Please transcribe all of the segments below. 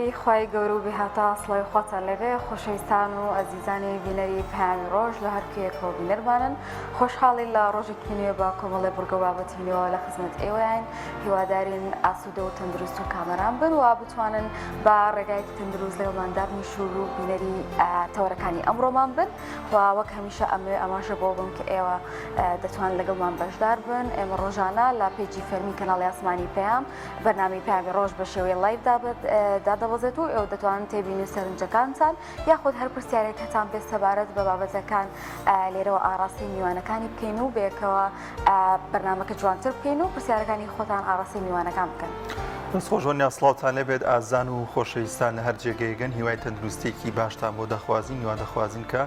ناوی خوای گەورە و بێهاوتا سڵاوی خواتان لێبێ خۆشەویستان و ئەزیزانی بینەری پەیامی ڕۆژ لە هەر کوێیەکەوە بینەرمانن خۆشحاڵین لە ڕۆژێکی نوێ بە کۆمەڵێ بڕگە و بابەتی نوێوە لە خزمەت ئێوەیان هیوادارین ئاسوودە و تەندروست و کامەران بن و بتوانن بە ڕێگایەکی تەندروست لەگەڵمان دابنیشن و بینەری تەوەرەکانی ئەمڕۆمان بن و وەک هەمیشە ئەمەوێ ئاماژە بۆ بم کە ئێوە دەتوان لەگەڵمان بەشدار بن ئێمە ڕۆژانە لە page ی فەرمی کەناڵی ئاسمانی پەیام بەرنامەی پەیامی ڕۆژ بە شێوەی live دادەبەزێت و ئێوە دەتوانن تێبینی و سەرنجەکانتان یاخود هەر پرسیارێک هەتان بێت سەبارەت بە بابەتەکان لێرەوە ئاڕاستەی میوانەکانی بکەین و بەیەکەوە بەرنامەکە جوانتر بکەین و پرسیارەکانی خۆتان ئاڕاستەی میوانەکان بکەن. دەست خۆش وەنیا سڵاوتان لێبێت ئازان و خۆشەویستان لە هەر جێگەیەگەن هیوای تەندروستیەکی باشتان بۆ دەخوازین هیوا دەخوازین کە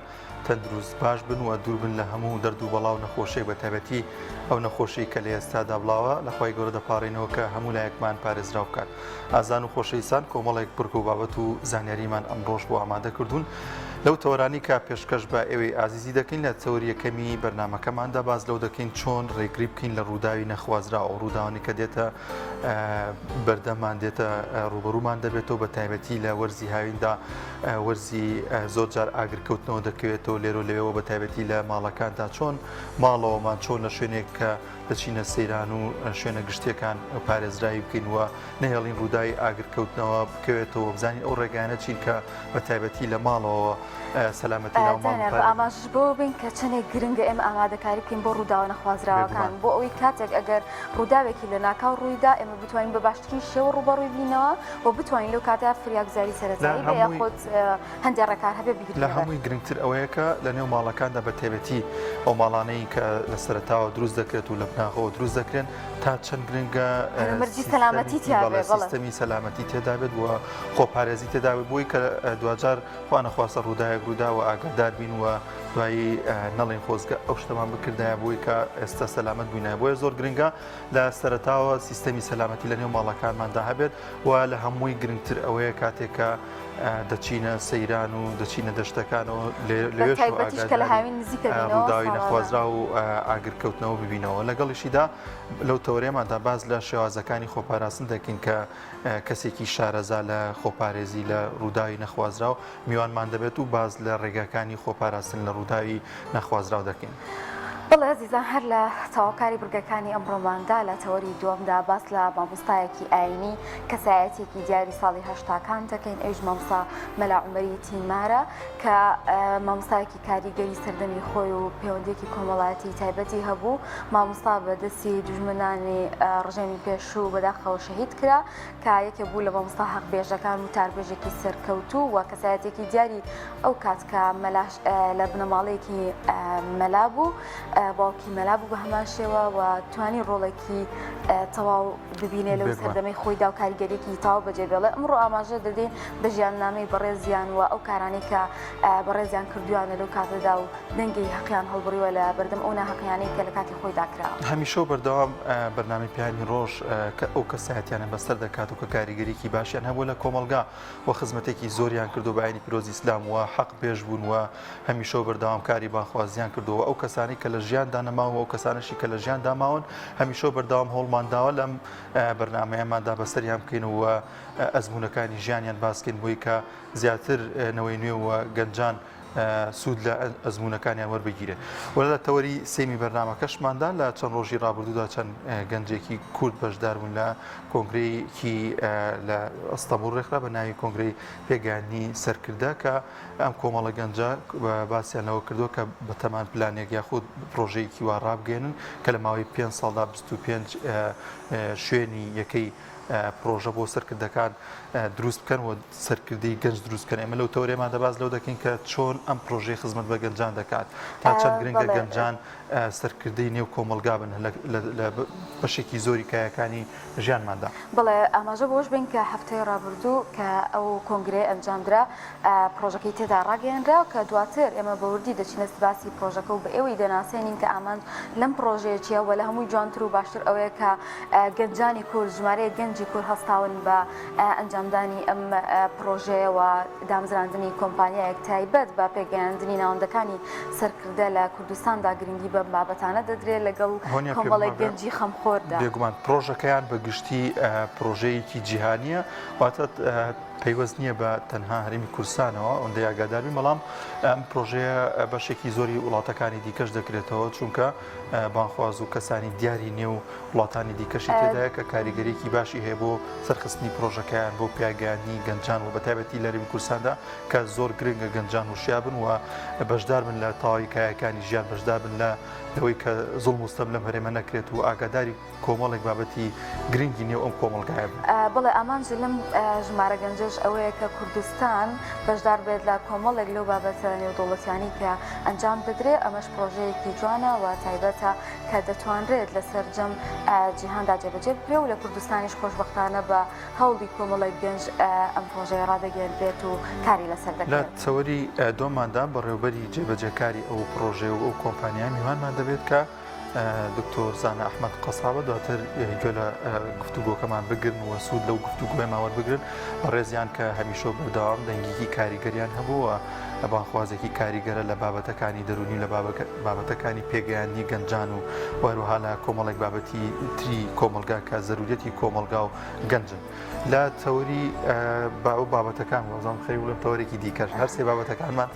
تەندروست باش بن و دوور بن لە هەموو دەرد و بەڵا و نەخۆشیێک بە تایبەتی ئەو نەخۆشی کە لە ئێستادا بڵاوە لە خوای گەورە دەپاڕێینەوە کە هەموو لایەکمان پارێزراو بکات ئازان و خۆشەویستان کۆمەڵێک بڕگە و بابەت و زانیاریمان ئەمڕۆش بۆ ئامادە کردوون لەو تەوەرانی کە پێشکەش بە ئێوەی ئازیزی دەکەین لە تەوەری یەکەمی بەرنامەکەماندا باس لەو دەکەین چۆن ڕێگری بکەین لە ڕووداوی نەخوازراو ئەو ڕووداوانی کە دێتە بەردەممان دێتە ڕووبەڕوومان دەبێتەوە بە تایبەتی لە وەرزی هاویندا وەرزی زۆر جار ئاگرکەوتنەوە دەکەوێتەوە لێرە لەوێەوە بە تایبەتی لە ماڵەکاندا چۆن ماڵەوەمان چۆن لە شوێنێک کە دەچینە سەیران و شوێنە گشتیەکان پارێزراوی بکەین و نەهێڵین ڕووداوی ئاگرکەوتنەوە بکەوێتەوە بزانین ئەو ڕێگانە چین کە بە تایبەتی لە ماڵەوە سەلامەتی ناو ماڵ دانیال، بە ئاماژەش بەوە بین کە چەندێک گرنگە ئێمە ئامادەکاری بکەین بۆ ڕووداوە نەخوازراوەکان بێگومان. بۆ ئەوەی کاتێک ئەگەر ڕووداوێکی لەناکاو ڕوویدا ئێمە بتوانین بە باشترین شێوە ڕووبەڕووی بینەوە و بتوانین لەو کاتە فریاگوزاری لە سەرەتایی بێ هەمووی یاخود هەندێ ڕێکار هەبێ لە بیگرینە بەر. هەمووی گرنگتر ئەوەیە کە لە نێو ماڵەکاندا بە تایبەتی ئەو ماڵانەی کە لە سەرەتاوە دروست دەکرێت و لە بناغەوە دروست دەکرێن تا چەند گرنگە هەلومەرجی سەلامەتی سیستەمی تیا بەڵێ بێ بەڵێ. سیستەمی سەلامەتی تێدا بێت و خۆپارێزی تێدا بێت بۆی کە دواجار خوا نەخواستە ڕووداوێک ڕوودا و ئاگادار بین و دوایی نەڵێین خۆزگە ئەو شتەمان بکردایە بۆی کە ئێستا سەلامەت بووینایە بۆیە زۆر گرنگە لە سەرەتاوە سیستەمی سەلامەتی لە نێو ماڵەکانماندا هەبێت و لە هەمووی گرنگتر ئەوەیە کاتێک کە دەچینە سەیران و دەچینە دەشتەکانەوە لەوێش تایبەتیش کە لە هاوین نزیکە بینەوە ڕووداوی ساڵانە. نەخوازراو و ئاگرکەوتنەوە ببینەوە لەگەڵیشیدا لەو تەوەرەیەماندا باس لە شێوازەکانی خۆپاراستن دەکەین کە کەسێکی شارەزا لە خۆپارێزی لە ڕووداوی نەخوازراو میوانمان دەبێت و باس لە ڕێگاکانی خۆپاراستن لە ڕووداوی نەخوازراو دەکەین. بەڵێ ئەزیزان هەر لە تەواوکاری بڕگەکانی ئەمڕۆماندا لە تەوەری دووەمدا باس لە مامۆستایەکی ئایینی کەسایەتیەکی دیاری ساڵی هەشتاکان دەکەین ئەویش مامۆستا مەلا عومەری تیمارە کە مامۆستایەکی کاریگەری سەردەمی خۆی و پەیوەندیەکی کۆمەڵایەتی تایبەتی هەبوو مامۆستا بە دەستی دوژمنانی ڕژێمی پێشوو بەداخەوە شەهید کرا کە یەکێک بوو لە مامۆستا حەقبێژەکان و تاربێژێکی سەرکەوتوو و کەسایەتێکی دیاری ئەو کات کە مەلاش لە بنەماڵەیەکی مەلا بوو باوکی مەلا بوو بە هەمان شێوە و توانی ڕۆڵێکی تەواو ببینێ لەو سەردەمەی خۆیدا و کاریگەریەکی تەواو بەجێ بێڵێ ئەمڕۆ ئاماژە دەدەین بە ژیاننامەی بەڕێزیان و ئەو کارانەی کە بەڕێزیان کردویانە لەو کاتەدا و دەنگی هەقیان هەڵبڕیوە لە بەردەم ئەو ناهەقیانەی کە لە کاتی خۆیدا کراوە. هەمیشە و بەردەوام بەرنامەی پەیامی ڕۆژ کە ئەو کەسایەتیانە بەسەر دەکات و کە کاریگەریی باشیان هەبووە لە کۆمەڵگا و خزمەتێکی زۆریان کردووە بە ئاینی پیرۆزی ئیسلام و حەق بێژ بوون و هەمیشە و بەردەوام کاری بانگخوازیان کردووە و ئەو کەسانەی کە لە ژیاندا نەماون و ئەو کەسانەشی کە لە ژیاندا ماون هەمیشە و بەردەوام هەوڵمان داوە لەم بەرنامەیەماندا بەسەریان بکەین و ئەزموونەکانی ژیانیان باس کەین بۆی کە زیاتر نەوەی نوێ و گەنجان سوود لە ئەزموونەکانیان وەربگیرێت. و لە تەوەری سێمی بەرنامەکەشماندا لە چەند ڕۆژی ڕابردوودا چەند گەنجێکی کورد بەشدار بوون لە کۆنگرەیەکی لە ئەستەنبوڵ ڕێکخرا بە ناوی کۆنگرەی پێگەیاندنی سەرکردە کە ئەم کۆمەڵە گەنجە باسیان لەوە کردووە کە بەتەمان پلانێک یاخود پرۆژەیەکی وا ڕابگەێنن کە لە ماوەی پێ ساڵدا 25 شوێنی یەکەی پرۆژە بۆ سەرکردەکان دروست بکەن و سەرکردەی گەنج دروست بکەن ئێمە لەو تەوەرەیەمان دەباس لەو دەکەین کە چۆن ئەم پرۆژەی خزمەت بە گەنجان دەکات تا چەند گرنگە گەنجان سەرکردەی نێو کۆمەڵگا بن لە بەشێکی زۆری کایەکانی ژیانماندا. بەڵێ ئاماژە بەوەش بین کە هەفتەی ڕابردوو کە ئەو کۆنگرەیە ئەنجامدرا پرۆژەکەی تێدا ڕاگەیەنرا کە دواتر ئێمە بە وردی دەچینە باسی پرۆژەکە و بە ئێوەی دەناسێنین کە ئامانج لەم پرۆژەیە چییە و لە هەمووی جوانتر و باشتر ئەوەیە کە گەنجانی کورد ژمارەیەک گەنجی. گەنجی کورد هەستاون بە ئەنجامدانی ئەم پڕۆژەیە و دامزراندنی کۆمپانیایەک تایبەت بە پێگەیاندنی ناوەندەکانی سەرکردە لە کوردستاندا گرنگی بەم بابەتانە دەدرێت لەگەڵ کۆمەڵێک گەنجی خەمخۆردا. بێگومان پڕۆژەکەیان بە گشتی پڕۆژەیەکی جیهانییە، واتە پەیوەست نییە بە تەنها هەرێمی کوردستانەوە ئەوەندەی ئاگادار بین، بەڵام ئەم پڕۆژەیە بەشێکی زۆری وڵاتەکانی دیکەش دەکرێتەوە، چونکە بانگخواز و کەسانی دیاری نێو وڵاتانی دیکەشی تێدایە کە کاریگەریەکی باشی هەیە بۆ سەرخستنی پرۆژەکەیان بۆ پیاگەیاندنی گەنجان و بەتایبەتی لە هەرێمی کوردستاندا کە زۆر گرنگە گەنجان وشیار بن و بەشدار بن لە تەواوی کایەکانی ژیان بەشدار بن لە لەوەی کە زوڵم و ستەم لەم هەرێمە نەکرێت و ئاگاداری کۆمەڵێک بابەتی گرنگی نێو ئەم کۆمەڵگایە بن. بەڵێ ئامانج لەم ژمارە گەنجەش ئەوەیە کە کوردستان بەشدار بێت لە کۆمەڵێک لەو بابەتە نێودەوڵەتیانەی کە ئەنجام دەدرێت، ئەمەش پڕۆژەیەکی جوانە و تایبەتە کە دەتوانرێت لە سەرجەم جیهاندا جێبەجێ بکرێت و لە کوردستانیش خۆشبەختانە بە هەوڵی کۆمەڵێک گەنج ئەم پڕۆژەیە ڕادەگەیەندرێت و کاری لەسەر دەکرێت. لە تەوەری دووەماندا بەڕێوەبەری جێبەجێکاری ئەو پڕۆژەیە و ئەو کۆمپانیایە میوانمان دەبێت کە دکتۆر زانا ئەحمەد قەسابە دواتر گوێ لە گفتوگۆکەمان بگرن و سوود لەو گفتوگۆیەمان وەربگرن بەڕێزیان کە هەمیشە و بەردەوام دەنگێکی کاریگەریان هەبوو و بانگخوازێکی کاریگەرە لە بابەتەکانی دەروونی و لە بابەتەکانی پێگەیاندنی گەنجان و هەروەها لە کۆمەڵێک بابەتی تری کۆمەڵگا کە زەروریەتی کۆمەڵگا و گەنجن لە تەوەری با بابەتەکان وەزان خەری بڵێم تەوەرێکی دیکەش هەر سێ بابەتەکانمان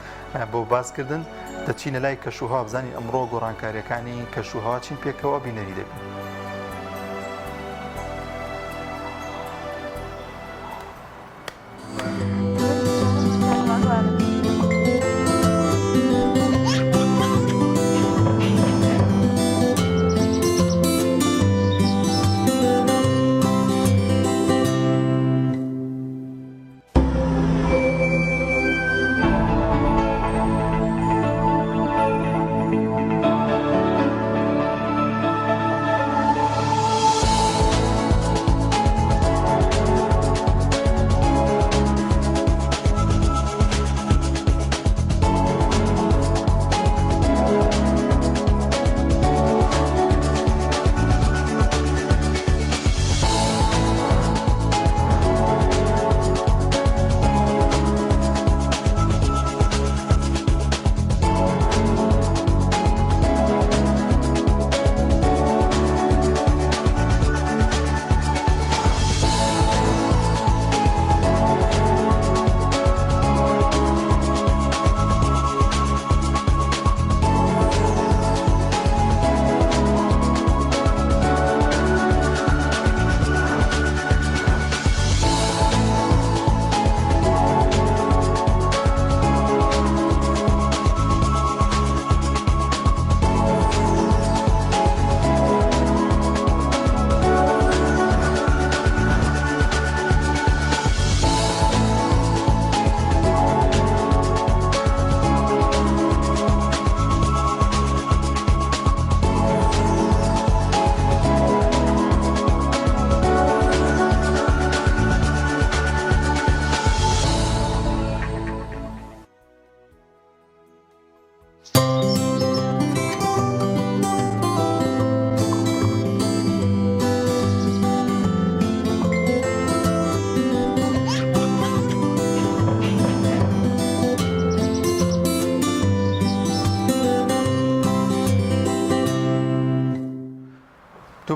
بۆ باسکردن دەچینە لای کەشوهەوا بزانین ئەمڕۆ گۆڕانکاریەکانی کەشوهەوا چین پێکەوە بینەری دەبین.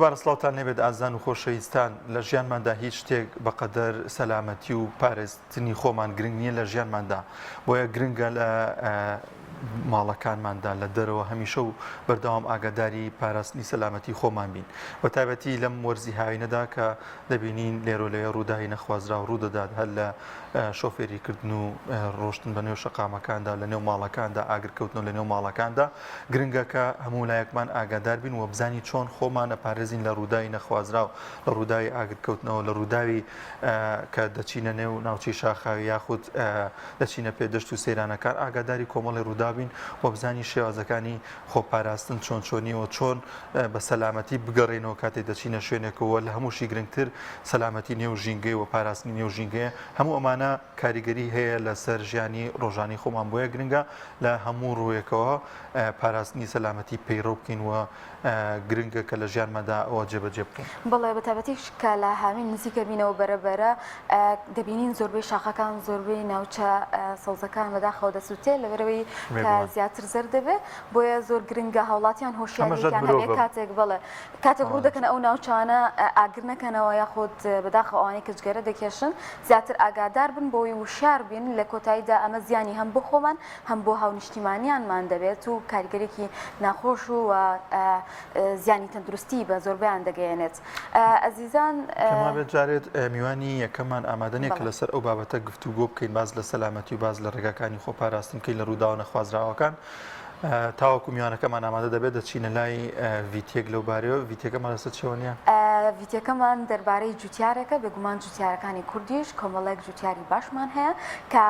دووبارە سڵاوتان لێبێت ئازیزان و خۆشەویستان لە ژیانماندا هیچ شتێک بەقەدەر سەلامەتی و پارێزتنی خۆمان گرنگ نییە لە ژیانماندا بۆیە گرنگە لە ماڵەکانماندا لە دەرەوە هەمیشە و بەردەوام ئاگاداری پاراستنی سەلامەتی خۆمان بین بە تایبەتی لەم وەرزی هاوینەدا کە دەبینین لێرە لەوێ ڕووداوی نەخوازراو ڕوودەدات هەر لە شۆفێری کردن و ڕۆشتن بە نێو شەقامەکاندا لە نێو ماڵەکاندا ئاگرکەوتنەوە لە نێو ماڵەکاندا گرنگە کە هەموو لایەکمان ئاگادار بین و بزانین چۆن خۆمان ئەپارێزین لە ڕووداوی نەخوازراو لە ڕووداوی ئاگرکەوتنەوە لە ڕووداوی کە دەچینە نێو ناوچەی شاخاوی یاخود دەچینە پێدەشت و سەیرانەکان ئاگاداری کۆمەڵی ڕووداوی. بین و بزانین شێوازەکانی خۆپاراستن چۆن چۆنیە و چۆن بە سەلامەتی بگەڕێینەوە کاتێک دەچینە شوێنێکەوە لە هەمووشی گرنگتر سەلامەتی نێو ژینگەی و پاراستنی نێو ژینگەیە هەموو ئەمانە کاریگەری هەیە لەسەر ژیانی ڕۆژانی خۆمان بۆیە گرنگە لە هەموو ڕوویەکەوە پاراستنی سەلامەتی پەیڕەو بکەین و گرنگە کە لە ژیانماندا ئەوە جێبەجێ بکەین. بەڵێ بەتایبەتیش کە لە هاوین نزیکە بینەوە بەرە بەرە دەبینین زۆربەی شاخەکان زۆربەی ناوچە سەوزەکان بەداخەوە دەسووتێ لەبەرەوەی کە زیاتر زەرد دەبێ بۆیە زۆر گرنگە هاوڵاتیان هۆشیارییان هەبێ کاتێک بەڵێ کاتێک ڕوو دەکەن ئەو ناوچانە ئاگر نەکەنەوە یاخود بەداخەوە ئەوانەی کە جگەرە دەکێشن زیاتر ئاگادار بن بۆی وشار بین لە کۆتاییدا ئەمە زیانی هەم بۆ خۆمان هەم بۆ هاونیشتیمانیانمان دەبێت و کاریگەرێکی ناخۆش و زیانی تەندروستی بە زۆربیان دەگەیەنێت ئەزیزان پێمابێت جارێت میوانی یەکەممان ئامادە نیە کە لەسەر ئەو بابەتە گفتوگۆ بکەین باس لە سەلامەتی و باس لە ڕێگاکانی خۆپاراستن بکەین لە ڕووداوە نەخوازراوەکان تاوەکو میوانەکەمان ئامادە دەبێت دەچینە لای ڤیتیەک لەو بارەیەوە ڤیتیەکەمان لەسەر چیەوە نییە؟ ڤیتیەکەمان دەربارەی جوتیارێکە بێگومان جوتیارەکانی کوردیش کۆمەڵێک جوتیاری باشمان هەیە کە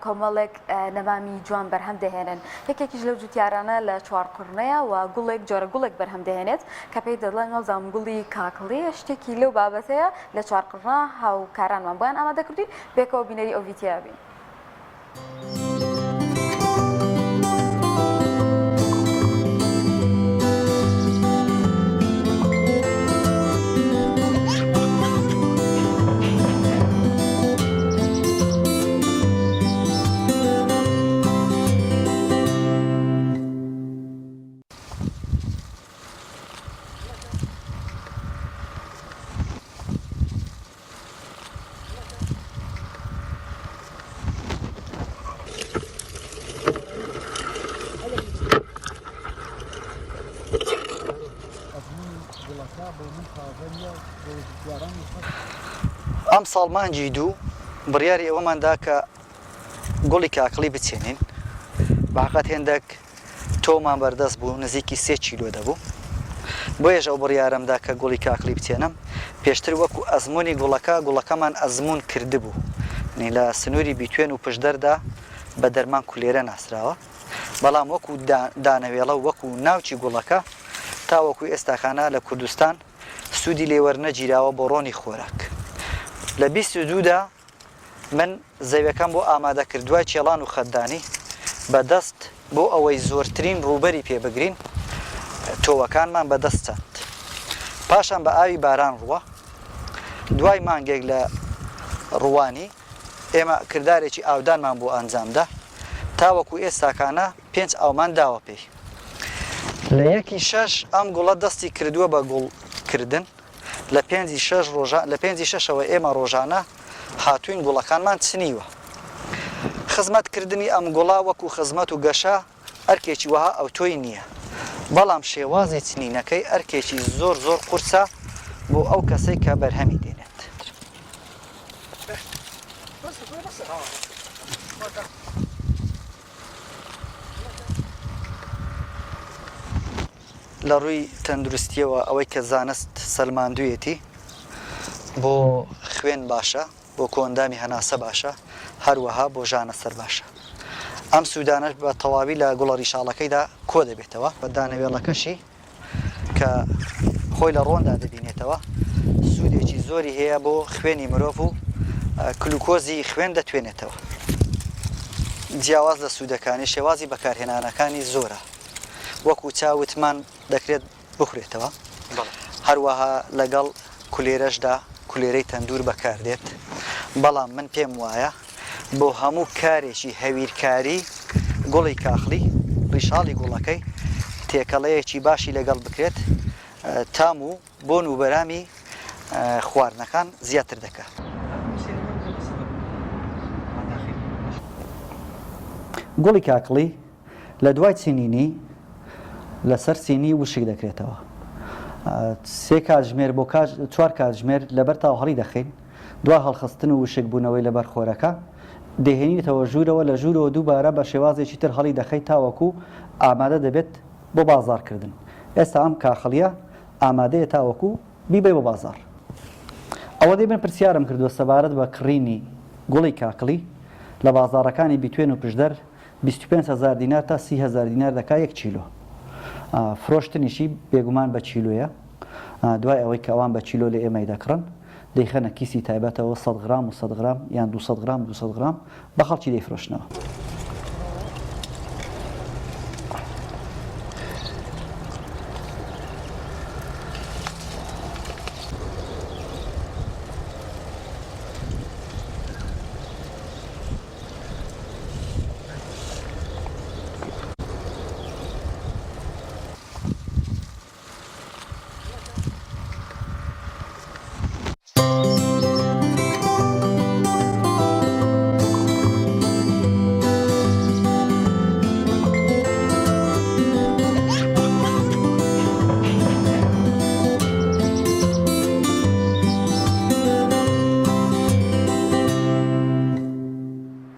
کۆمەڵێک نەمامی جوان بەرهەم دەهێنن یەکێکیش لەو جوتیارانە لە چوارقوڕنەیە و گوڵێک جۆرە گوڵێک بەرهەم دەهێنێت کە پێی دەڵێن وابزانم گوڵی کاکڵیە شتێکی لەو بابەتەیە لە چوارقوڕنە هاوکارانمان بۆیان ئامادە کردوین پێکەوە بینەری ئەو ڤیتیۆیە بین. ئەمساڵ مانگی دوو بڕیاری ئەوەمان دا کە گوڵی کاکڵی بچێنین بەحەقەت هێندەک تۆومان بەردەست بوو نزیکی سێ کیلۆ دەبوو بۆیەش ئەو بڕیارەم دا کە گوڵی کاکڵی بچێنم پێشتر وەکو ئەزموونی گوڵەکە گوڵەکەمان ئەزموون کردبوو نی لە سنووری بیتوێن و پشدەردا بە دەرمان کولێرە ناسراوە بەڵام وەکو دانەوێڵە و وەکو ناوکی گوڵەکە تاوەکو ئێستاکانە لە کوردستان سوودی لێ وەرنەگیراوە بۆ ڕۆنی خۆراک لە 22 دا من زەویەکەم بۆ ئامادە کرد دوای کێڵان و خەتدانی بە دەست بۆ ئەوەی زۆرترین ڕووبەری پێ بگرین تۆوەکانمان بە دەست چاند پاشان بە ئاوی باران ڕووە دوای مانگێک لە ڕووانی ئێمە کردارێکی ئاودانمان بۆ ئەنجامدا تاوەکو ئێستاکانە پێنج ئاومان داوە پێی لە یەکی شەش ئەم گوڵە دەستی کردووە بە گوڵ کردن لە پێنجی شەش ڕۆژە لە پێنجی شەشەوە ئێمە ڕۆژانە هاتووین گوڵەکانمان چنیوە. خزمەت کردنی ئەم گوڵە وەکو خزمەت و گەشە ئەرکێکی وەها ئەوتۆی نییە، بەڵام شێوازی چنینەکەی ئەرکێکی زۆر زۆر قورسە بۆ ئەو کەسەی کە بەرهەمی دێنێت. لە ڕووی تەندروستییەوە ئەوەی کە زانست سەلماندوویەتی بۆ خوێن باشە، بۆ کۆئەندامی هەناسە باشە، هەروەها بۆ ژانە سەر باشە. ئەم سوودانەش بە تەواوی لە گوڵە ڕیشاڵەکەیدا کۆدەبێتەوە. دانەوێڵەکەشی کە خۆی لە ڕۆندا دەبینێتەوە سوودێکی زۆری هەیە بۆ خوێنی مرۆڤ و کلوکۆزی خوێن دەتوێنێتەوە. جیاواز لە سوودەکانی، شێوازی بەکارهێنانەکانی زۆرە. وەکو چا وتمان دەکرێت بخورێتەوە، هەروەها لەگەڵ کولێرەشدا کولێرەی تەندوور بەکاردێت، بەڵام من پێم وایە بۆ هەموو کارێکی هەویرکاری گوڵی کاخڵی ڕیشاڵی گوڵەکەی تێکەڵەیەکی باشی لەگەڵ بکرێت تام و بۆن و بەرامی خواردنەکان زیاتر دەکات. گوڵی کاکڵی لە دوای چنینی لەسەر سینی وشک دەکرێتەوە. سێ کاتژمێر بۆ چوار کاتژمێر لەبەر تاو هەڵی دەخەین، دوای هەڵخستن و وشکبوونەوەی لەبەر خۆرەکە، دەیهێنینەوە ژوورەوە، لە ژوورەوە دووبارە بە شێوازێکی تر هەڵی دەخەیت تاوەکو ئامادە دەبێت بۆ بازاڕکردن. ئێستا ئەم کاخڵییە ئامادەیە تاوەکو بیبەی بۆ بازاڕ. ئەوەندەی من پرسیارم کردووە سەبارەت بە کڕینی گوڵی کاکڵی لە بازاڕەکانی بیتوێن و پشدەر. 25 هەزار دینار تا 30 هەزار دینار دەکا یەک کیلۆ. فرۆشتنیشی بێگومان بە کیلۆیە. دوای ئەوەی کە ئەوان بە کیلۆ لە ئێمەی دەکڕن، دەیخەنە کیسی تایبەتەوە سەد غرام و سەد غرام یان 200 غرام 200 غرام بە خەڵکی دەیفرۆشنەوە.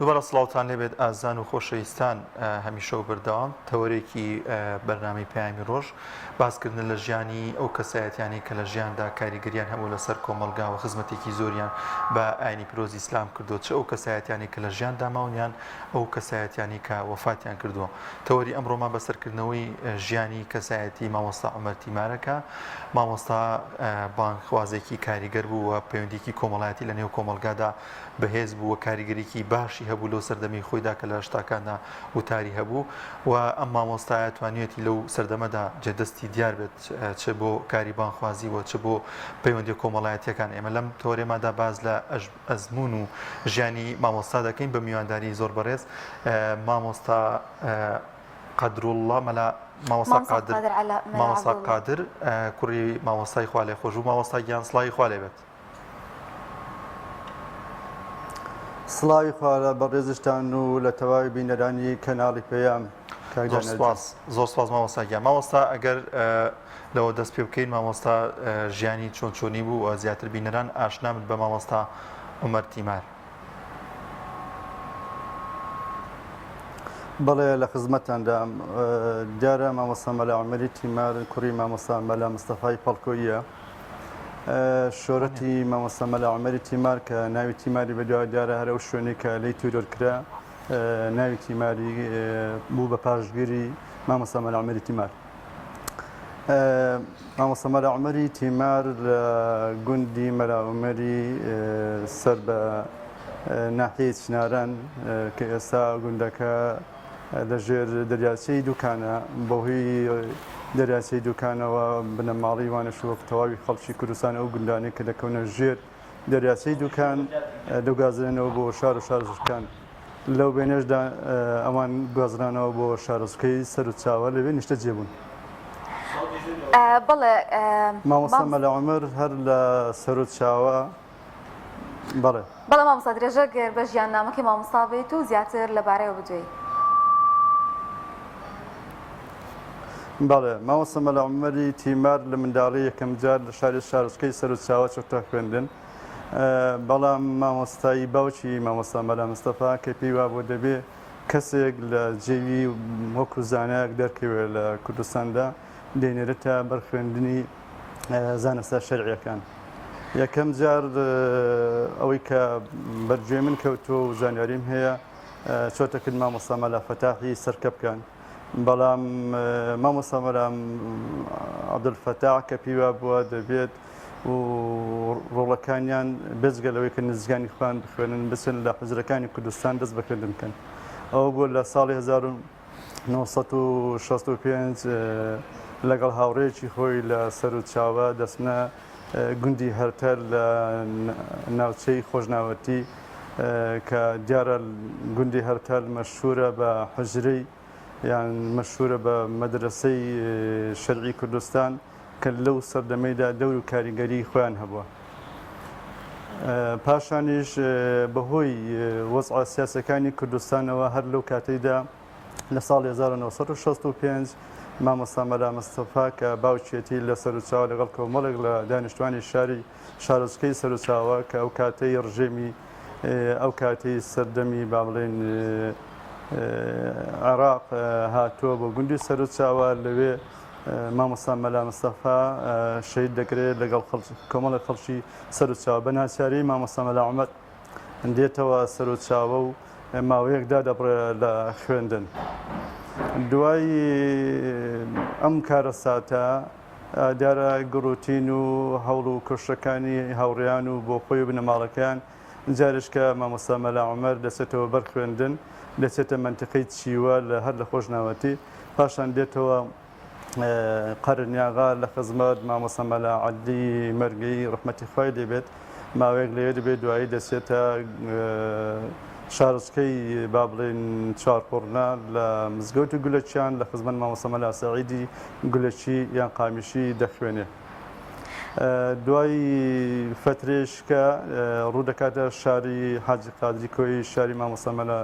دووبارە سڵاوتان لێبێت ئازان و خۆشەویستان هەمیشە و بەردەوام تەوەرێکی بەرنامەی پەیامی ڕۆژ باسکردنە لە ژیانی ئەو کەسایەتیانەی کە لە ژیاندا کاریگەریان هەبوو لەسەر کۆمەڵگا و خزمەتێکی زۆریان بە ئاینی پیرۆزی ئیسلام کردووە چ ئەو کەسایەتیانەی کە لە ژیاندا ماون یان ئەو کەسایەتیانەی کە وەفاتیان کردووە تەوەری ئەمڕۆمان بەسەرکردنەوەی ژیانی کەسایەتی مامۆستا عومەر تیمارە کە مامۆستا بانگخوازێکی کاریگەر بوو و پەیوەندیکی کۆمەڵایەتی لە نێو کۆمەڵگادا بەهێز بوو و کاریگەریی باشی هەبوو لەو سەردەمەی خۆیدا کە لە هەشتاکاندا وتاری هەبوو و ئەم مامۆستایە توانیویەتی لەو سەردەمەدا جێدەستی دیار بێت چ بۆ کاری بانگخوازی و چ بۆ پەیوەندیە کۆمەڵایەتیەکان ئێمە لەم تەوەرێمادا باس لە ئەزموون و ژیانی مامۆستا دەکەین بە میوانداری زۆر بەڕێز مامۆستا قەدروڵڵا مەلا مامۆستا قادر مامۆستا قادر کوڕی مامۆستای خوالێخۆشبوو مامۆستا گیان سڵاوی خوا لێ بێت. سڵاوی خوا لە بەڕێزشتان و لە تەواوی بینەرانی کەناڵی پەیام کاک زۆر دانیال گیان. سپاس زۆر سپاس مامۆستا گیان مامۆستا ئەگەر لەوە دەست پێ بکەین مامۆستا ژیانی چۆن چۆنی بوو و زیاتر بینەران ئاشنا بن بە مامۆستا عومەر تیمار. بەڵێ لە خزمەتتاندام. دیارە مامۆستا مەلا عومەری تیمار کوڕی مامۆستا مەلا مستەفای پەڵکۆییە. شۆرەتی مامۆستا مەلا عومەری تیمار کە ناوی تیماری بەدواوە دیارە هەر ئەو شوێنەی کە لێی تیرۆر کرا ناوی تیماری بوو بە پاشگری مامۆستا مەلا عومەری تیمار. مامۆستا مەلا عومەری تیمار لە گوندی مەلا عومەری سەر بە ناحیەی چناران کە ئێستا گوندەکە لە ژێر دەریاچەی دوکانە، بەهۆی دەریاچەی دوکانەوە بنەماڵەی وانەش وەک تەواوی خەڵکی کوردستان ئەو گوندانەی کە دەکەونە ژێر دەریاچەی دوکان دەگوازرێنەوە بۆ شار و شارۆچکەکان. لەو بەینەشدا ئەوان گوازرانەوە بۆ شارۆچکەی سەروچاوە لەوێ نیشتەجێ بوون. بەڵێ مامۆستا مەلا عومەر هەر لە سەروچاوە بەڵێ. بەڵێ مامۆستا درێژە گەر بە ژیاننامەکەی مامۆستا بێیت و زیاتر لەبارەیەوە بدوێی. بەڵێ مامۆستا مەلا عومەری تیمار لە منداڵی یەکەم جار لە شاری شارۆچکەی سەروچاوە چۆتە خوێندن بەڵام مامۆستای باوکی مامۆستا مەلا مستەفا کە پێی وابوو دەبێ کەسێک لە جێوی وەکو زانایەک دەرکەوێت لە کوردستاندا دەینێرێتە بەر خوێندنی زانستە شەرعیەکان. یەکەم جار ئەوەی کە بەرگوێی من کەوتووە و زانیاریم هەیە چۆتە کرد مامۆستا مەلا فەتاحی سەرکەپکان بەڵام مامۆستا مەلا عەبدولفەتاح کە پێی وابووە دەبێت و ڕۆڵەکانیان بێجگە لەوەی کە نزیکانی خۆیان بخوێنن بچن لە حوجرەکانی کوردستان دەست بە خوێندن بکەن ئەوە بووە لە ساڵی 1965 لەگەڵ هاوڕێیەکی خۆی لە سەروچاوە دەچنە گوندی هەرتەر لە ناوچەی خۆشناوەتی کە دیارە گوندی هەرتەل مەشهورە بە حوجرەی یان مەشهورە بە مەدرەسەی شەرعی کوردستان کە لەو سەردەمەیدا دەور و کاریگەری خۆیان هەبووە. پاشانیش بەهۆی وەزعە سیاسەکانی کوردستانەوە هەر لەو کاتەیدا لە ساڵی 1965 مامۆستا مەلا مستەفا کە باوکیەتی لە سەروچاوە لەگەڵ کۆمەڵێک لە دانیشتوانی شاری شارۆچکەی سەروچاوە کە ئەو کاتەی ڕژێمی ئەو کاتەی سەردەمی با بڵێین عێراق هاتووە بۆ گوندی سەروچاوە لەوێ مامۆستا مەلا مستەفا شەهید دەکرێت لەگەڵ کۆمەڵێک خەڵکی سەروچاوە بە ناچاری مامۆستا مەلا عومەر دێتەوە سەروچاوە و. ماوەیەک دادەبڕێ لە خوێندن. دوای ئەم کارەساتە دیارە گڕوتین و هەوڵ و کۆششەکانی هاوڕێیان و بۆ خۆی و بنەماڵەکەیان جارێش کە مامۆستا مەلا عومەر دەچێتەوە بەر خوێندن دەچێتە مەنتیقەی چیوە لە هەر لە خۆشناوەتی پاشان دێتەوە قەرنیاغا لە خزمەت مامۆستا مەلا عەلی مەرگەی ڕەحمەتی خوای لێ بێت ماوەیەک لەوێ دەبێت دوایی دەچێتە شارۆچکەی با بڵێین چوارقوڕنە لە مزگەوتی گولەچیان لە خزمەت مامۆستا مەلا سەعیدی گولەچی یان قامیشی دەخوێنێ. دوای فەترێش کە ڕوو دەکاتە شاری حاجی قادری کۆیی شاری مامۆستا مەلا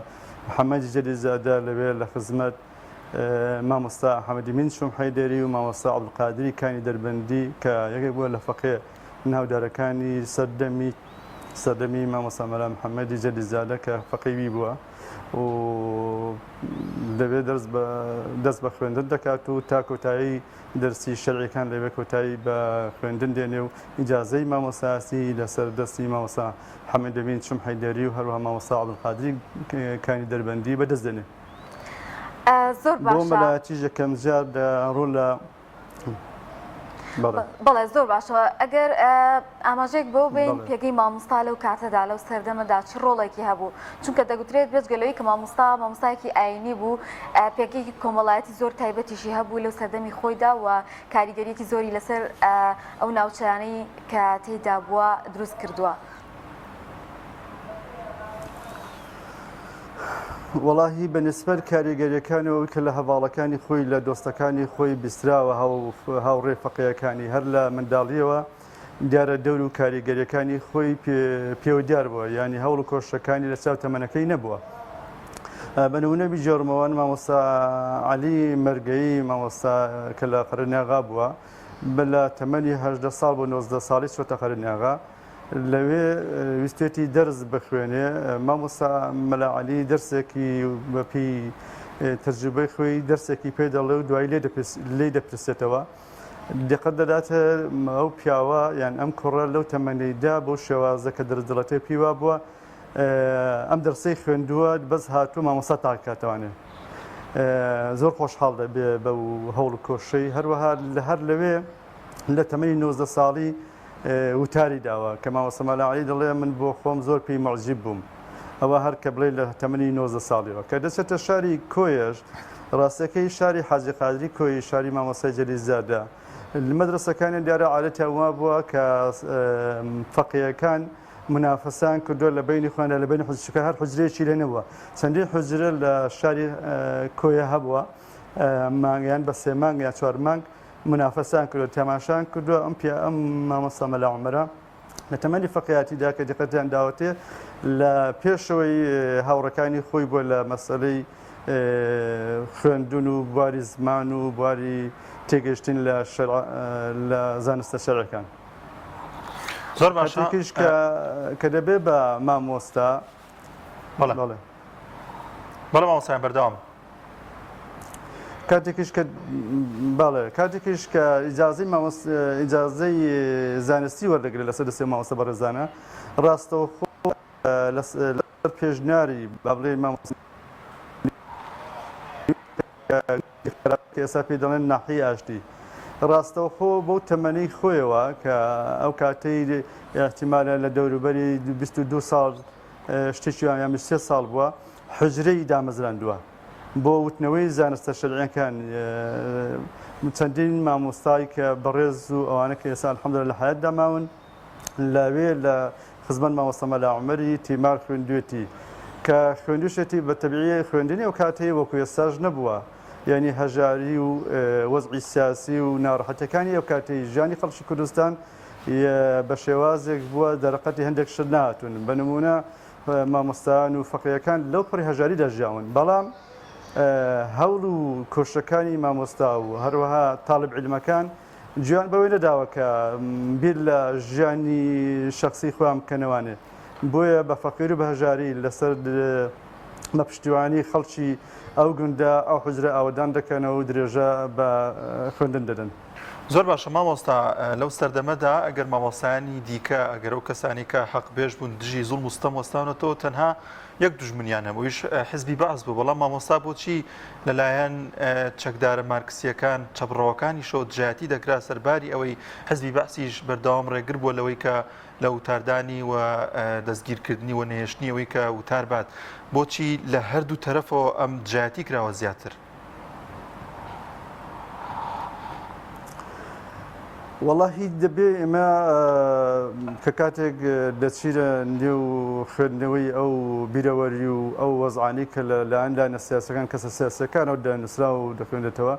محەممەدی جەلیزادە لەوێ لە خزمەت مامۆستا حەمەدیمین شوم حەیدەری و مامۆستا عەبدولقادری کانی دەربەندی کە یەکێک بووە لە فەقێ ناودارەکانی سەردەمی سەردەمی مامۆستا مەلا محەممەدی جەلیزادە کە فەقێوی بووە و دەبێت دەست بە خوێندن دەکات و تا کۆتایی دەرسی شەرعیەکان لەوێ کۆتایی بە خوێندن دێنێ و ئیجازەی مامۆستایەتی لەسەر دەستی مامۆستا حەمەدەمین چم حەیدەری و هەروەها مامۆستا عەبدولقادری کانی دەربەندی بەدەست دێنێ. زۆر بۆ باشە. مەلایەتیش یەکەم جار لە ڕوو لە بەڵێ. بەڵێ زۆر باشە ئەگەر ئاماژەیەک بەوە بین بەڵێ. پێگەی مامۆستا لەو کاتەدا لەو سەردەمەدا چ ڕۆڵێکی هەبوو چونکە دەگوترێت بێجگە لەوەی کە مامۆستا مامۆستایەکی ئایینی بوو پێگەیەکی کۆمەڵایەتی زۆر تایبەتیشی هەبوو لەو سەردەمی خۆیدا و کاریگەریەکی زۆری لەسەر ئەو ناوچانەی کە تێیدا بووە دروست کردووە. وەڵاهی بە نیسبەت کاریگەریەکانەوە کە لە هەڤاڵەکانی خۆی لە دۆستەکانی خۆی بیستراوە هاوڕێ فەقێیەکانی هەر لە منداڵیەوە دیارە دەور و کاریگەریەکانی خۆی پێوە دیار بووە یانی هەوڵ و کۆششەکانی لە چاو تەمەنەکەی نەبووە بە نمونە بیگێڕمەوە مامۆستا عەلی مەرگەیی مامۆستا کە لە قەرەنیاغا بووە لە تەمەنی 18 ساڵ بۆ 19 ساڵی چۆتە قەرەنیاغا لەوێ ویستێتی دەرس بخوێنێ، مامۆستا مەلا عەلی دەرسێکی بە پێی تەجروبەی خۆی دەرسێکی پێ دەڵێ و دوایی لێی دەپرسێتەوە. دیقەت دەداتە ئەو پیاوە یان ئەم کوڕە لەو تەمەنەیدا بەو شێوازە کە دەرس دەڵێتێ پێی وابووە ئەم دەرسەی خوێندووە بەس هاتووە مامۆستا تاقیکاتەوانێ. زۆر خۆشحاڵ دەبێ بەو هەوڵ و کۆششەی. هەروەها هەر لەوێ لە تەمەنی 19 ساڵی وتاری داوە کە مامۆستا مەلا عەلی دەڵێ من بۆ خۆم زۆر پێی موعجیب بووم ئەوە هەر کە بڵێ لە تەمەنی 19 ساڵیەوە کە دەچێتە شاری کۆیەش ڕاستەکەی شاری حاجی قادری کۆیی شاری مامۆستای جەلیلزادە لە مەدرەسەکانیان دیارە عادەتیان وا بووە کە فەقێیەکان منافەسەیان کردووە لە بەینی خۆیاندا لە بەینی حوجرەکە هەر حوجرەیەکی لێ نەبووە چەندین حوجرە لە شاری کۆیە هەبووە مانگ یان بە سێ مانگ یا چوار مانگ مونافەسەیان کردووە تەماشایان کردووە ئەم پیا ئەم مامۆستا مەلا عومەرە لە تەمەنی فەقیاتیدا کە دیقەتیان داوەتێ لە پێشەوەی هاوڕەکانی خۆی بووە لە مەسەلەی خوێندن و بواری زمان و بواری تێگەشتن لە لە زانستە شەرعەکان. زۆر باشە کاتێکیش کە کە دەبێ بە مامۆستا بەڵێ بەڵێ بەڵێ مامۆستایان بەردەوام کاتێکیش کە بەڵێ کاتێکیش کە ئیجازەی مامۆس ئیجازەی زانستی وەردەگرێت لەسەر دەستی مامۆستا بەڕێزانە ڕاستەوخۆ لەسەر پێشنیاری با بڵێ مامۆستا کە ئێستا پێی دەڵێن ناحیەی ئاشتی ڕاستەوخۆ بەو تەمەنەی خۆیەوە کە ئەو کاتەی ئیحتیمالە لە دەوروبەری 22 ساڵ شتێکی یان 23 ساڵ بووە حوجرەی دامەزراندووە بۆ وتنەوەی زانستە شەرعیەکان چەندین مامۆستای کە بەڕێز و ئەوانە کە ئێستا الحمدلله لە حیاتدا ماون لەوێ لە خزمەت مامۆستا مەلا عومەری تیمار خوێندوێتی کە خوێندوشێتی بە تەبیعی خوێندنی ئەو کاتەی وەکو ئێستاش نەبووە یعنی هەژاری و وەزعی سیاسی و ناڕەحەتەکانی ئەو کاتەی ژیانی خەڵکی کوردستان بە شێوازێک بووە دەرەقەتی هەندێک شت نهاتوون بە نمونە مامۆستایان و فەقێیەکان لەو پڕی هەژاریدا ژیاون، بەڵام هەوڵ و کۆششەکانی مامۆستا و هەروەها تاڵب عیلمەکان گوێیان بەوەی نەداوە کە بیر لە ژیانی شەخسی خۆیان بکەنەوانێ، بۆیە بە فەقیر و بە هەژاری لەسەر بە پشتیوانی خەڵکی ئەو گوندە ئەو حوجرە ئاوەدان دەکەنەوە و درێژە بە خوێندن دەدەن. زۆر باشە مامۆستا لەو سەردەمەدا ئەگەر مامۆستایانی دیکە ئەگەر ئەو کەسانی کە حەق بێژ بوون دژی زوڵم و ستەم وەستاونەتەوە تەنها یەک دوژمنیان هەبوو ئەویش حزبی بەعس بوو بەڵام مامۆستا بۆچی لەلایەن چەکدارە مارکسییەکان چەپڕەوەکانیشەوە دژایەتی دەکرا سەرباری ئەوەی حزبی بەعسیش بەردەوام ڕێگر بووە لەوەی کە لە وتاردانی و دەستگیرکردنی و نەهێشتنی ئەوەی کە وتار بات بۆچی لە هەردوو تەرەفەوە ئەم دژایەتی کراوە زیاتر؟ وەڵاهی دەبێ ئێمە کە کاتێک دەچینە نێو خوێندنەوەی ئەو بیرەوەری و ئەو وەزعانەی کە لە لایەن لایەنە سیاسەکان کەسە سیاسەکانەوە دەنووسرا و دەخوێندێتەوە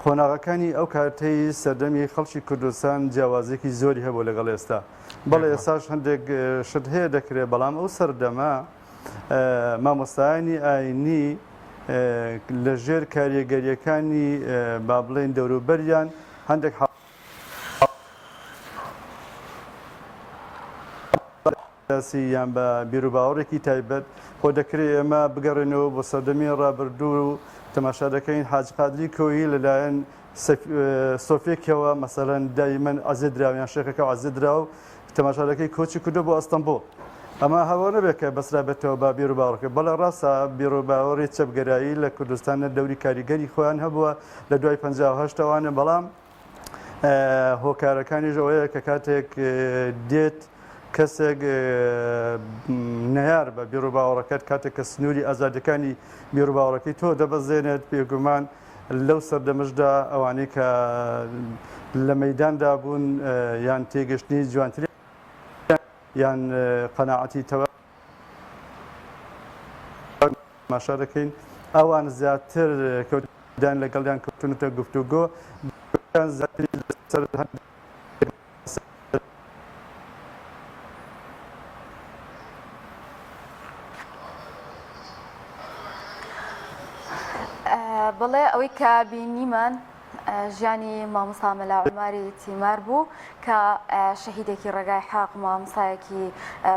قۆناغەکانی ئەو کاتەی سەردەمی خەڵکی کوردستان جیاوازێکی زۆری هەبوو لەگەڵ ئێستا بەڵێ ئێستاش هەندێک شت هەیە دەکرێت بەڵام ئەو سەردەمە مامۆستایانی ئاینی لە ژێر کاریگەریەکانی با بڵێین دەوروبەریان هەندێک سیاسی یان بە بیروباوەڕێکی تایبەت خۆ دەکرێت ئێمە بگەڕێنەوە بۆ سەردەمی ڕابردوو و تەماشا دەکەین حاج قادری کۆیی لەلایەن سۆفیەکەوە مەسەلەن دایمەن عەزێت دراوە یان شێخەکە عەزێت دراوە و تەماشا دەکەی کۆچی کردووە بۆ ئەستەنبوڵ. ئەمە هەوە نەبێت کە بەسرابێتەوە بە بیروباوەڕەکە. بەڵێ ڕاستە بیروباوەڕی چەپگەرایی لە کوردستان دەوری کاریگەری خۆیان هەبووە لە دوای 58 ەوانە بەڵام هۆکارەکانیش ئەوەیە کە کاتێک دێت کەسێک نەیار بە بیروباوەڕەکەت کاتێک کە سنووری ئازادیەکانی بیروباوەڕەکەی تۆ دەبەزێنێت بێگومان لەو سەردەمەشدا ئەوانەی کە لە مەیداندا بوون یان تێگەشتنی جوانتریان یان قەناعەتی تەواو تەماشا دەکەین ئەوان زیاتر کەوتدان لەگەڵیان کەوتونەتە گفتوگۆ زیاتری لەسەر بەڵێ ئەوەی کە بینیمان ژیانی مامۆستا مەلا عوماری تیمار بوو کە شەهیدێکی ڕێگای حەق مامۆستایەکی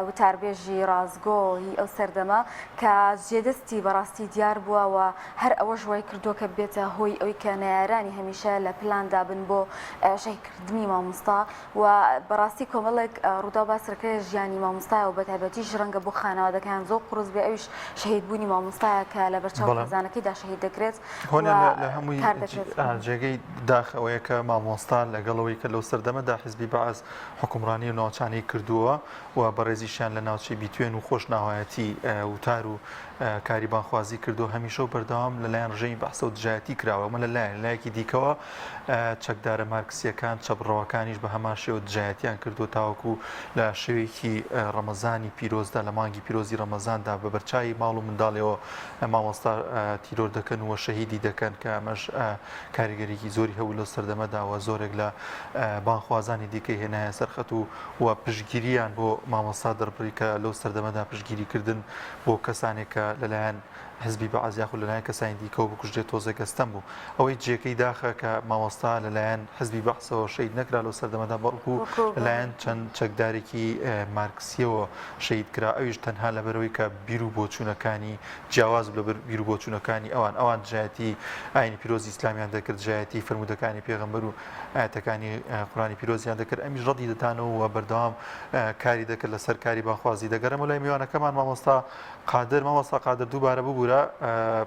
وتاربێژی ڕاستگۆ هی ئەو سەردەمە کە جێدەستی بەڕاستی دیار بووە و هەر ئەوەش وای کردووە کە بێتە هۆی ئەوی کە نەیارانی هەمیشە لە پلاندا بن بۆ شەهیدکردنی مامۆستا و بەڕاستی کۆمەڵێک ڕووداو باس دەکرێت ژیانی مامۆستایە و بەتایبەتیش ڕەنگە بۆ خانەوادەکەیان زۆر قورس بێ ئەویش شەهیدبوونی مامۆستایە کە لە بەرچاو خێزانەکەیدا شەهید دەکرێت هۆنیا لە هەمووی جێگەی داخ ئەوەیە کە مامۆستا لەگەڵەوەی کە لەو سەردەمەدا حزبی بەعس حکومڕانی و ناوچانەی کردووە و بەڕێزیشیان لە ناوچەی بیتوێن و خۆشناوایەتی وتار و کاری بانگخوازی کردووە هەمیشە و بەردەوام لەلایەن ڕژێمی بەعسەوە دژایەتی کراوە ئەمە لەلایەن لایەکی دیکەوە چەکدارە مارکسیەکان چەپڕەوەکانیش بە هەمان شێوە دژایەتیان کردووە تاوەکو لە شەوێکی ڕەمەزانی پیرۆزدا لە مانگی پیرۆزی ڕەمەزاندا بە بەرچاوی ماڵ و منداڵیەوە مامۆستا تیرۆر دەکەن و شەهیدی دەکەن کە ئەمەش کاریگەریی زۆری هەبوو لەو سەردەمەدا و زۆرێک لە بانگخوازانی دیکەی هێنایە سەر خەت و و پشتگیریان بۆ مامۆستا دەربڕی کە لەو سەردەمەدا پشتگیریکردن بۆ کەسانێک کە لەلایەن حزبی بەعس یاخود لەلایەن کەسانی دیکەوە بکوژرێت تۆزێک ئەستەم بوو. ئەوەی جێگەی داخە کە مامۆستا لەلایەن حزبی بەعسەوە شەهید نەکرا لەو سەردەمەدا بەڵکو لەلایەن چەند چەکدارێکی مارکسیەوە شەهید کرا ئەویش تەنها لەبەرئەوەی کە بیرو بۆچوونەکانی جیاواز بوو لە بیرو بۆچوونەکانی ئەوان ئەوان دژایەتی ئاینی پیرۆزی ئیسلامیان دەکرد دژایەتی فەرموودەکانی پێغەمبەر و ئایەتەکانی قورئانی پیرۆزیان دەکرد ئەمیش ڕەدی دەدانەوە و بەردەوام کاری دەکرد لەسەر کاری بانگخوازی دەگەڕێمەوە لای میوانەکەمان مامۆستا قادر مامۆستا قادر دووبارە ببوورە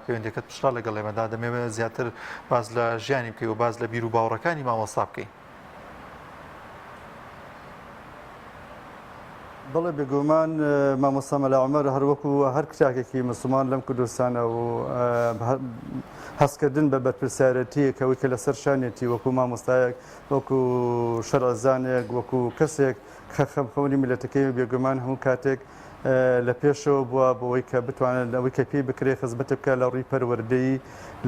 پەیوەندەکەت پشتا لەگەڵ ئێمەدا دەمەوێت زیاتر باس لە ژیانی بکەی و باس لە بیر و باوەڕەکانی مامۆستا بکەی. بەڵێ بێگومان مامۆستا مەلا عومەر هەروەکو هەر کچاکێکی مسلمان لەم کوردستانە و هەستکردن بە بەرپرسیارەتیەک ئەوەی کە لەسەر شانێتی وەکو مامۆستایەک وەکو شەرعزانێک وەکو کەسێک کە خەمخەونی میللەتەکەی و بێگومان هەموو کاتێک لە پێشەوە بووە بۆی کە بتوانێت ئەوەی کە پێی بکرێت خزمەت بکات لە ڕووی پەروەردەیی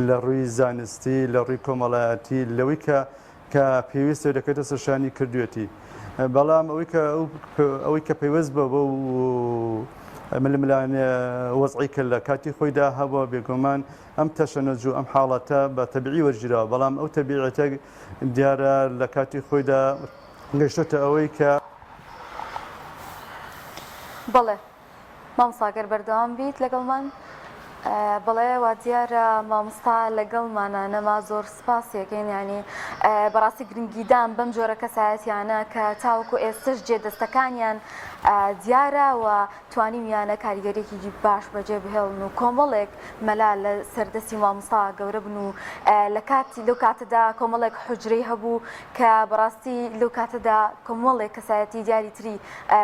لە ڕووی زانستی لە ڕووی کۆمەڵایەتی لەوەی کە کە پێویستە دەکەوێتە سەر شانی کردوێتی بەڵام ئەوەی کە ئەوەی کە پەیوەست بە بەو ململانێ وەزعی کە لە کاتی خۆیدا هەبووە بێگومان ئەم تەشەنەج و ئەم حاڵەتە بە تەبیعی وەرگیراوە بەڵام ئەو تەبیعەتە دیارە لە کاتی خۆیدا گەیشتۆتە ئەوەی کە بەڵێ مامۆستا گەر بەردەوام بیت لەگەڵمان. بەڵێ وادیارە مامۆستا لەگەڵمانە نەما زۆر سپاسی ئەکەین یانی بەڕاستی گرنگیدان بەم جۆرە کەسایەتیانە کە تاوەکو ئێستش جێ دەستەکانیان دیارە و توانیویانە کاریگەریەکی باش بەجێ بهێڵن و کۆمەڵێک مەلا لە سەردەستی مامۆستا گەورە بن و لە کاتی لەو کاتەدا کۆمەڵێک حوجرەی هەبوو کە بەڕاستی لەو کاتەدا کۆمەڵێک کەسایەتی دیاری تری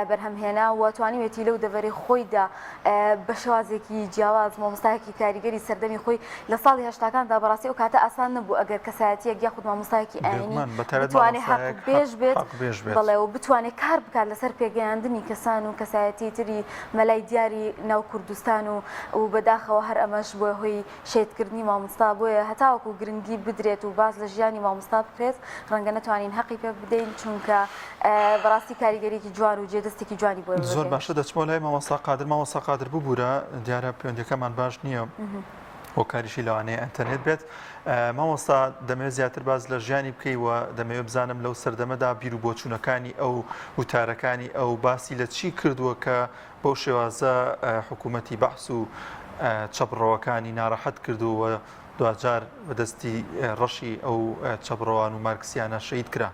بەرهەمهێنا و توانیوێتی لەو دەڤەرەی خۆیدا بە شێوازێکی جیاواز مامۆستایەکی کاریگەری سەردەمی خۆی لە ساڵی هەشتاکاندا بەڕاستی ئەو کاتە ئاسان نەبوو ئەگەر کەسایەتیەک یاخود مامۆستایەکی ئاینی بتوانێت حەق بێژ بێت بەڵێ و بتوانێت کار بکات لەسەر پێگەیاندنی کەسان و کەسایەتی تری مەلای دیاری ناو کوردستان و و بەداخەوە هەر ئەمەش بووە هۆی شەهیدکردنی مامۆستا بۆیە هەتاوەکو گرنگی بدرێت و باس لە ژیانی مامۆستا بکرێت ڕەنگە نەتوانین هەقی پێ بدەین چونکە بەڕاستی کاریگەریەکی جوان و جێدەستێکی جوانی بۆ زۆر باشە دەچمەوە لای مامۆستا قادر مامۆستا قادر ببوورە دیارە پەیوەندیەکەمان باش نییە هۆکاریشی لەوانەیە ئەتەرنێت بێت مامۆستا دەمەوێت زیاتر باز لە ژیانی بکەی و دەمەوێت بزانم لەو سەردەمەدا بیر و بۆچوونەکانی ئەو وتارەکانی ئەو باسی لە چی کردووە کە بەو شێوازە حکوومەتی بەعس و چەپڕەوەکانی ناڕەحەت کردووە و دواجار بە دەستی ڕەشی ئەو چەپڕەوان و مارکسیانە شەهید کرا.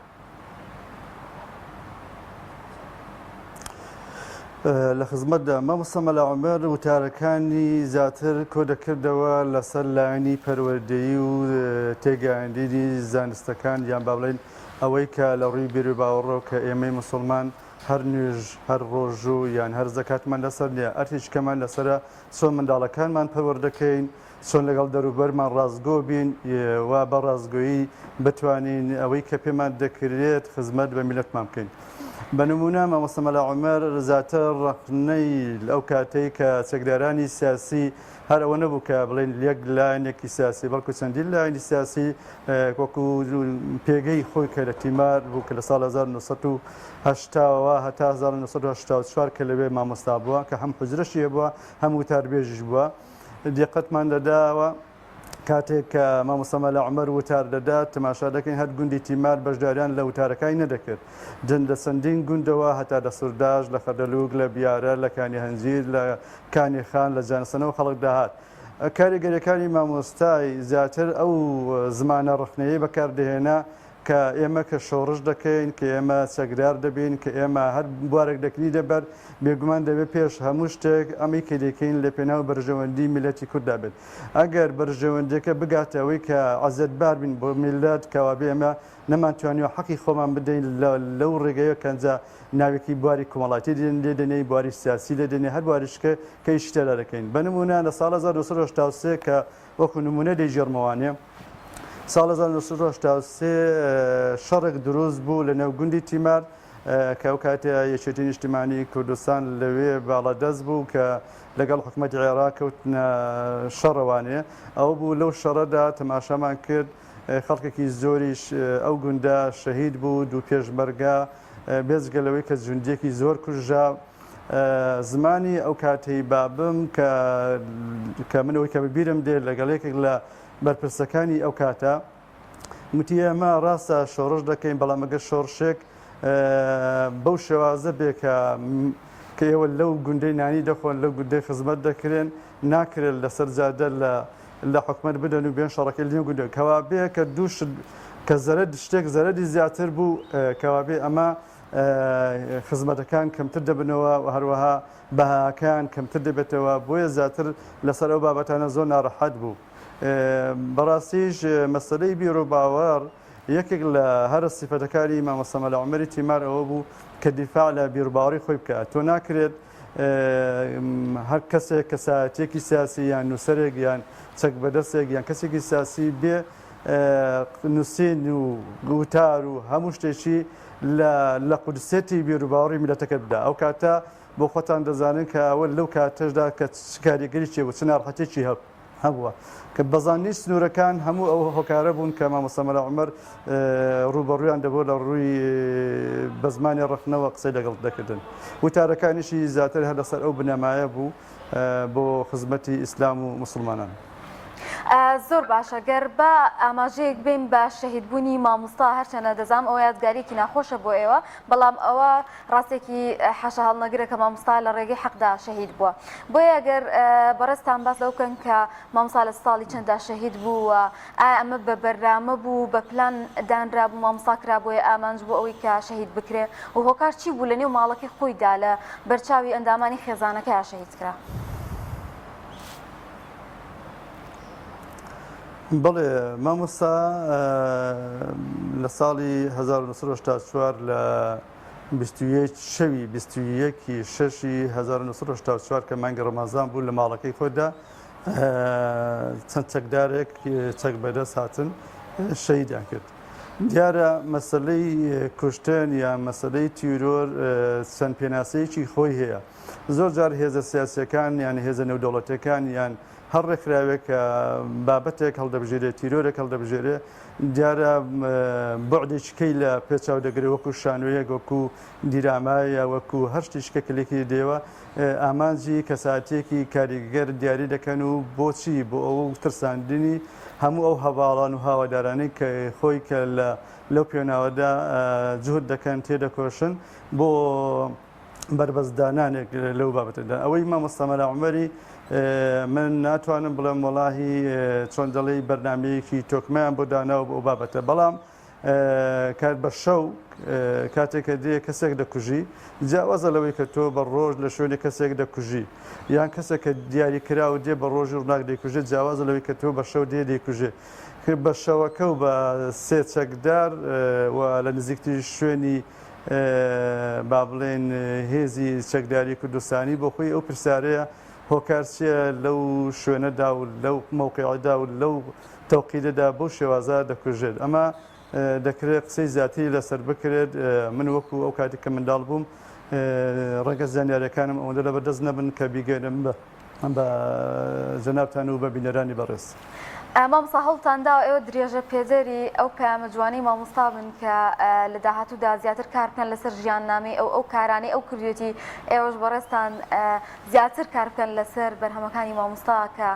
لە خزمەتدا مامۆستا مەلا عومەر وتارەکانی زیاتر کۆدەکردەوە لەسەر لایەنی پەروەردەیی و تێگەیاندنی زانستەکان یان با بڵێین ئەوەی کە لە ڕووی بیروباوەڕەوە کە ئێمەی موسڵمان هەر نوێژ، هەر ڕۆژوو یان هەر زەکاتمان لەسەر نییە، ئەرکێکی کەمان لەسەرە چۆن منداڵەکانمان پەروەردەکەین، چۆن لەگەڵ دەروبەرمان ڕاستگۆ بین و بە ڕاستگۆیی بتوانین ئەوەی کە پێمان دەکرێت خزمەت بە میللەتمان بکەین. بە نموونە مامۆستا مەلا عومەر زیاتر ڕەخنەی ئەو کاتەی کە چەکدارانی سیاسی هەر ئەوە نەبوو کە بڵێین یەک لایەنێکی سیاسی بەڵکو چەندین لایەنی سیاسی وەکو پێگەی خۆی کە لە تیمار بوو کە لە ساڵ 1970ەوە هەتا 1984 کە لەوێ مامۆستا بووە کە هەم حوجرەشی هەبووە هەم وتاربێژیش بووە دیقەتمان دەداوە کاتێک کە مامۆستا مەلا عومەر وتار دەدات تەماشا دەکەین هەر گوندی تیمار بەشداریان لە وتارەکانی نەدەکرد دن لە چەندین گوندەوە هەتا لە سورداش لە خەردەلوک لە بیارە لە کانی هەنجیر لە کانی خان لە جانسەنەوە خەڵک دەهات. کاریگەریەکانی مامۆستای زیاتر ئەو زمانە ڕەخنەیەی بەکار دەهێنا کە ئێمە کە شۆڕش دەکەین، کە ئێمە چەکدار دەبین، کە ئێمە هەر بوارێک دەکرینە بەر، بێگومان دەبێت پێش هەموو شتێک ئەمەی کە دەیکەین لە پێناو بەرژەوەندی میللەتی کورددا بێت. ئەگەر بەرژەوەندیەکە بگاتە ئەوەی کە عەزێتبار بین بۆ میللەت، کەوابێ ئێمە نەمانتوانیوە حەقی خۆمان بدەین لەو ڕێگەیە کە ئەنجا ناوێکی بواری کۆمەڵایەتی لێ دەنێی، بواری سیاسی لێ دەنێی، هەر بواریش کە کە ئیشی تێدا دەکەین. بە نموونە لە ساڵ 1983 کە وەکوو نموونە دەیگێڕمەوانێ، ساڵ 1983 شەڕێک دروست بوو لە نێو گوندی تیمار کە ئەو کاتە یەکێتی نیشتیمانی کوردستان لەوێ باڵادەست بوو کە لەگەڵ حکوومەتی عێراق کەوتنە شەڕەوانێ. ئەوە بوو لەو شەڕەدا تەماشامان کرد خەڵکێکی زۆریش ئەو گوندە شەهید بوو، دوو پێشمەرگە، بێجگە لەوەی کە جوندیەکی زۆر کوژرا. زمانی ئەو کاتەی بابم کە کە من ئەوەی کە بەبیرم دێ لەگەڵ یەکێک لە بەرپرسەکانی ئەو کاتە وتی ئێمە ڕاستە شۆڕش دەکەین بەڵام ئەگەر شۆڕشێک بەو شێوازە بێ کە کە ئێوە لەو گوندەی نانی دەخۆن لەو گوندەی خزمەت دەکرێن ناکرێت لەسەر جادە لە لە حکومەت بدەن و بێن شەڕەکەی لەنێو گوندە کەوابێ کە دوو شت کە زەرەد شتێک زەرەدی زیاتر بوو کەوابێ ئەمە خزمەتەکان کەمتر دەبنەوە و هەروەها بەهاکان کەمتر دەبێتەوە بۆیە زیاتر لەسەر ئەو بابەتانە زۆر ناڕەحەت بوو بەڕاستیش مەسەلەی بیر و باوەڕ یەکێک لە هەرە سیفەتەکانی مامۆستا مەلا عومەری تیمار ئەوە بوو کە دیفاع لە بیروباوەڕی خۆی بکات تۆ ناکرێت هەر کەسێک کەسایەتیەکی سیاسی یان نووسەرێک یان چەک بەدەستێک یان کەسێکی سیاسی بێ نووسین و وتار و هەموو شتێکی لە قودسێتی بیروباوەڕی میلەتەکە بدا ئەو کاتە بۆ خۆتان دەزانن کە ئەوە لەو کاتەشدا کە چ کاریگەریی بوو چ ناڕەحەتێکی هەبووە کە بەزاندنی سنوورەکان هەموو ئەو هۆکارە بوون کە مامۆستا مەلا عومەر ڕووبەڕوویان دەبوو لە ڕووی بە زمانی ڕەخنەوە قسەی لەگەڵ دەکردن. وتارەکانیشی زیاتر هەر لەسەر ئەو بنەمایە بوو بۆ خزمەتی ئیسلام و موسڵمانان. زۆر باشە گەر با ئاماژەیەک بین بە شەهیدبوونی مامۆستا هەرچەنە دەزانم ئەوە یادگاریەکی ناخۆشە بۆ ئێوە بەڵام ئەوە ڕاستێکی حاشا هەڵنەگرە کە مامۆستا لە ڕێگەی حەقدا شەهید بووە بۆیە گەر بەڕێزتان باس لەوە بکەن کە مامۆستا لە ساڵی چەنددا شەهید بوو و ئایا ئەمە بە بەرنامە بوو بە پلان دانرابوو مامۆستا کرابووە ئامانج بۆ ئەوەی کە شەهید بکرێ و هۆکار چی بوو لە نێو ماڵەکەی خۆیدا لە بەرچاوی ئەندامانی خێزانەکەیا شەهید کرا؟ بەڵێ مامۆستا لە ساڵی 1984 لە 21 شەوی 21 شەشی 1984 کە مانگی ڕەمەزان بوو لە ماڵەکەی خۆیدا چەند چەکدارێک چەک بەدەست هاتن شەهیدیان کرد. دیارە مەسەلەی کوشتن یا مەسەلەی تیرۆر چەند پێناسەیەکی خۆی هەیە. زۆر جار هێزە سیاسیەکان یان هێزە نێودەوڵەتیەکان یان هەر ڕێکخراوێک کە بابەتێک هەڵدەبژێرێ تیرۆرێک هەڵدەبژێرێ دیارە بەعدێکی کەی لە پێچاو دەگرێ وەکو شانۆیەک وەکو دیراما یا وەکو هەر شتێکی کە لێکی دێوە ئامانجی کەساتیەکی کاریگەر دیاری دەکەن و بۆچی بۆ ئەو ترساندنی هەموو ئەو هەڤاڵان و هاوادارانەی کە خۆی کە لە لەو پێناوەدا جهد دەکەن تێدەکۆشن بۆ بەربەست دانانێک لەو بابەتەدا ئەوەی مامۆستا مەلا عومەری من ناتوانم بڵێم وەڵاهی چۆن دەڵێی بەرنمەیەکی تۆکمەیان بۆ داناوە بۆ ئەو بابەتە بەڵام کار بە شەو کاتێک کە دێ کەسێک دەکوژی جیاوازە لەوەی کە تۆ بە ڕۆژ لە شوێنی کەسێک دەکوژی یان کەسێک کە دیاری کرا و دێ بە ڕۆژی ڕووناک دەیکوژێت جیاوازە لەوەی کە تۆ بە شەو دێ دەیکوژێ بە شەوەکە و بە سێ چەکدار و لە نزیکتری شوێنی با بڵێین هێزی چەکداری کوردستانی بۆ خۆی ئەو پرسیارەیە هۆکار چییە لەو شوێنەدا و لەو مەوقعەدا و لەو تەوقیدەدا بەو شێوازە دەکوژێت ئەمە دەکرێت قسەی زیاتری لەسەر بکرێت من وەکو ئەو کاتی کە منداڵ بووم ڕەنگە زانیاریەکانم ئەوەندە لەبەردەست نەبن کە بیگەێنم بە بە جەنابتان و بە بینەرانی بەڕێز. مامۆستا هەوڵتان داوە ئێوە درێژە پێدەری ئەو پەیامە جوانەی مامۆستا بن کە لە داهاتوودا زیاتر کار بکەن لەسەر ژیاننامەی ئەو ئەو کارانەی ئەو کردوێتی ئێوەش بەڕێزتان زیاتر کار بکەن لەسەر بەرهەمەکانی مامۆستا کە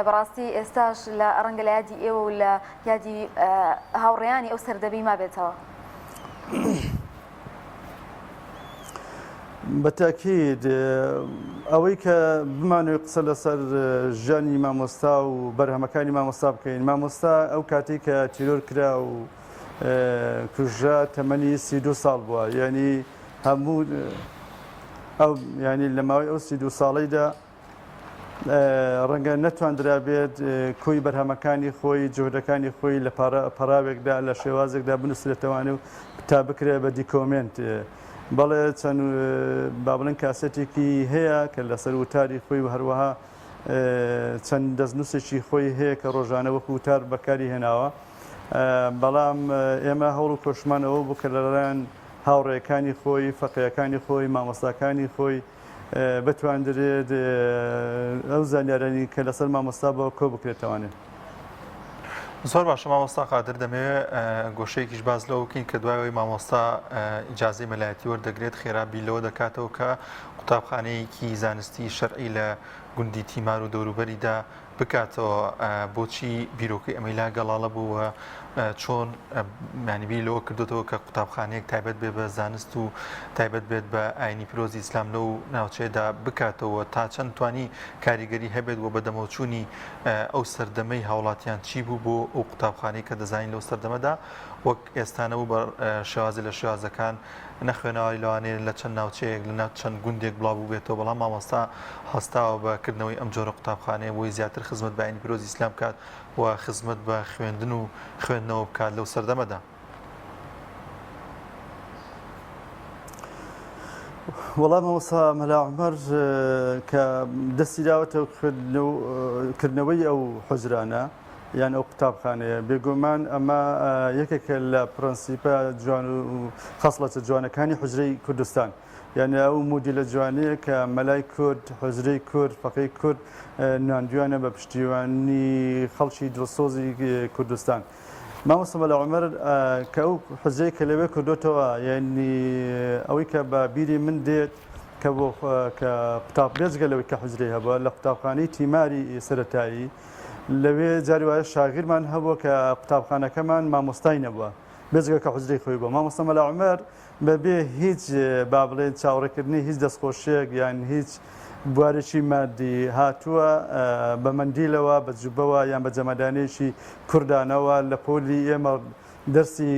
بەڕاستی ئێستاش لە ڕەنگە لە یادی ئێوە و لە یادی هاوڕێیانی ئەو سەردەمی مابێتەوە. بە تاکید ئەوەی کە بمانەوێت قسە لەسەر ژیانی مامۆستا و بەرهەمەکانی مامۆستا بکەین مامۆستا ئەو کاتێک کە تیرۆر کرا و کوژرا تەمەنی 32 ساڵ بووە یعنی هەموو ئەو ینی لە ماوەی ئەو 32 ساڵیدا ڕەنگە نەتواندرابێت کۆی بەرهەمەکانی خۆی، جوهدەکانی خۆی لە پەڕاوێکدا، لە شێوازێکدا بنووسرێتەوانێ و تا بکرێت بە دیکۆمێنت. بەڵێ چەند با بڵێن کاسێتێکی هەیە کە لەسەر وتاری خۆی و هەروەها چەند دەستنووسێکی خۆی هەیە کە ڕۆژانە وەکو وتار بەکاری هێناوە. بەڵام ئێمە هەوڵ و کۆشمان ئەوە بوو کە لەلایەن هاوڕێکانی خۆی، فەقێیەکانی خۆی، مامۆستاکانی خۆی، بتواندرێت ئەو زانیارانی کە لەسەر مامۆستا بۆ کۆ بکرێتەوانێ. زۆر باشە مامۆستا قادر دەمەوێت گۆشەیەکیش باس لەوە بکەین کە دوای ئەوەی مامۆستا ئیجازەی مەلایەتی وەردەگرێت خێرا بیر لەوە دەکاتەوە کە قوتابخانەیەکی زانستی شەرعی لە گوندی تیمار و دەوروبەریدا بکاتەوە بۆچی بیرۆکەی ئەمەی لا گەڵاڵە بوو و چۆن ینی بیر لەوە کردوتەوە کە قوتابخانەیەک تایبەت بێ بە زانست و تایبەت بێت بە ئاینی پیرۆزی ئیسلام لەو ناوچەیەدا بکاتەوە تا چەند توانی کاریگەری هەبێت و بەدەمەوچوونی ئەو سەردەمەی هاوڵاتیان چی بوو بۆ ئەو قوتابخانەی کە دەزانین لەو سەردەمەدا وەک ئێستا نەبوو بە شێوازی لە شێوازەکان نەخوێنەواری لەوانەیە لە چەند ناوچەیەک لە چەند گوندێک بڵاو بووبێتەوە، بەڵام مامۆستا هەستاوە بە کردنەوەی ئەم جۆرە قوتابخانەیە بۆی زیاتر خزمەت بە ئاینی پیرۆزی ئیسلام بکات و خزمەت بە خوێندن و خوێندنەوە بکات لەو سەردەمەدا. وەڵا مامۆستا مەلا عومەر کە دەستی داوەتە کردنەوەی ئەو حوجرانە، یان ئەو قوتابخانەیە. بێگومان ئەمە یەکێکە لە پرەنسیپە جوان و خەسڵەتە جوانەکانی حوجرەی کوردستان. یعنی ئەو مۆدیلە جوانەیە کە مەلای کورد، حوجرەی کورد، فەقێی کورد نواندویانە بە پشتیوانی خەڵکی دڵسۆزی کوردستان. مامۆستا مەلا عومەر کە ئەو حوجرەی کە لەوێ کردۆتەوە، یعنی ئەوەی کە بە بیری من دێت کە بۆ کە قوتاب بێجگە لەوەی کە حوجرەی هەبووە لە قوتابخانەی تیماری سەرەتایی. لەوێ جاری وایە شاگرمان هەبووە کە قوتابخانەکەمان مامۆستای نەبووە بێجگە کە حوجرەی خۆی بووە. مامۆستا مەلا عومەر بەبێ هیچ با بڵێین چاوەڕێکردنی هیچ دەستخۆشیەک یان هیچ بوارێکی مادی هاتووە بە مەندیلەوە بە جوبەوە یان بە جەمەدانەیەکی کوردانەوە لە پۆلی ئێمە دەرسی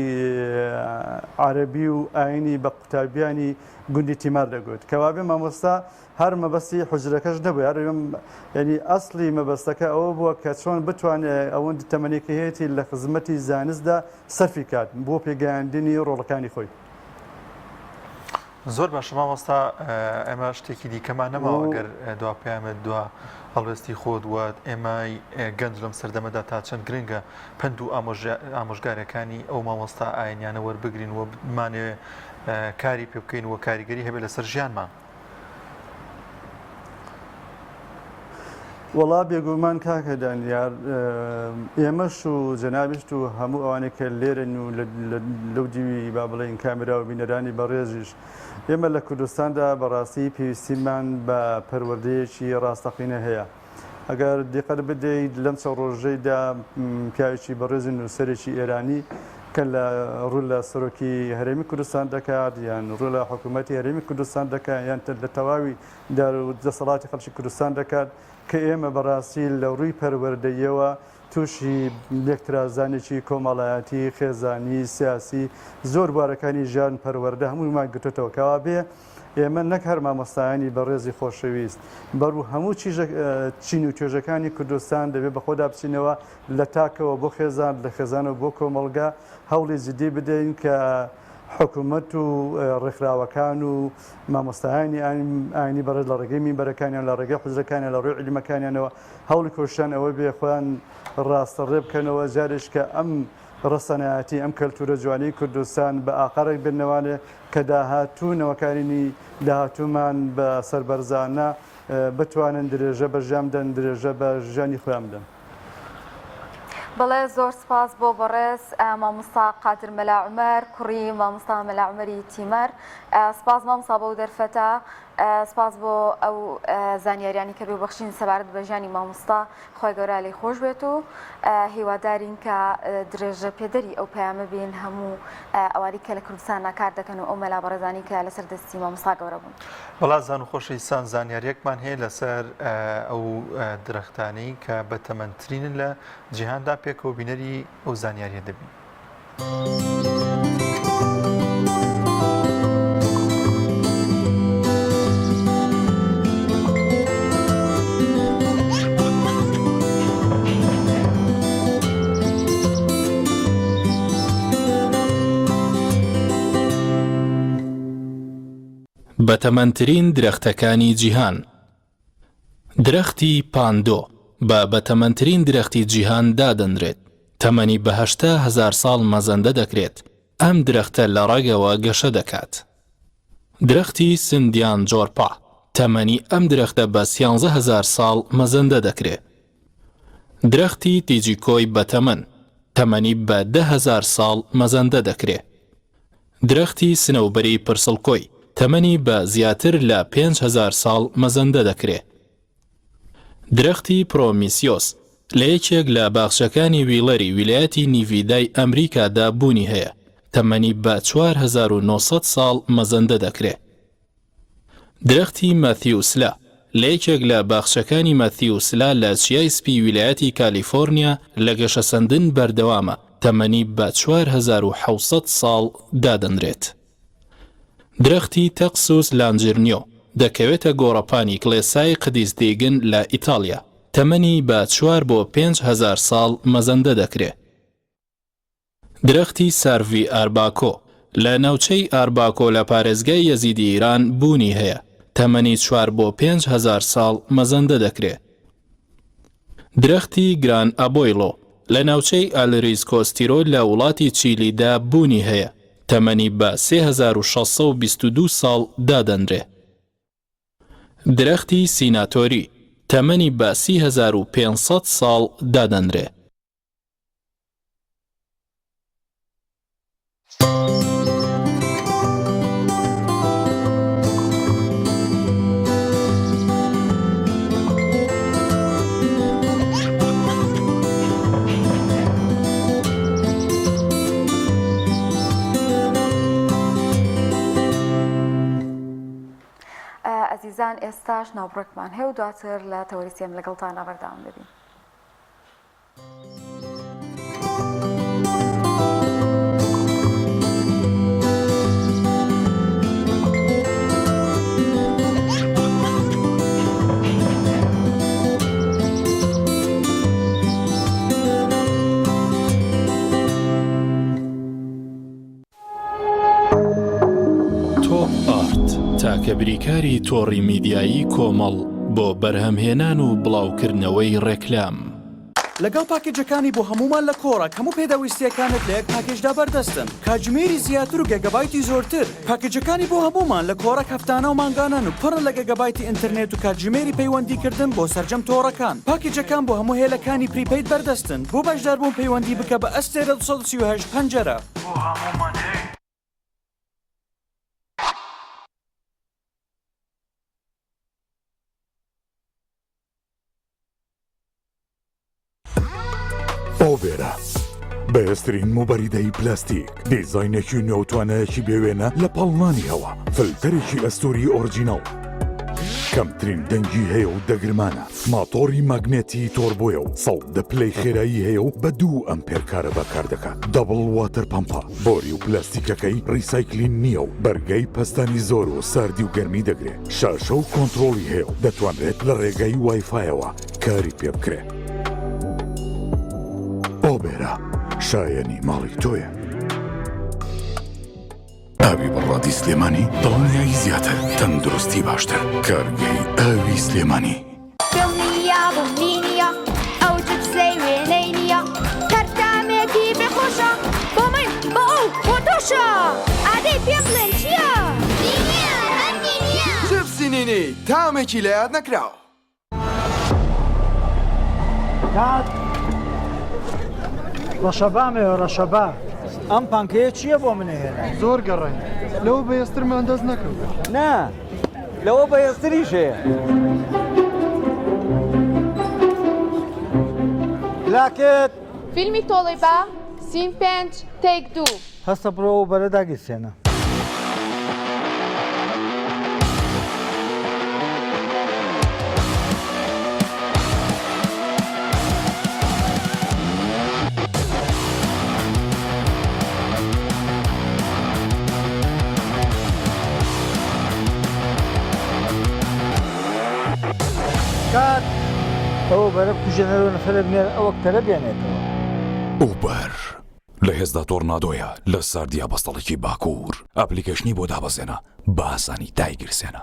عەرەبی و ئاینی بە قوتابیانی گوندی تیمار دەگوت. کەوابێ مامۆستا هەر مەبەستی حوجرەکەش نەبوو هەر یعنی ئەسڵی مەبەستەکە ئەوە بووە کە چۆن بتوانێت ئەوەندی تەمەنی کە هەیەتی لە خزمەتی زانستدا سەرفی کات بۆ پێگەیاندنی ڕۆڵەکانی خۆی. زۆر باشە مامۆستا ئێمە شتێکی دیکەمان نەماوە گەر دوا پەیامت دوا هەڵوێستی خۆت و ئێمەی گەنج لەم سەردەمەدا تا چەند گرنگە پەند و ئامۆژگارەکانی ئەو مامۆستا ئاینیانە وەربگرین و بمانەوێ کاری پێ بکەین و کاریگەری هەبێت لەسەر ژیانمان. وەڵا بێگومان کاکە دانیار ئێمەش و جەنابیشت و هەموو ئەوانەی کە لێرەن و لەو دیوی با بڵێین کامێرا و بینەرانی بەڕێزیش ئێمە لە کوردستاندا بەڕاستی پێویستیمان بە پەروەردەیەکی ڕاستەقینە هەیە. ئەگەر دیقەت بدەیت لەم چەند ڕۆژەیدا پیاوێکی بەڕێز و نووسەرێکی ئێرانی کە لە ڕوو لە سەرۆکی هەرێمی کوردستان دەکات یان ڕوو لە حکوومەتی هەرێمی کوردستان دەکات یان لە تەواوی دار و دەسەڵاتی خەڵکی کوردستان دەکات کە ئێمە بەڕاستی لە ڕووی پەروەردەییەوە تووشی لێکترازانێکی کۆمەڵایەتی، خێزانی، سیاسی، زۆر بوارەکانی ژیان پەروەردە هەموویمان گرتۆتەوە کەوابێ ئێمە نەک هەر مامۆستایانی بەڕێزی خۆشەویست بەڕوو هەموو چین و توێژەکانی کوردستان دەبێ بەخۆدا بچینەوە لە تاکەوە بۆ خێزان لە خێزانەوە بۆ کۆمەڵگە هەوڵی جدی بدەین کە حکومەت و ڕێکخراوەکان و مامۆستایانی ئاینی بەڕێز لە ڕێگەی مینبەرەکانیان لە ڕێگەی حوجرەکانیان لە ڕووی عیلمەکانیانەوە هەوڵی کۆششیان ئەوە بێ خۆیان ڕاستە ڕێ بکەنەوە جارێک کە ئەم ڕەسەنایەتی ئەم کەلتورە جوانەی کوردستان بە ئاقارێک بێنەوانێ کە داهاتوو نەوەکانی داهاتوومان بە سەربەرزانە بتوانن درێژە بە ژیان بدەن درێژە بە ژیانی خۆیان بدەن. بەڵێ زۆر سپاس بۆ بەڕێز مامۆستا قادر مەلا عومەر کوڕی مامۆستا مەلا عومەری تیمەر سپاس مامۆستا بەو دەرفەتە سپاس بۆ ئەو زانیاریانی کە بێ بەخشین سەبارەت بە ژیانی مامۆستا خوای گەورە لێی خۆش بێت و هیوادارین کە درێژە پێدەری ئەو پەیامە بین هەموو ئەوانی کە لە کوردستاندا کار دەکەن و ئەو مەلا بەڕێزانی کە لەسەر دەستی مامۆستا گەورە بوون. بەڵازان و خۆشەویستان زانیاریەکمان هەیە لەسەر ئەو درەختانەی کە بەتەمەنترینن لە جیهاندا پێکەوە بینەری ئەو زانیاریە دەبین. بەتەمەنترین درەختەکانی جیهان. درەختی پاندۆ بە بەتەمەنترین درەختی جیهان دادەنرێت، تەمەنی بە 80 هەزار ساڵ مەزەندە دەکرێت، ئەم درەختە لە ڕەگەوە گەشە دەکات. درەختی سندیان جۆرپا، تەمەنی ئەم درەختە بە 13 هەزار ساڵ مەزەندە دەکرێ. درەختی تیجیکۆی بەتەمەن، تەمەنی بە 10 هەزار ساڵ مەزەندە دەکرێ. درەختی سنەوبەری پرسڵکۆی، تەمەنی بە زیاتر لە 5000 ساڵ مەزەندە دەکرێ. درەختی پرۆمیسیۆس، لە یەکێک لە باخچەکانی ویڵەری ویلایەتی نیڤیدای ئەمریکادا بوونی هەیە، تەمەنی بە 4900 ساڵ مەزەندە دەکرێ. درەختی مەثیوسلا، لە یەکێک لە باخچەکانی مەثیوسلا لە چیای سپی ویلایەتی کالیفۆرنیا لە گەشەسەندن بەردەوامە، تەمەنی بە 4700 ساڵ دادەنرێت. درەختی تەقسوس لانجرنیۆ، دەکەوێتە گۆڕەپانی کڵێسای قدیس دیگن لە ئیتاڵیا، تەمەنی بە چوار بۆ 5000 ساڵ مەزەندە دەکرێ. درەختی سارڤی ئارباکۆ، لە ناوچەی ئارباکۆ لە پارێزگای یەزیدی ئیران بوونی هەیە، تەمەنی چوار بۆ 5000 ساڵ مەزەندە دەکرێ. درەختی گران ئابۆیڵۆ، لە ناوچەی ئالریز کۆستیرۆ لە وڵاتی چیلیدا بوونی هەیە، تەمەنی بە 3622 ساڵ دادەنرێ. درەختی سیناتۆری، تەمەنی بە 30500 ساڵ دادەنرێ. ئەزیزان ئێستاش ناوبڕێکمان هەیە و دواتر لە تەوەری سێم لەگەڵتانە بەردەوام دەبین. تۆپ ئارت، تاکە بریکاری تۆڕی میدیایی کۆمەڵ بۆ بەرهەمهێنان و بڵاوکردنەوەی ڕێکلام. لەگەڵ پاکێجەکانی بۆ هەموومان لە کۆڕەک هەموو پێداویستییەکانت لە یەک پاکێجدا بەردەستن، کاتژمێری زیاتر و گێگابایتی زۆرتر. پاکێجەکانی بۆ هەموومان لە کۆڕەک هەفتانە و مانگانەن و پڕن لە گێگابایتی ئینتەرنێت و کاتژمێری پەیوەندیکردن بۆ سەرجەم تۆڕەکان. پاکێجەکان بۆ هەموو هێلەکانی prepaid بەردەستن. بۆ بەشداربوون پەیوەندی بکە بە ئەستێرە 238 پەنجەرە. بۆ هەموومان هەیە. ئۆڤێرا بەهێزترین موبەریدەی پلاستیک، دیزاینێکی نوێ و توانایەکی بێوێنە لە پاڵنانی هەوا، فلتەرێکی ئەستوری original، کەمترین دەنگی هەیە و دەگرمانە، ماتۆڕی ماگنێتی تۆربۆیە و 110 پلەی خێرایی هەیە و بە دوو ئەمپێر کارەبا کار دەکات، double water pump ە، بۆری و پلاستیکەکەی recycling نییە و بەرگەی پەستانی زۆر و ساردی و گەرمی دەگرێ، شاشە و کۆنتڕۆڵی هەیە و دەتوانرێت لە ڕێگای وایفایەوە کاری پێ بکرێ. ئۆبێرا شایەنی ماڵی تۆیە. ئاوی بەڕادی سلێمانی دڵنیایی زیاتر، تەندروستی باشتر. کارگەی ئاوی سلێمانی. دڵنیابم نینیە ئەو چپسەی وێنەی نییە هەر تامێکی بێ خۆشە بۆ من بۆ ئەو بۆ تۆشە ئادەی پێم بڵێن چییە؟ نینیە هەر نینیە. چپسی نینی تامێکی لەیاد نەکراو. کاک ڕەشەبام هەیە ڕەشەبا. ئەم پانکەیە چییە بۆ من ئەهێنای؟ زۆر گەڕاین لەوە بەهێزترمان دەست نەکەوت. نا لەوە بەهێزتریش هەیە. لاکت. فیلمی تۆڵەی با، سین پێنج، تەیک دوو. هەستە بڕۆ ئەو بەرە داگیرسێنە. کات ئەوە بەرە بکوژێنەرەوە نەفەرێ بنێرە ئەو ئەکتەرە بێنێتەوە. ئوبەر لە هێزدا تۆرنادۆیە لە ساردیا بەستەڵەکی باکوور ئەپلیکەیشنی بۆ دابەزێنە بە ئاسانی دایگیرسێنە.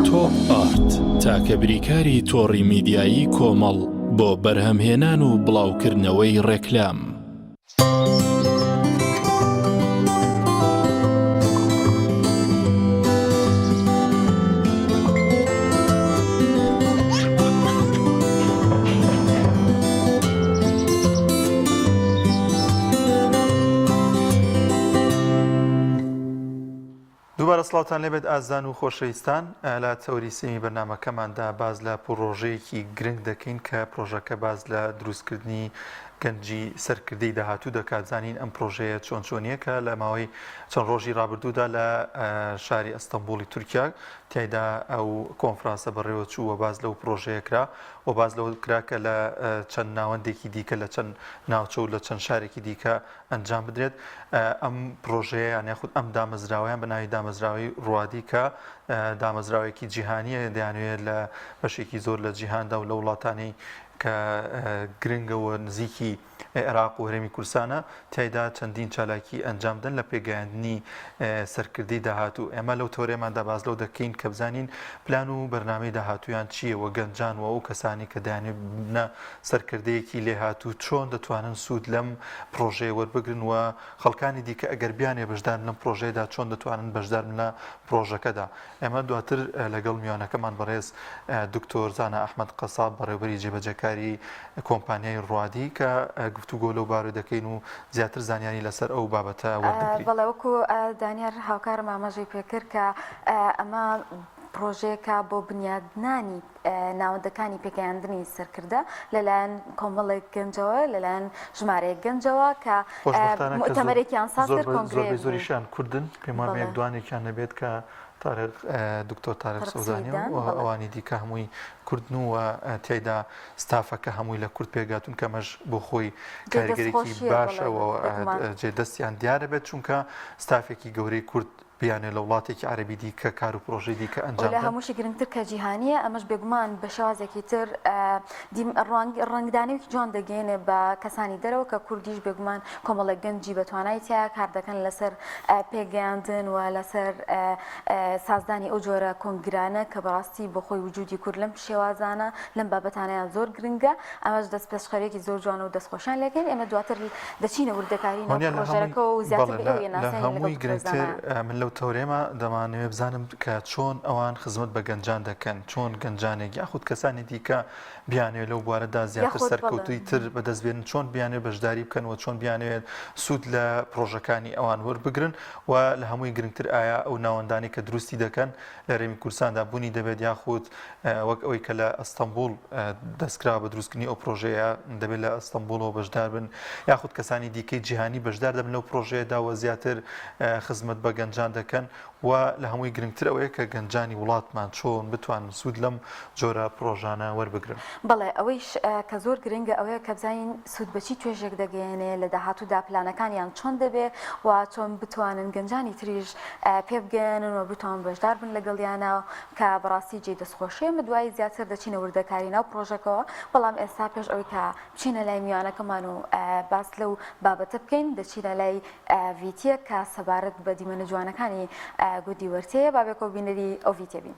تۆپ ئارت، تاکە بریکاری تۆڕی میدیایی کۆمەڵ بۆ بەرهەمهێنان و بڵاوکردنەوەی ڕێکلام. دووبارە سڵاوتان لێبێت ئازان و خۆشەویستان لە تەوەری سێمی بەرنامەکەماندا باس لە پڕۆژەیەکی گرنگ دەکەین کە پرۆژەکە باس لە دروستکردنی گەنجی سەرکردەی داهاتوو دەکات زانین ئەم پرۆژەیە چۆن چۆنیە کە لە ماوەی چەند ڕۆژی ڕابردوودا لە شاری ئەستەنبوڵی تورکیا تیایدا ئەو کۆنفرانسە بەڕێوە چوو و باس لەو پرۆژەیە کرا و باس لەوە کرا کە لە چەند ناوەندێکی دیکە لە چەند ناوچە و لە چەند شارێکی دیکە ئەنجام بدرێت ئەم پرۆژەیە یان یاخود ئەم دامەزراوەیان بە ناوی دامەزراوەی ڕوادی کە دامەزراوێکی جیهانیە دەیانوێت لە بەشێکی زۆر لە جیهاندا و لە وڵاتانی کە گرنگە و نزیکی عێراق و هەرێمی کوردستانە تیایدا چەندین چالاکی ئەنجام دەن لە پێگەیاندنی سەرکردەی داهاتوو ئێمە لەو تەوەرەماندا باس لەو دەکەین کە بزانین پلان و بەرنامەی داهاتوویان چییە و گەنجان و ئەو کەسانی کە دەیانەوێت ببنە سەرکردەیەکی لێهاتوو چۆن دەتوانن سوود لەم پڕۆژەیە وەربگرن و خەڵکانی دیکە ئەگەر بیانەوێت بەشدارن لەم پڕۆژەیەدا چۆن دەتوانن بەشداربن لە پڕۆژەکەدا ئێمە دواتر لەگەڵ میوانەکەمان بەڕێز دکتۆر زانا ئەحمەد قەساب بەڕێوبەری جێبەجێکاری کۆمپانیای ڕوادی کە گفتوگۆ لەو بارەوە دەکەین و زیاتر زانیاری لەسەر ئەو بابەتە وەردەگرین. بەڵێ وەکو دانیار هاوکارم ئاماژەی پێکرد کە ئەمە. پڕۆژەیەکە بۆ بنیادنانی ناوەندەکانی پێگەیاندنی سەرکردە لەلایەن کۆمەڵێک گەنجەوە لەلایەن ژمارەیەک گەنجەوە کە خۆشبەختانە کە زۆر موئتەمەرێکیان ساز زۆر کرد بە کۆنگرەیەک زۆربەی بوو. زۆریشیان کوردن پێم وابێ بەڵێ. یەک دوانێکیان نەبێت کە تارق دکتۆر تارق تارق سەودانی سویدان و بەڵێ. ئەوانی دیکە هەمووی کوردن و تیایدا ستافەکە هەمووی لە کورد پێکهاتوون کە ئەمەش بۆ خۆی جێی کاریگەرێکی دەستخۆشییە باشە بەڵێ و بێگومان. جێ دەستیان دیارە بێت چونکە ستافێکی گەورەی کورد بیانێ لە وڵاتێکی عەرەبی دیکە کار و پرۆژەی دیکە و ئەنجام لە دەن. هەمووشی گرنگتر کە جیهانییە، ئەمەش بێگومان بە شێوازێکی تر دیم ڕوانگ ڕەنگدانەوەیەکی جوان دەگەیەنێ بە کەسانی دەرەوە کە کوردیش بێگومان کۆمەڵێک گەنجی بە توانای تیایە کار دەکەن لەسەر پێگەیاندن و لەسەر سازدانی ئەو جۆرە کۆنگرانە کە بەڕاستی بۆ خۆی وجودی کورد لەم شێوازانە لەم بابەتانەیان زۆر گرنگە ئەمەش دەستپێشخەریەکی زۆر جوانە و دەستخۆشیان لێکەین ئێمە دواتر دەچینە وردەکاری ناو هۆنیا لە هەمووی پڕۆژەکە و زیاتر بەڵێ بە لە ئێوەی لە ناسێنین لەگەڵ هەمووی دکتۆر گرنگتر زانا. من لەو تەورێمە دەمانەوێ بزانم کە چۆن ئەوان خزمەت بە گەنجان دەکەن چۆن گەنجانێک یاخود کەسانی دیکە بیانەوێت لەو بوارەدا زیاتر یاخود بەڵێ. سەرکەوتووی تر بەدەست بێنن چۆن بیانەوێت بەشداری بکەن و چۆن بیانەوێت سوود لە پڕۆژەکانی ئەوان وەربگرن و لە هەمووی گرنگتر ئایا ئەو ناوەندانەی کە دروستی دەکەن لە هەرێمی کوردستاندا بوونی دەبێت یاخود وەک ئەوەی کە لە ئەستەنبوڵ دەستکرا بە دروستکردنی ئەو پرۆژەیە دەبێت لە ئەستەنبوڵەوە بەشدار بن یاخود کەسانی دیکەی جیهانی بەشدار دەبن لەو پرۆژەیەدا و زیاتر خزمەت بە گەنجان دەکەن و لە هەمووی گرنگتر ئەوەیە کە گەنجانی وڵاتمان چۆن بتوانن سوود لەم جۆرە پرۆژانە وەربگرن. بەڵێ ئەوەیش کە زۆر گرنگە ئەوەیە کە بزانین سوود بە چی توێژێک دەگەیەنێ، لە داهاتوودا پلانەکانیان چۆن دەبێ و چۆن بتوانن گەنجانی تریش پێبگەیەنن و بتوان بەشدار بن لەگەڵیانا کە بەڕاستی جێی دەستخۆشیە. ئێمە دوایی زیاتر دەچینە وردەکاری ناو پڕۆژەکەوە، بەڵام ئێستا پێش ئەوەی کە بچینە لای میوانەکەمان و باس لەو بابەتە بکەین دەچینە لای ڤیتیەک کە سەبارەت بە دیمەنە جوانەکانی گوندی وەرتێیە، با بێکەوە بینەری ئەو ڤیتیە بین.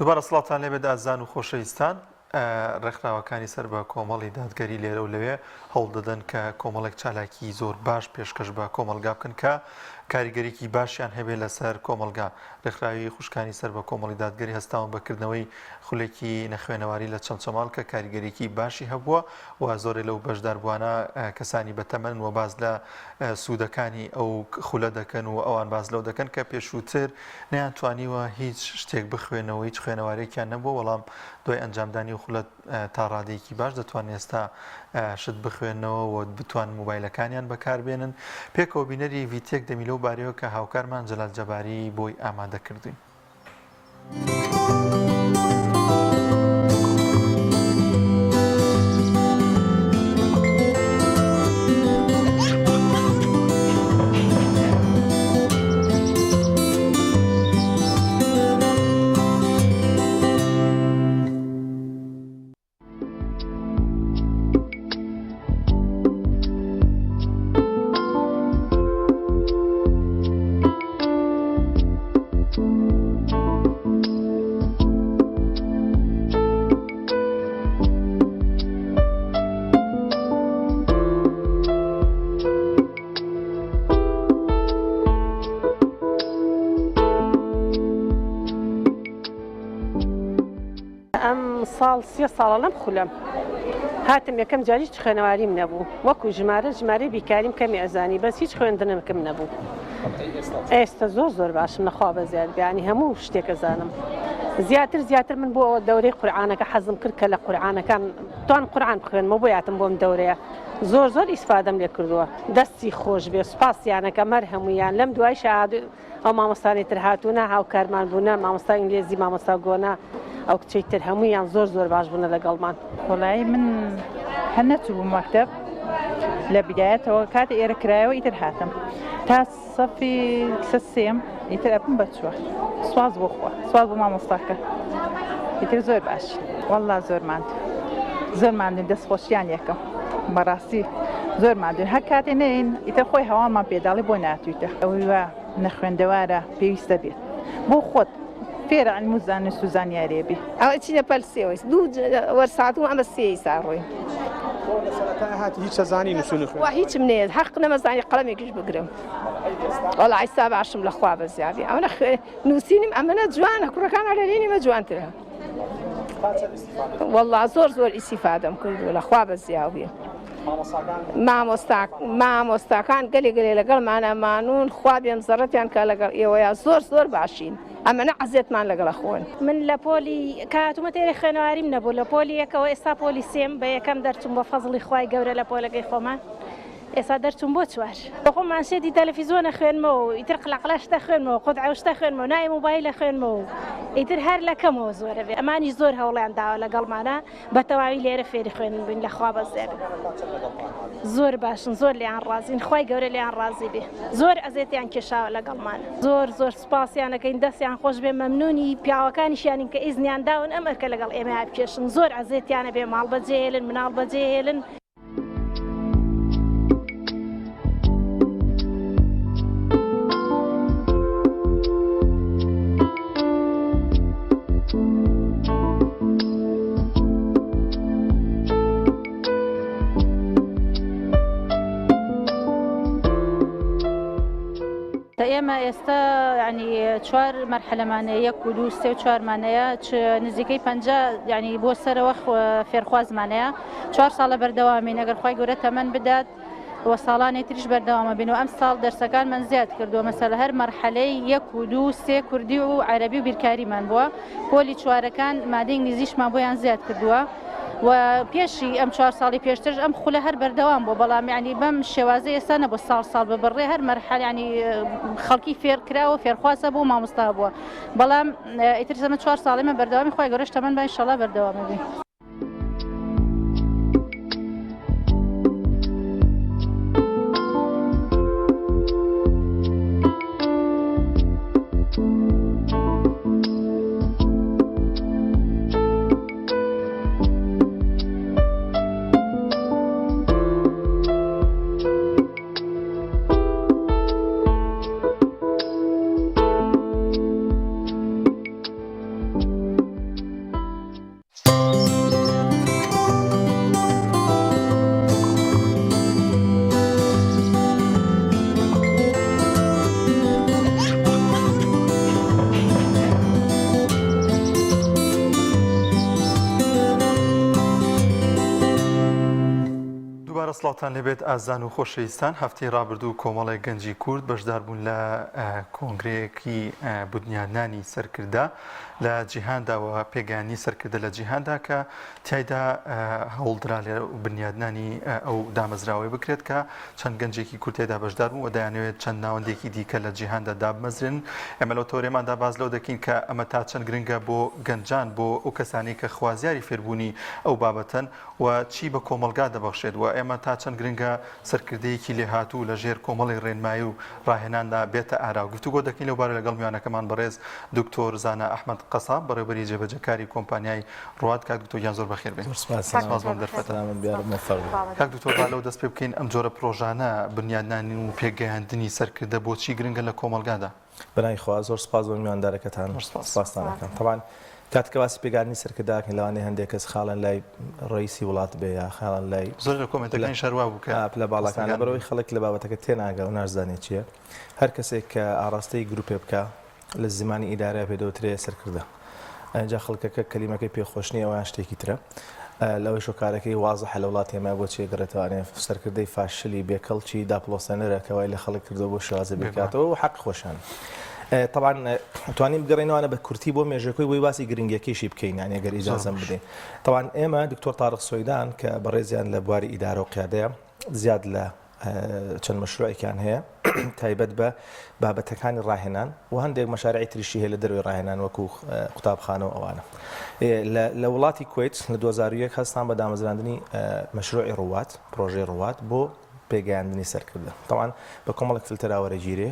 دوبارە سڵاوتان لێبێت ئازیزان و خۆشەویستان. ڕێکخراوەکانی سەر بە کۆمەڵی دادگەری لێرە و لەوێ هەوڵ دەدەن کە کۆمەڵێک چالاکی زۆر باش پێشکەش بە کۆمەڵگا بکەن کە کاریگەریی باشیان هەبێت لەسەر کۆمەڵگا. ڕێکخراوی خوشکانی سەر بە کۆمەڵی دادگەری هەستاون بە کردنەوەی خولێکی نەخوێنەواری لە چەمچەماڵ کە کاریگەریی باشی هەبووە و زۆرێ لەو بەشداربووانە کەسانی بەتەمەنن و باس لە سوودەکانی ئەو خولە دەکەن و ئەوان باس لەو دەکەن کە پێشووتر نەیانتوانیوە هیچ شتێک بخوێنەوە هیچ خوێنەوارێکیان نەبووە بەڵام دوای ئەنجامدانی ئەو خولە تا ڕادەیەکی باش دەتوانن ئێستا شت بخوێنەوە و بتوانن مۆبایلەکانیان بەکاربێنن. پێکەوە بینەری ڤیتێک دەمی لەو بارەیەوە کە هاوکارمان جەلال جەباری بۆی ئامادە کردووین. ئەم ساڵ سێ ساڵە لەم خولەم هاتم یەکەم جار هیچ خوێنەواریم نەبوو وەکو ژمارە ژمارەی بیکاریم کەمی ئەزانی بەس هیچ خوێندنمکم نەبوو ئێستا زۆر زۆر باشم لەخوا بەزیاد بیانی هەموو شتێک ئەزانم زیاتر زیاتر من بۆ دەورەی قورعانەکە حەزم کرد کە لە قورعانەکان توان قورعان بخوێنمەوە بۆ یاتم بۆم دەورەیە زۆر زۆر ئیسفادەم لێ کردووە دەستی خۆش بێ سوپاسیانەکەم هەر هەموویان لەم دوای شاد ئەو مامۆستانەی تر هاتوونە هاوکارمان بوونە مامۆستا ئینگلێزی مامۆستا گۆنا ئەو کچەی تر هەموویان زۆر زۆر باش بوونە لەگەڵمان. وەڵایی من هەر نەچووبووم مەکتەب لە بیدایەتەوە کاتێ ئێرە کرایەوە ئیتر هاتم تا سەفی کسە سێم ئیتر ئەبم بە چوار سواز بۆ خوا سواز بۆ مامۆستاکە ئیتر زۆر باش والله زۆر ماندوو زۆر ماندوون دەست خۆشیان یەکەم بەڕاستی زۆر ماندوون هەر کاتێ نەین ئیتر خۆی هەواڵمان پێداڵی بۆ ناتویتە ئەوەی وا نەخوێندەوارە پێویستە بێت بۆ خۆت فێرە علم و زانست و زانیارێ بی. ئەوە چینە پەل سێوە دوو وەرسات و ئەمە سێی سا ڕۆین. تۆ لە سەرەتای هاتی هیچ ئەزانی نووسین و خوێندنەوە؟ وا هیچم نەیەت هەق نەمەزانی قەڵەمێکیش بگرم وەڵا ئیستا باشم لە خوا بەزیابی ئەوەنە خوێ نووسینم ئەمەنە جوانە کوڕەکان لەرینی مە جوانترە. وەڵا زۆر زۆر ئیسیفادەم کردووە لە خوا بەزیاو بێ. مامۆستاکان گەلێ گەلێ لەگەڵمانە مانوون خوا بێم زەڕەتیان کە لەگەڵ ئێوەیە زۆر زۆر باشین ئەمەنە عەزێتمان لەگەڵە خۆن. من لە پۆلی کە هاتوومەتە ئێرە خوێنەواریم نەبوو لە پۆلی یەکەوە ئێستا پۆلی سێم بە یەکەم دەرچووم بە فەزڵی خوای گەورە لە پۆلەکەی خۆمان ئێستا دەرچووم بۆ چوار بەخۆم مانشێتی تەلەفیزۆن ئەخوێنمەوە و ئیتر قلەقلە شتە خوێنمەوە قودعە و شتە خوێنمەوە ناوی مۆبایل ئەخوێنمەوە و ئیتر هەر لە کەمەوە زۆرە بێ ئەمانیش زۆر هەوڵیان داوە لەگەڵمانە بە تەواوی لێرە فێری خوێندن بووین لە خوا بەزێ بێ زۆر باشن زۆر لێیان ڕازین خوای گەورە لێیان ڕازی بێ زۆر ئەزێتیان کێشاوە لەگەڵمان زۆر زۆر سوپاسیان ئەکەین دەستیان خۆش بێ مەمنونی پیاوەکانیشیانین کە ئیزنیان داون ئەم ئەرکە لەگەڵ ئێمەیا بکێشن زۆر ئەزێتیانە بێ ماڵ بەجێهێلن مناڵ بەجێهێلن. ئێمە ئێستا ینی چوار مەرحەلەمانەیە یەک و دوو سێ و چوارمانەیە نزیکەی پ ینی بۆ سەرەوە فێرخوازمانەیە چوار ساڵە بەردەوامین ئەگەر خوای گەورە تەمەن بدات و ساڵانی تریش بەردەوامە بین و ئەم ساڵ دەرسەکانمان زیاد کردووە مەسەلە هەر مەرحەلەی یەک و دوو سێ کوردی و عەرەبی و بیرکاریمان بووە پۆلی چوارەکان مادەی ئینگلیزیشمان بۆیان زیاد کردووە و پێشی ئەم چوار ساڵی پێشترش ئەم خولە هەر بەردەوام بوو بەڵام یعنی بەم شێوازە ئێستا نەبوو ساڵ ساڵ ببڕێ هەر مەرحەل یعنی خەڵکی فێر کراوە فێرخوازە بوو مامۆستا بووە بەڵام ئیتر زەمە چوار ساڵی من بەردەوامی خوای گەورەش تەمەن با ئینشەڵا بەردەوامە بین. سڵاوتان لێبێت ئازان و خۆشەویستان هەفتەی ڕابردوو کۆمەڵێک گەنجی کورد بەشدار بوون لە کۆنگرەیەکی بنیادنانی سەرکردە لە جیهاندا و پێگەیاندنی سەرکردە لە جیهاندا کە تیایدا هەوڵدرا لە بنیادنانی ئەو دامەزراوەی بکرێت کە چەند گەنجێکی کورد تێدا بەشدار بوون و دەیانەوێت چەند ناوەندێکی دیکە لە جیهاندا دابمەزرێنن. ئێمە لەو تەوەرەماندا باس لەوە دەکەین کە ئەمە تا چەند گرنگە بۆ گەنجان، بۆ ئەو کەسانەی کە خوازیاری فێربوونی ئەو بابەتەن و چی بە کۆمەڵگا دەبەخشێت و ئێمە تا چەند گرنگە سەرکردەیەکی لێهاتوو لە ژێر کۆمەڵی ڕێنمایی و ڕاهێناندا بێتە ئارا و گفتوگۆ دەکەین لەو بارە لەگەڵ میوانەکەمان بەڕێز دکتۆر زانا ئەحمەد قەساب بەڕێوبەری جێبەجێکاری کۆمپانیای ڕوات کاک دکتۆر گیان زۆر بەخێر بێن. زۆر سپاس. سپاس بۆ ئەم دەرفەتە. سەلامەت بی یارب مۆفەق بی. کاک دکتۆر با لەوە دەست پێ بکەین ئەم جۆرە پرۆژانە بنیادنانی و پێگەیاندنی سەرکردە بۆچی گرنگە لە کۆمەڵگادا؟ بەناوی خوا زۆر سپاس بۆ میواندارەکەتان زۆر سپاس. سپاستان ئەکەم. تەبعەن کاتێک کە باسی پێگەیاندنی سەرکردە ئەکەین لەوانەیە هەندێک کەس خاڵیان لای ڕەئیسی وڵات بێ یا خاڵیان لای زۆر لە کۆمێنتەکانیش هەر وا بوو کە پلە باڵاکان دەستەکان لەبەرئەوەی خەڵک لە بابەتەکە تێناگا و ناشزانێ چییە هەر کەسێک کە ئاڕاستەی گروپێ بکا لە زمانی ئیدارە پێ دەوترێ سەرکردە. ئینجا خەڵکەکە کەلیمەکەی پێ خۆش نییە ئەویان شتێکی ترە. لەوەی شۆکارەکەی وازحە لە وڵاتی ئێمە بۆچی ئەگەڕێتەوانێ سەرکردەی فاشلی بێکەڵکی داپڵۆسێنەرە کە وای لە خەڵک کردووە بۆ شێوازە بیرکاتەوە و حەقی خۆشیانە. تەبعەن توانیم بگەڕێینەوانە بە کورتی بۆ مێژەکەی بۆی باسی گرنگیەکەیشی بکەین یانی ئەگەر ئیجازەم بدەین. تەبعەن ئێمە دکتۆر تارق سۆیدان کە بەڕێزیان لە بواری ئیدارە و قیادەیە زیاد لە چەند مەشروعێکیان هەیە تایبەت بە بابەتەکانی ڕاهێنان و هەندێک مەشارعی تریشی هەیە لە دەروی ڕاهێنان وەکو قوتابخانە و ئەوانە لە وڵاتی کوێت لە 2001 هەستان بە دامەزراندنی مەشروعی ڕوات پرۆژەی ڕوات بۆ پێگەیاندنی سەرکردە تەوان بە کۆمەڵک فلتەرا وەرەگیرێ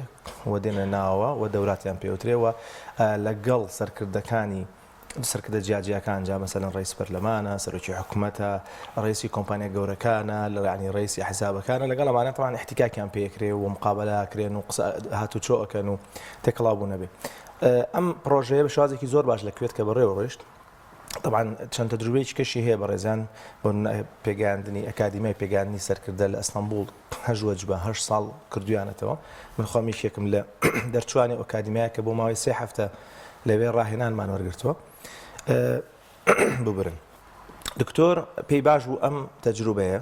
و دێنە ناوە و دەوراتیان پێوترێ و لەگەڵ سەرکردەکانی سەرکردە جیاجیاکان جا مەسەلەن ڕەئیس پەرلەمانە، سەرۆکی حکومەتە، ڕەئیسی کۆمپانیا گەورەکانە، یانی ڕەئیسی ئەحزابەکانە، لەگەڵ ئەمانە تەبعەن ئیحتیکاکیان پێ ئەکرێ و مقابەلە ئەکرێن و قسە هاتوچۆ ئەکەن و تێکەڵاو بوون ئەبێ. ئەم پڕۆژەیە بە شێوازێکی زۆر باش لە کوێت کە بەڕێوە ڕۆیشت تەبعەن چەند تەجروبەیەکی کەشی هەیە بەڕێزیان بۆ پێگەیاندنی ئەکادیمیای پێگەیاندنی سەرکردە لە ئەستەنبوڵ هەشت وەجبە هەشت ساڵ کردویانەتەوە من خۆم یەکێکم لە دەرچوانی ئەکادیمیایە کە بۆ ماوەی سێ هەفتە لەوێ ڕاهێنانمان وەرگرتووە ببرن دکتۆر پێی باش بوو ئەم تەجروبەیە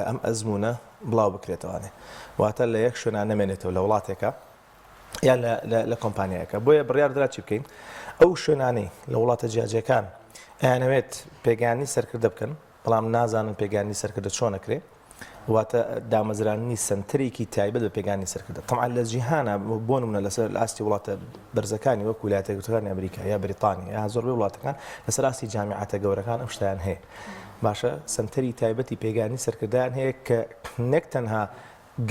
ئەم ئەزمونە بڵاو بکرێتەوانێ واتە لە یەک شوێنا نەمێنێتەوە لە وڵاتێکە یان لە کۆمپانیایەکە بۆیە بڕیار درا چی بکەین ئەو شوێنانەی لە وڵاتە جیاجیەکان ئەیانەوێت پێگانی سەرکردە بکەن بەڵام نازانن پێگانی سەرکردە چۆن ئەکرێ واتە دامەزراندنی سەنتەرێکی تایبەت بە پێگانی سەرکردە تەبعەن لە جیهانە بۆ نمونە لەسەر ئاستی وڵاتە بەرزەکانی وەک ویلایەتە یەکگرتووەکانی ئەمریکا یا بریتانیا یا زۆربەی وڵاتەکان لەسەر ئاستی جامیعاتە گەورەکان ئەم شتیان هەیە باشە سەنتەری تایبەتی پێگانی سەرکردیان هەیە کە نەک تەنها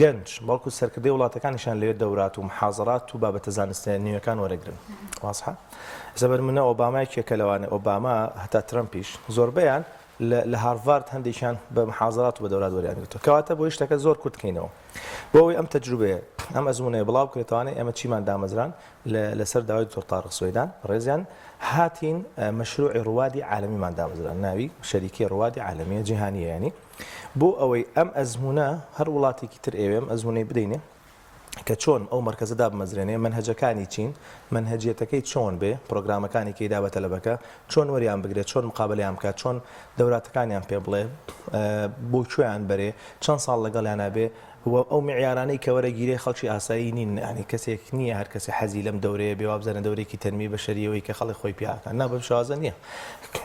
گەنج بەڵکو سەرکردەی وڵاتەکانیشیان لەوێ دەورات و محازەرات و بابەتە زانستیە نوێکان وەرەگرن وازحە ئێستا بەر منە ئۆباما یەکێکە لەوانە ئۆباما هەتا ترەمپیش زۆربەیان لە هارڤارد هەندێکیان بە محازەرات و بە دەورات وەریان گرتووە کەواتە بۆی شتەکە زۆر کورت کەینەوە بۆ ئەوەی ئەم تەجروبەیە ئەم ئەزموونەیە بڵاو بکرێتەوانێ ئێمە چیمان دامەزران لەسەر داوای دکتۆر تارق سوەیدان ڕێزیان هاتین مەشروعی ڕوادی عالەمیمان دامەزران ناوی شەریکەی ڕوادی عالەمیە جیهانیە ینی بۆ ئەوەی ئەم ئەزموونە هەر وڵاتێکی تر ئەیەوێ ئەم ئەزموونەی بدەینێ کە چۆن ئەو مەرکەزە دابمەزرێنێ، مەنهەجەکانی چین، مەنهەجیەتەکەی چۆن بێ، پرۆگرامەکانی کەی دا بە تەلەبەکە، چۆن وەریان بگرێ، چۆن مقابەلەیان بکات، چۆن دەوراتەکانیان پێ بڵێ، بۆ کوێیان بەرێ، چەند ساڵ لەگەڵیانا بێ و ئەو میعیارانەی کە وەرەگیرێ خەڵکی ئاسایی نین، یانی کەسێک نییە هەر کەسێ حەزی لەم دەورەیە بێ وابزانێ دەورەیەکی تەنمیەی بەشەرییە وەی کە خەڵک خۆی پیا ئەکا، نا بەم شێوازە نییە.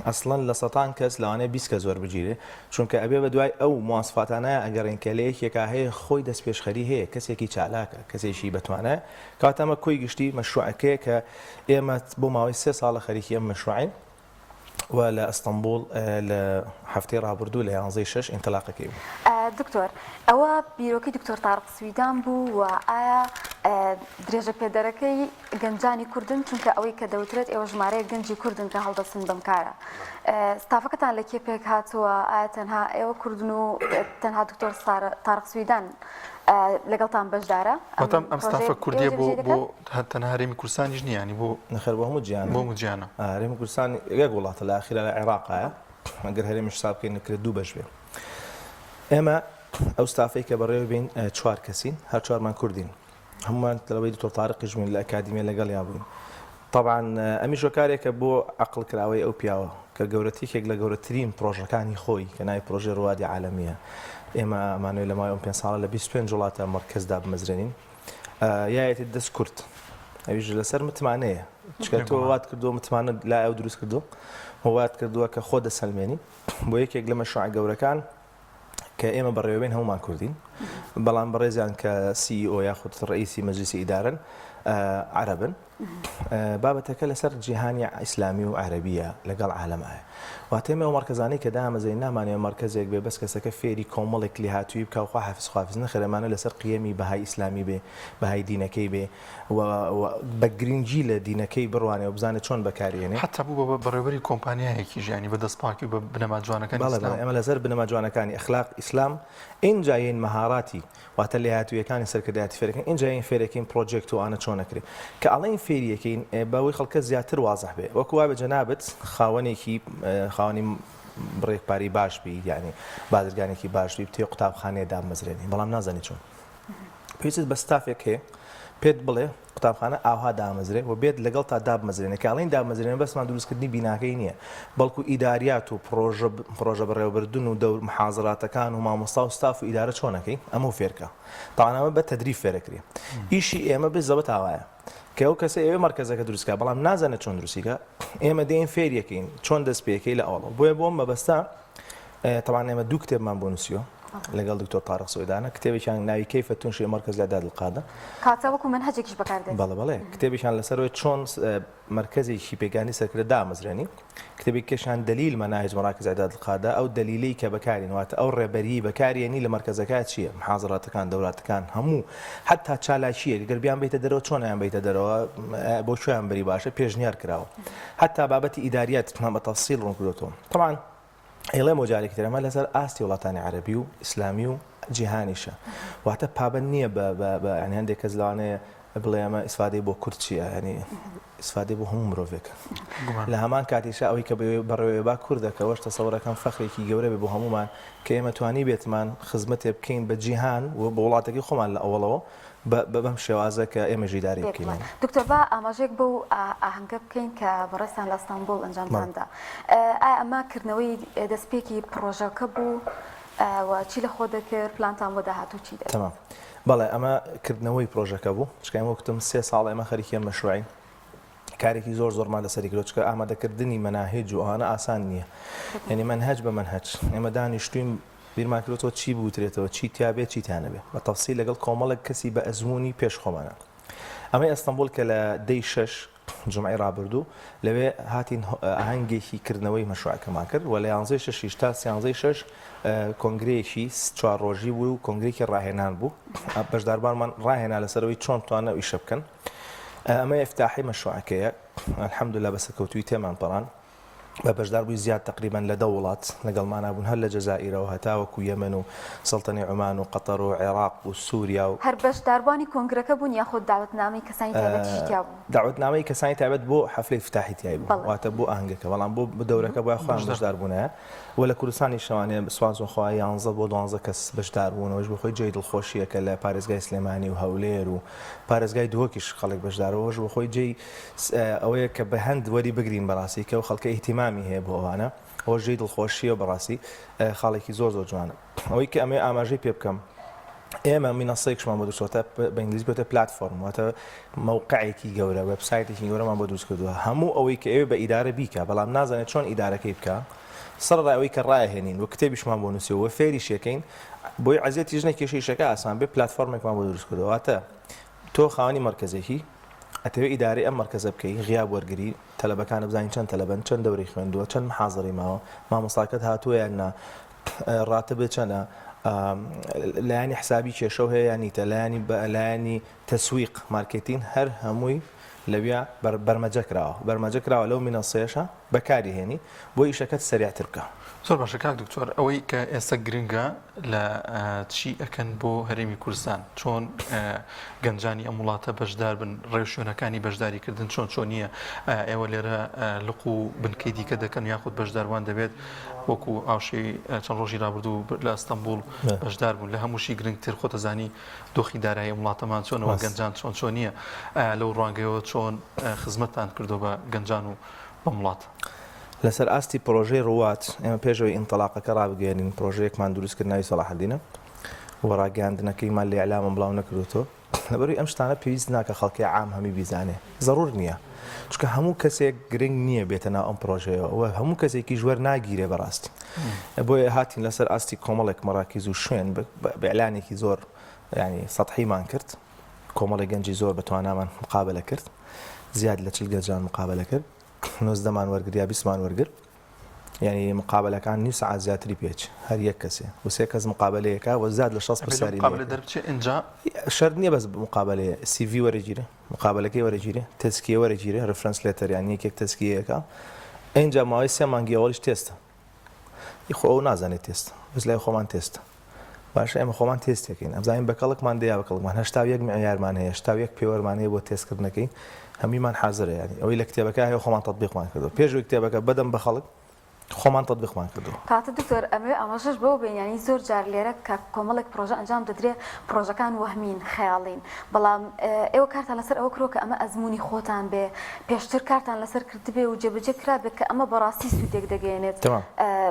ئەسڵەن لە سەتان کەس لەوانەیە 20 کەس وەربگیرێ چونکە ئەبێ بە دوای ئەو مواسفاتانەیا ئەگەڕێین کە لە یەکێکا هەیە خۆی دەستپێشخەری هەیە کەسێکی چالاکە کەسێکی بەتوانایە کەواتە ئەمە کۆی گشتی مەشروعەکەیە کە ئێمە بۆ ماوەی سێ ساڵە خەریکی ئەم مەشروعین و لە ئەستەنبوڵ لە هەفتەی ڕابردوو لە یانزەی شەش ئینتلاقەکەی بوو. دکتۆر ئەوە بیرۆکەی دکتۆر تارق سویدان بوو و ئایا درێژە پێدەرەکەی گەنجانی کوردن چونکە ئەوەی کە دەوترێت ئێوە ژمارەیەک گەنجی کوردن کە هەڵدەستن بەم کارە ستافەکەتان لە کێ پێک هاتووە ئایا تەنها ئێوە کوردن و تەنها دکتۆر تارق سویدان لەگەڵتان بەشدارە واتە ئەم ستافە کوردیە بۆ بۆ تەنها هەرێمی کوردستانیش نییە ینی بۆ نەخێر بۆ هەموو جیهانە بۆ هەموو جیهانە هەرێمی کوردستان یەک وڵاتە لە ئاخیرا لە عێراقایە ئەگەر هەرێمیش حساب بکەین دەکرێت دوو بەش بێ ئێمە ئەو ستافەی کە بەڕێوە بین چوار کەسین هەر چوارمان کوردین هەموومان تەلەبەی دکتۆر تارقیش بووین لە ئەکادیمیا لەگەڵیان بووین تەبعەن ئەمیش هۆکارێکە بۆ عەقڵ کراوەی ئەو پیاوە کە گەورەتیکێک لە گەورەترین پرۆژەکانی خۆی کە ناوی پرۆژەی ڕوادی عالەمیە. ئێمە ئەمانەوێت لە ماوەی ئەم پێنج ساڵە لە 25 وڵاتە مەرکەز دابمەزرێنین یایەتی دەست کورت ئەویش لەسەر متمانەیە چکە تۆ وات کردووە متمانە لای ئەو دروست کردو وات کردووە کە خۆ دەسەلمێنی بۆ یەکێک لە مەشروعە گەورەکان کە ئێمە بەڕێوەبەین هەمومان کوردین بەڵام بەڕێزیان کە CEO یاخود ڕئیسی مەجلیسی ئیدارەن عەرەبن بابەتەکە لەسەر جیهانی ئیسلامی و عەرەبیە لەگەڵ عالەمایە واتە ئێمە ئەو مەرکەزانەی کە دامەزرێین نامانەوێ مەرکەزێک بێ بەس کەسەکە فێری کۆمەڵێک لێهاتوویی بکا و خواحافیز خواحافیز نەخێر ئەمانە لەسەر قیەمی بەهای ئیسلامی بێ بەهای دینەکەی بێ و بە گرنگی لە دینەکەی بڕوانێ و بزانێ چۆن بەکاری ئێنێ. حەتا بوو بە بەڕێوەبەری کۆمپانیایەکیش یانی بە دەستپاکی و بە بنەما جوانەکانی بەڵێ بەڵێ ئیسلام. ئێمە لەسەر بنەما جوانەکانی ئەخلاق ئیسلام ئینجا یەین مەهاراتی واتە لێهاتوویەکانی سەرکردایەتی فێرەکەین ئینجا یەین فێرەکەین پرۆجێکت و ئانە چۆن ئەکرێ کە ئەڵێین فێری ئەکەین بەوەی خەڵکە زیاتر وازح بێ وەکو وابێ جەنابت خاوەنێکی خاوەنی بڕێک پارەی باش بی یعنی بازرگانێکی باش بی بتەوێ قوتابخانەیە دابمەزرێنی بەڵام نازانی چۆن پێویستت بە ستافێک هەیە پێت بڵێ قوتابخانە ئاوها دامەزرێ و بێت لەگەڵتا دابمەزرێنێ، کە ئەڵێین دابمەزرێنێ مەبەستمان دروستکردنی بیناکەی نییە، بەڵکو ئیداریات و پڕۆژە پڕۆژە بەڕێوەبردن و دەور محازەراتەکان و مامۆستا و ستاف و ئیدارە چۆن ئەکەی ئەمەو فێرکە. تەبعەن ئەمە بە تەدریب فێرەکرێ. ئیشی ئێمە بزەبت ئاوایە کە ئەو کەسە ئەیەوێ مەرکەزەکە دروست کا بەڵام نازانێت چۆن دروستی کا، ئێمە دێین فێری ئەکەین چۆن دەست پێ ئەکەی لە ئەوەڵەوە. بۆیە بۆ ئەم مەبەستە تەبعەن ئێمە دوو کتێبمان بۆ نووسیوە. لەگەڵ دکتۆر تارق سویدانە کتێبێکیان ناوی کەیفە تونشی مەرکەز الاعداد القادە کاتە وەکو مەنهەجێکیش بەکاردێت. بەڵێ بەڵێ کتێبێکیان لەسەرەوەی چۆن مەرکەزێکی پێگانی سەرکردە دامەزرێنی کتێبێکیشیان دلیل مناهج مراکز اعداد القادە ئەو دلیلەی کە بەکارین واتە ئەو ڕێبەریی بەکارێنی لە مەرکەزەکە چییە محازراتەکان دەوراتەکان هەموو حتا چالاکیەک گەر بیان بیتە دەرەوە چۆن یان بیتە دەرەوە بۆ کوێیان بەری باشە پێشنیار کراوە حتا بابەتی ئیداریات بە تەفسیل ڕوون کردۆتەوە طبعا ئەیڵێمەوە جارێکی تر ئەمە لەسەر ئاستی وڵاتانی عەرەبی و ئیسلامی و جیهانیشە واتە پابەند نییە بە بە بە یانی هەندێک کەس لەوانەیە بڵێ ئەمە ئیسفادەی بۆ کورد چییە ینی ئیسفادەی بۆ هەموو مرۆڤێکە لە هەمان کاتیشا ئەوەی کە بەڕێوەی با کوردە کە ئەوەش تەسەوڕەکەم فەخرێکی گەورە بێ بۆ هەموومان کە ئێمە توانی بێتمان خزمەتێ بکەین بە جیهان و بە وڵاتەکەی خۆمان لە ئەوەڵەوە بەم شێوازە کە ئێمەش ئیدارەی بکەین. بێگومان. دکتۆر با ئاماژەیەک بەو ئاهەنگە بکەین کە بەڕێزتان لە ئەستانبوڵ ئەنجامتان دا. ئایا ئەمە کردنەوەی دەستپێکی پڕۆژەکە بوو و چی لە خۆ دەکرد، پلانتان بۆ داهاتوو چی دەبێت؟ تەمام. بەڵێ ئەمە کردنەوەی پڕۆژەکە بوو، چونکە ئێمە وەک وتم سێ ساڵە ئێمە خەریکی ئەم مەشروعین. کارێکی زۆر زۆرمان لەسەری کردوە چونکە ئامادەکردنی مەناهج و ئەوانە ئاسان نییە یعنی مەنهەج بە مەنهەج ئێمە دانیشتوین بیرمان کردوەوە چی بوترێتەوە چی تیا بێت چی تیا نەبێت بە تەفسیل لەگەڵ کۆمەڵێک کەسی بە ئەزموونی پێش خۆمانە ئەمەی ئەستەنبوڵ کە لە دەی شەش جومعەی ڕابردوو لەوێ هاتین ئاهەنگێکی کردنەوەی مەشروعەکەمان کرد و لە یانزەی شەشیش تا سیانزەی شەش کۆنگرەیەکی چوار ڕۆژی بوو و کۆنگرێکی ڕاهێنان بوو بەشداربانمان ڕاهێنا لەسەرەوەی چۆن بتوانن ئەو ئیشە بکەن ئەمە ئیفتاحی مەشروعەکەیە الحمدللە بە سەرکەوتوویی تێمان پەڕان بە بەشداربووی زیاد تقریبا لە دە وڵات لەگەڵمانا بوون هەر لە جەزائیرەوە هەتاوەکو یەمەن و سەڵتەنەی عومان و قەتەر و عێراق و سووریا و هەر بەشداربووانی کۆنگرەکە بوون یاخود داوەتنامەی کەسانی تایبەتیشی تیا بوو؟ داوەتنامەی کەسانی تایبەت بۆ حەفلەی ئیفتاحی تیای بوو واتە بۆ ئاهەنگەکە بەڵام بۆ دەورەکە بۆیە خۆیان بەشدار بوونایە و لە کوردستانیش لەوانەیە سوپاس بۆ خوا یانزە بۆ دوانزە کەس بەشدار بوون ئەوەش بۆ خۆی جێی دڵخۆشییە کە لە پارێزگای سلێمانی و هەولێر و پارێزگای دهۆکیش خەڵک بەشدارە ئەوەش بۆ خۆی جێی ئەوەیە کە بە هەند وەری بگرین بەڕاستی کە ئەو خەڵکە ئیهتیمامی هەیە بۆ ئەوانە ئەوەش جێی دڵخۆشییە و بەڕاستی خاڵێکی زۆر زۆر جوانە ئەوەی کە ئەمەوێ ئاماژەی پێ بکەم ئێمە مینەسەیەکشمان بۆ دروست کردووە بە ئینگلیزی پێوتە پلاتفۆرم واتە مەوقعێکی گەورە وێبسایتێکی گەورەمان بۆ دروست کردووە هەموو ئەوەی کە ئەوێ بە ئیدارە بیکا بەڵام نازانێت چۆن ئیدارەکەی بکا سەرەڕای ئەوەی کە ڕایهێنین و کتێبیشمان بۆ نووسیوە و فێریشیەکەین بۆی عەزیەتیش نەکێشی ئیشەکە ئاسان بێ پلاتفۆرمێکمان بۆ دروست کردووە واتە تۆ خاوەنی مەرکەزێکی ئەتەوێ ئیدارەی ئەم مەرکەزە بکەی غیاب وەرگری تەلەبەکانە بزانین چەند تەلەبەن چەند دەورەی خوێندووە چەند محازەرەی ماوە مامۆستاکەت هاتووە یان نا ڕاتبت چەنە لایەنی حسابی کێشەو هەیە یان نیتە لایەنی لایەنی تەسویق مارکێتین هەر هەمووی لەویا بەرمەجە کراوە بەرمەجە کراوە لەو مینەسەیەشە بەکاری هێنی بۆ ئیشەکەت سەریعتر بکە. زۆر باشە کاک دکتۆر ئەوەی کە ئێستا گرنگە لە چی ئەکەن بۆ هەرێمی کوردستان چۆن گەنجانی ئەم وڵاتە بەشدار بن ڕێوشوێنەکانی بەشداریکردن چۆن چۆنیە ئێوە لێرە لق و بنکەی دیکە دەکەن یاخود بەشداروان دەبێت وەکو هاوشێوی چەند ڕۆژی ڕابردوو لە ئەستەنبوڵ بەشدار بوون لە هەمووشی گرنگتر خۆتەزانی دۆخی دارایی ئەم وڵاتەمان چۆنەوە گەنجان چۆن چۆنیە ئایا لەو ڕوانگەیەوە چۆن خزمەتتان کردووە بە گەنجان و بەم وڵاتە؟ لەسەر ئاستی پرۆژەی ڕوات ئێمە پێشەوەی ئینتەلاقەکە ڕابگەیەنین پرۆژەیەکمان دروست کرد ناوی سەڵاحەدینە و ڕاگەیاندنەکەیمان لە ئیعلامم بڵاو نەکردوتەوە لەبەروی ئەم شتانە پێویست ناکە خەڵکی عام هەمی بیزانێ زەڕور نییە چونکە هەموو کەسێک گرنگ نییە بێتە ناو ئەم پرۆژەیەوە و هەموو کەسێکیش وەرناگیرێ بەڕاستی بۆیە هاتین لەسەر ئاستی کۆمەڵێک مەراکیز و شوێن بە ئیعلانێکی زۆر ینی سەتحیمان کرد کۆمەڵی گەنجی زۆر بە توانامان مقابلە کرد زیاد لە چل گەنجان مقابلە کرد نۆزدەمان وەرگر یا بیستمان وەرگر یعنی مقابلەکان نیو سەعات زیاتری پێچ هەر یەک کەسێ و سێ کەس مقابلەیەکە و زیاد لە 60 پرسیاری مقابلە دەربچێ ئینجا شەرت نییە بەس مقابلەیە CV وەرەگیرێ مقابلەکەی وەرەگیرێ تەزکیە وەرەگیرێ reference letter یان یەکێک تەزکیەیەکە ئینجا ماوەی سێ مانگی ئەوەڵیش تێستە ئی خۆ ئەو نازانێت تێستە بەس لای خۆمان تێستە باشە ئێمە خۆمان تێستێکین ئەبزانین بە کەڵکمان دێ یا بە کەڵکمان 81 معیارمان هەیە 81 پێوەرمان هەیە بۆ تێستکردنەکەی هەموویمان حازرە یانی ئەوەی لە کتێبەکە هەیە خۆمان تەتبیقمان کردووە پێش ئەوەی کتێبەکە بەدەم بە خەڵک خۆمان تەتبیقمان کردووە. کاکە دکتۆر ئەمەوێ ئاماژەش بەوە بەین یانی زۆر جار لێرە کە کۆمەڵێک پڕۆژە ئەنجام دەدرێ پڕۆژەکان وەهمین خەیاڵین بەڵام ئێوە کارتان لەسەر ئەوە کردوە کە ئەمە ئەزموونی خۆتان بێ پێشتر کارتان لەسەر کردبێ و جێبەجێ کرابێ کە ئەمە بەڕاستی سوودێک دەگەیەنێت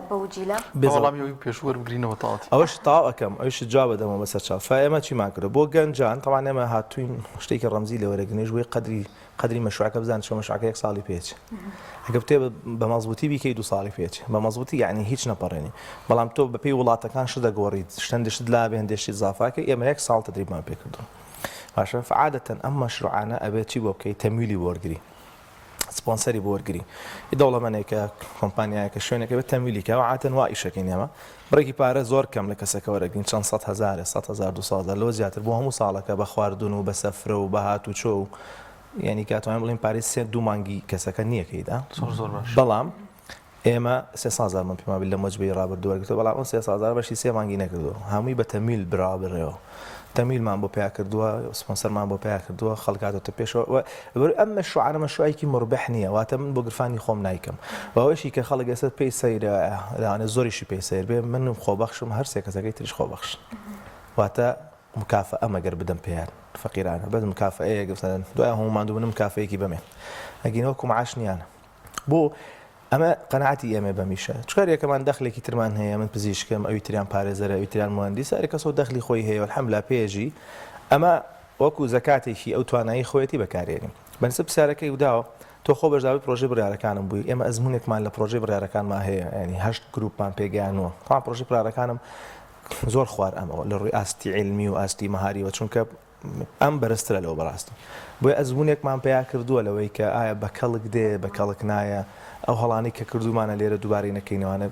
بەو جیلە. با وەڵامی ئەوی پێشوو وەربگرینەوە تەواوەتی. ئەوەش تەواو ئەکەم ئەویشت جواب ئەدەمەوە بەسەر چاو فا ئێمە چیمان کردوە بۆ گەنجان تەبعەن ئێمە هاتوین شتێکی ڕەمزی لێ وەرەگرینیش بۆی قەدری قەدری مەشروعەکە بزانن چۆن مەشروعەکە یەک ساڵی پێچ ئەگەر بتێ بە مەزبوتی بیکەی دو ساڵی پێچ بە مەزبوتی یعنی هیچ نەپەڕێنی بەڵام تۆ بەپێی وڵاتەکان شت دەگۆڕیت شتەندە شت لا بێ هەندێ شتی زافاکە ئێمە یەک ساڵ تدریبمان پێکردو باشە فعادەتەن ئەم مەشروعانە ئەبێت چی بۆ بکەی تەمویلی بۆ وەرگری سپۆنسەری بۆ وەرگری دەوڵەمەنێکە کۆمپانیایەکە شوێنێکە بێت تەمویلی کە عادەتەن وا ئیشەکەین ئێمە بڕێکی پارە زۆر کەم لە کەسەکە وەرەگرین چەند سەد هەزارێ 100 هەزار 200 هەزار لەوە زیاتر بۆ هەموو ساڵەکە بە خواردن و بە سەفرە و بە هاتوچۆ و یعنی کاتوانین بڵێین پارەی سێ دوو مانگی کەسەکە نییە کەیدا زۆر زۆر باش بەڵام ئێمە سێ هەزارمان پێمان بێت لەم وەجبەی ڕابردوو وەرگرتووە، بەڵام ئەو 300 هەزارە بەشی سێ مانگی نەکردووە، هەمووی بە تەمویل براوە بڕێوە. تەمویلمان بۆ پەیا کردووە، سپۆنسەرمان بۆ پەیا کردووە، خەڵک هاتۆتە پێشەوە و لەبەر ئەم مەشروعانە مەشروعێکی موربح نییە، واتە من بۆ گرفانی خۆم نایکەم. و ئەوەیشی کە خەڵک ئێستا پێی سەیرە، لەوانەیە زۆریشی پێی سەیر بێ، من خۆبەخشم، هەر سێ کەسەکەی تریش خۆبەخشن. واتە مکافەئە مەگەر بدەم پێیان فەقیرانە، بەس مکافەئەیەک مثلا دوای هەموو ماندووبوونم مکافەیەکی بەمێ. ئەگینا وەکوو معاش نییانە. بۆ؟ ئەمە قەناعەتی ئێمەیە بەمیشە. چونکە هەر یەکەمان دەخلێکی ترمان هەیە، من پزیشکم، ئەوی تریان پارێزەرە، ئەوی تریان موهەندیسە، هەر کەسەو دەخلی خۆی هەیە و الحمدللە پێژی، ئەمە وەکو زەکاتێکی ئەو توانایی خۆیەتی بەکارێنی. بەنسبەت پرسیارەکەی وداوە، تۆ خۆ بەشداربووی پرۆژەی بڕیارەکانم بووی، ئێمە ئەزموونێکمان لە پرۆژەی بڕیارەکانما هەیە، یانی هەشت گروپمان پێگەیانووە. تەبعەن پرۆژەی بڕیارەکانم زۆر خوار ئەمەوە لە ڕووی ئاستی عیلمی و ئاستی مەهاریەوە، چونکە ئەم بەرزترە لەوە بەڕاستی. بۆیە ئەزموونێکمان پەیا کردووە لەوەی کە ئایا بە کەڵک دێ، بە کەڵک نایە، ئەو هەڵانەی کە کردوومانە لێرە دووبارەی نەکەینەوانە.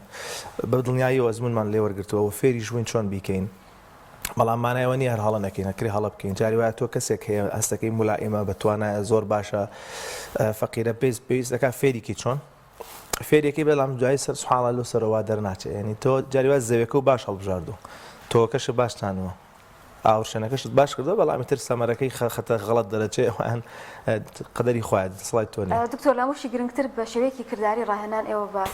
بە دڵنیاییەوە ئەزموونمان لێ وەرگرتووە و فێریش بووین چۆن بیکەین. بەڵام مانای ئەوە نییە هەر هەڵە نەکەین، ئەکرێ هەڵە بکەین. جاری وایە تۆ کەسێک هەیە هەستەکەی مولائیمە، بە توانایە، زۆر باشە، فەقیرە، پێویست دەکات فێری کەی چۆن فێریەکەی بەڵام دوای سەر سبحان اللە لەو سەرەوە وا دەرناچێ. یانی تۆ جاری وایە زەویەکەو باش هەڵبژاردووە، تۆوەکەشت باش چانووە، ئاوڕشێنەکەشت باش کردووە بەڵام ئیتر سەمەرەکەی خەتە غەڵەت دەرەچێ ئەوان قەدەری خوایە دەسەڵاتی تۆ نیە. دکتۆر لە هەمووشی گرنگتر بە شێوەیەکی کرداری ڕاهێنان ئێوە بە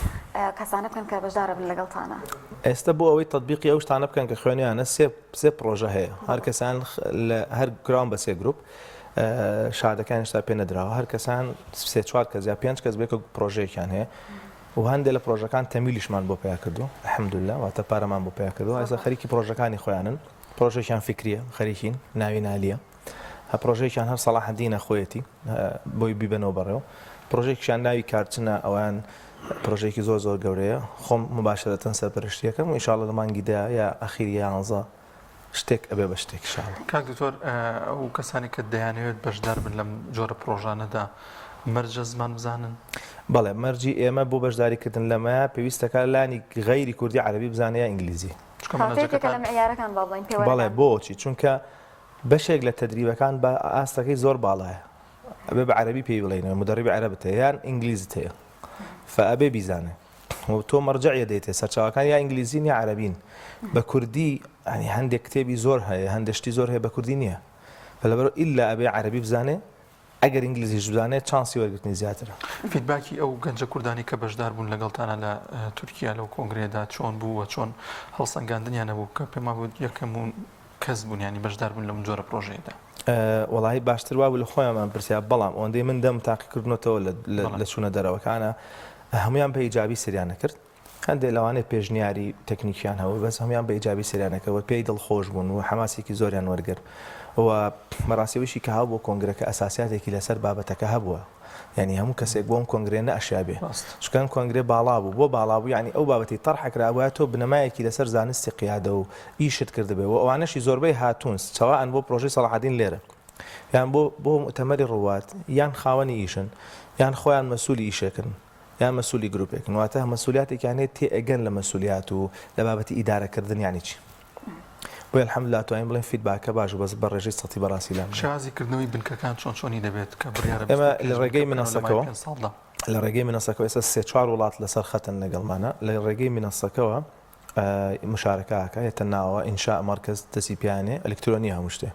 کەسانە بکەن کە بەشدارەبن لەگەڵتانا. ئێستا بۆ ئەوەی تەتبیقی ئەو شتانە بکەن کە خوێنیانە سێ سێ پڕۆژە هەیە هەر کەسان لە هەر کراون بە سێ گروپ شادەکان هێشتا پێ نەدراوە هەر کەسان سێ چوار کەس یا پێنج کەس بێکە پڕۆژەیەکیان هەیە و هەندێک لە پرۆژەکان تەمیلیشمان بۆ پیا کردو الحمدللە واتە پارەمان بۆ پیا کردو ئێستا خەریکی پرۆژەکانی خۆیانن پرۆژێکیان فکریە خەریکین ناوی نالیە هە پرۆژێکیان هەر سەڵاحەدینە خۆیەتی بۆی بیبەنەوە بەڕێوە پرۆژێکیان ناوی کارچنە ئەوان پرۆژێکی زۆر زۆر گەورەیە خۆم مباشرەتەن سەرپەرشتیەکەم و ئینشاءاللە لە مانگی دە یا ئەخیری یانزە شتێک ئەبێ بە شتێک ئیشاڵا. کاک دکتۆر ئەو کەسانەی کە دەیانەوێت بەشدار بن لەم جۆرە پڕۆژانەدا مەرجە زمان بزانن؟ بەڵێ مەرجی ئێمە بۆ بەشداری کردن لەمەیا پێویستەکا لانی غەیری کوردی عەرەبی بزانێ یا ئینگلیزی. چونکە کاتێکە لە مەنهەجەکەتان. معیارەکان با بڵێین بەڵێ پێوەرەکان. بۆچی؟ چونکە بەشێک لە تەدریبەکان بە ئاستەکەی زۆر باڵایە ئەبێ بە عەرەبی پێی بڵێینەوە مودەڕیبی عەرەبت هەیە یان ئینگلیزت هەیە فەئەبێ بیزانێ. و تۆ مەرجەعیە دێتێ سەرچاوەکان یا ئینگلیزین یا عەرەبین بە کوردی ینی هەندێک کتێبی زۆر هەیە هەندێک شتی زۆر هەیە بە کوردی نییە لەبەر ئیلا ئەبێ عەرەبی بزانێ ئەگەر ئینگلیزیش بزانێت چانسی وەرگرتنی زیاترە. feedback ی ئەو گەنجە کوردانی کە بەشدار بوون لەگەڵتانە لە تورکیا لەو کۆنگرەیەدا چۆن بوو و چۆن هەڵسەنگاندنیان هەبوو کە پێم وابوو یەکەم و کەس بوون یانی بەشدار بوون لەم جۆرە پرۆژەیەدا؟ وەڵاهی باشتر وابوو لە خۆیانمان پرسیا بەڵام ئەوەندەی من دەم تاقیکردنەوەتەوە لە چوونە دەرەوەکانە. هەموویان بە ئیجابی سریان نەکرد هەندێ لەوانەیە پێشنیاری تەکنیکیان هەبوو بەس هەموویان بە ئیجابی سەیریان ئەکرد و پێی دڵخۆش بوون و حەماسێکی زۆریان وەرگرت و بەڕاستی ئەوەیشی کە هەبوو کۆنگرەکە ئەساسیاتێکی لەسەر بابەتەکە هەبووە یعنی هەموو کەسێک بۆ ئەم کۆنگرەیە نەئەشیا بێ چونکە ئەم کۆنگرە باڵا بوو بۆ باڵا بوو یعنی ئەو بابەتی تەرح کرابووە تۆ بنەمایەکی لەسەر زانستی قیادە و ئیشت کردبێ و ئەوانەشی زۆربەی هاتوون سەوائەن بۆ پرۆژەی سەڵاحەدین لێرە یان بۆ بۆ موئتەمەری ڕوات یان خاوەنی ئیشن یان خۆیان مەسوولی ئیشێکن یان مەسولی گروپێکن واتە مەسولیاتێکیان هەیە تێئەگەن لە مەسولیات و لە بابەتی ئیدارەکردن یانی چی بۆیە الحمدللە توانین بڵێین feedback ەکە باش بوو بەس بە ڕێژەی سەتی بەڕاستی لام نییە. شێوازی کردنەوەی بنکەکان چۆن چۆنی دەبێت کە بڕیارە ئێمە 25 لە بنکە ڕێگەی بکەنەوە لە ماوەی منەسەکەوە پێنج ساڵدا؟ لە ڕێگەی منەسەکەوە ئێستا سێ چوار وڵات لەسەر خەتن لەگەڵمانە لە ڕێگەی منەسەکەوە مشارەکە ئەکا یەتە ناوە ئینشاء مەرکەز دەستی پیانێ ئەلکترۆنیە هەموو شتێ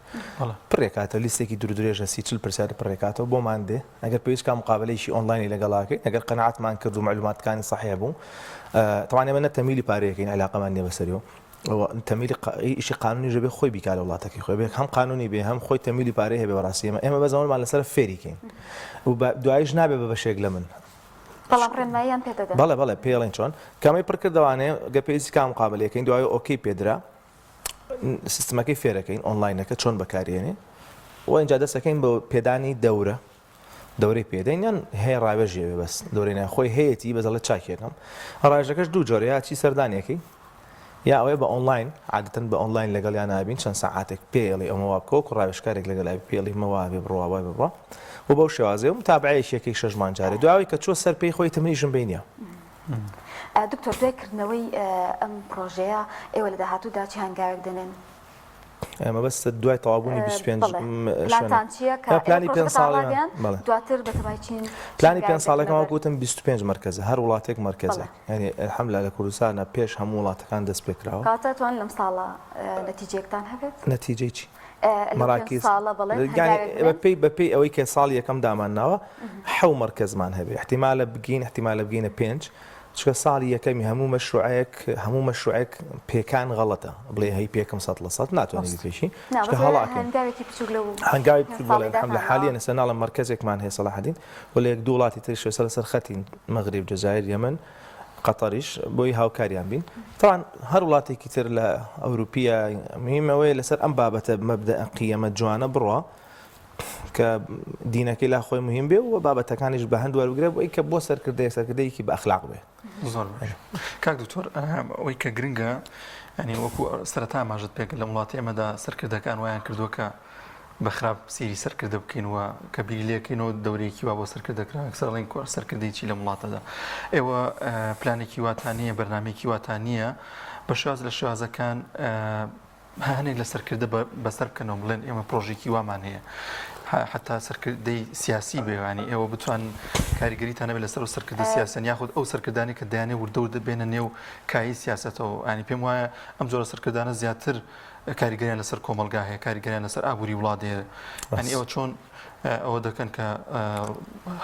پڕێکاتەوە لیستێکی دوور درێژە سی چل پرسیاری پڕێکاتەوە بۆمان دێ ئەگەر پێویست کا مقابلەیەکی ئۆنلاینی لەگەڵاکەین ئەگەر قەناعەتمان کرد و معلوماتەکانی صحیح بوو تەوان ئێمە نە تەمیلی پارەیەکەین علاقەمان نییە بەسەریەوە تەمیلی ئیشی قانونی ژەبێ خۆی بیکا لە وڵاتەکەی خۆی بێ هەم قانونی بێ هەم خۆی تەمیلی پارەی هەبێ بەڕاستی ئێمە ئێمە بەس ئەوەمان لەسەر فێریکەین و دوایش نابێ بە بەشێک لە من بەڵام ڕێنماییان پێ دەدەن. بەڵێ بەڵێ پێڵێن چۆن کەمەی پڕ کردەوانێ گە پێویستی کا مقابلەکەین دوای okay پێدرا سیستمەکەی فێرەکەین ئۆنلاینەکە چۆن بەکارێنێ و اینجا دەستەکەین بە پێدانی دەورە دەورەی پێدەین یان هەیە ڕاوێژێ بەس دەورەی ناخۆی هەیەی بەزەڵە چاکێکم ڕاژەکەش دوو جۆرە یا چی سەردانیەکەی یا ئەوەیە بە ئۆنڵاین، عادەتەن بە ئۆنڵاین لەگەڵیان نابین چەند سەعاتێک پێی ئەڵێی ئەمە وا بکە وەکو ڕاوێژکارێک لەگەڵ ئەبی پێی ئەڵێی ئەمە وا بێ بڕوا وای بڕوا و بەو شێوازەیە و متابعەیەکی یەکەی شەش مانگ جارێ دوای ئەوەی کە چووە سەر پێی خۆی تمنیشم پێی نییە. دکتۆر دوای کردنەوەی ئەم پڕۆژەیە ئێوە لە داهاتوودا چ هەنگاوێک دەنێن؟ مەبەستت دوای تەواوبوونی 25 بەڵێ پلانتان چییە کە پلانی ئێوە پێنج پڕۆژەکەتان ساڵیمان ڕاگەیاند بەڵێ دواتر بەتەمای چین چ پلانی پێنج هەنگاوێک ساڵەکەمان دەگرنە وەکو بەر؟ وتم 25 مەرکەزە هەر وڵاتێک بەڵێ مەرکەزێک یانی الحمدللە لە کوردستانا پێش هەموو وڵاتەکان دەست پێکراوە. کەواتە ئەتوانن لەم ساڵە نەتیجەیەکتان هەبێت؟ نەتیجەی چی؟ لەو پێنج مەراکیز ساڵە بەڵێ یانی هەنگاوێک بنێن؟ بەپێی بەپێی ئەوەی کە ساڵی یەکەم دامانناوە حەو مەرکەزمان هەبێ ئیحتیمالە بگەین ئیحتیمالە بگەینە پێنج چونکە ساڵی یەکەمی هەموو مەشروعێک هەموو مەشروعێک پێکان غەڵەتە بڵێ هەی پێکم سەد لە سەد ناتوانانی بپێکی نا چونکە بەس هەڵاکەین هەنگاوێکی بچووک لەو هەنگاوی پێنج بچووک بەڵێ ساڵەی الحمدللە داتانناوە؟ حالیەن ئێستا ناڵێم مەرکەزێکمان هەیە سەڵاحەدین و لە یەک دوو وڵاتی تریش ئێستا لەسەر خەتین مەغریب جەزائیر یەمەن قەتەریش بۆی هاوکاریان بین تاوان هەر وڵاتێکی تر لە ئەوروپیە مهم ئەوەیە لەسەر ئەم بابەتە مەبدەئ قیەمە جوانە بڕوا کە دینەکەی لا خۆی مهم بێ و بابەتەکانیش بە هەند وەربگرێ بۆی کە بۆ سەرکردەیە سەرکردەیەکی بە ئەخلاق بێ زۆر باش کاک دکتۆر ئەوەی کە گرنگە ینی وەکو سەرەتا ئاماژەت پێکرد لە وڵاتی ئێمەدا سەرکردەکان وایان کردووە کە بە خراپ سەیری سەرکردە بکەین و کە بیری لێکەینەوە دەورەیەکی وا بۆ سەرکردە کرا یەکسەر ئەڵێین کوا سەرکردەی چی لەم وڵاتەدا ئێوە پلانێکی واتان نییە بەرنامەیەکی واتان نییە بە شێواز لە شێوازەکان هەنێک لە سەرکردە بەسەر بکەنەوە بڵێن ئێمە پرۆژێکی وامان هەیە حتا سەرکردەی سیاسی بێوانی ئێوە بتوان کاریگەریتان هەبێت لەسەر و سەرکردە سیاسن یاخود ئەو سەرکردانی کە دەیانێ وردە وردە بێنە نێو کایی سیاسەتەوە ئەنی پێم وایە ئەم جۆرە سەرکردانە زیاتر کاریگەریان لەسەر کۆمەڵگا هەیە، کاریگەریان لەسەر ئابووری وڵات هەیە. یانی ئێوە چۆن ئەوە دەکەن کە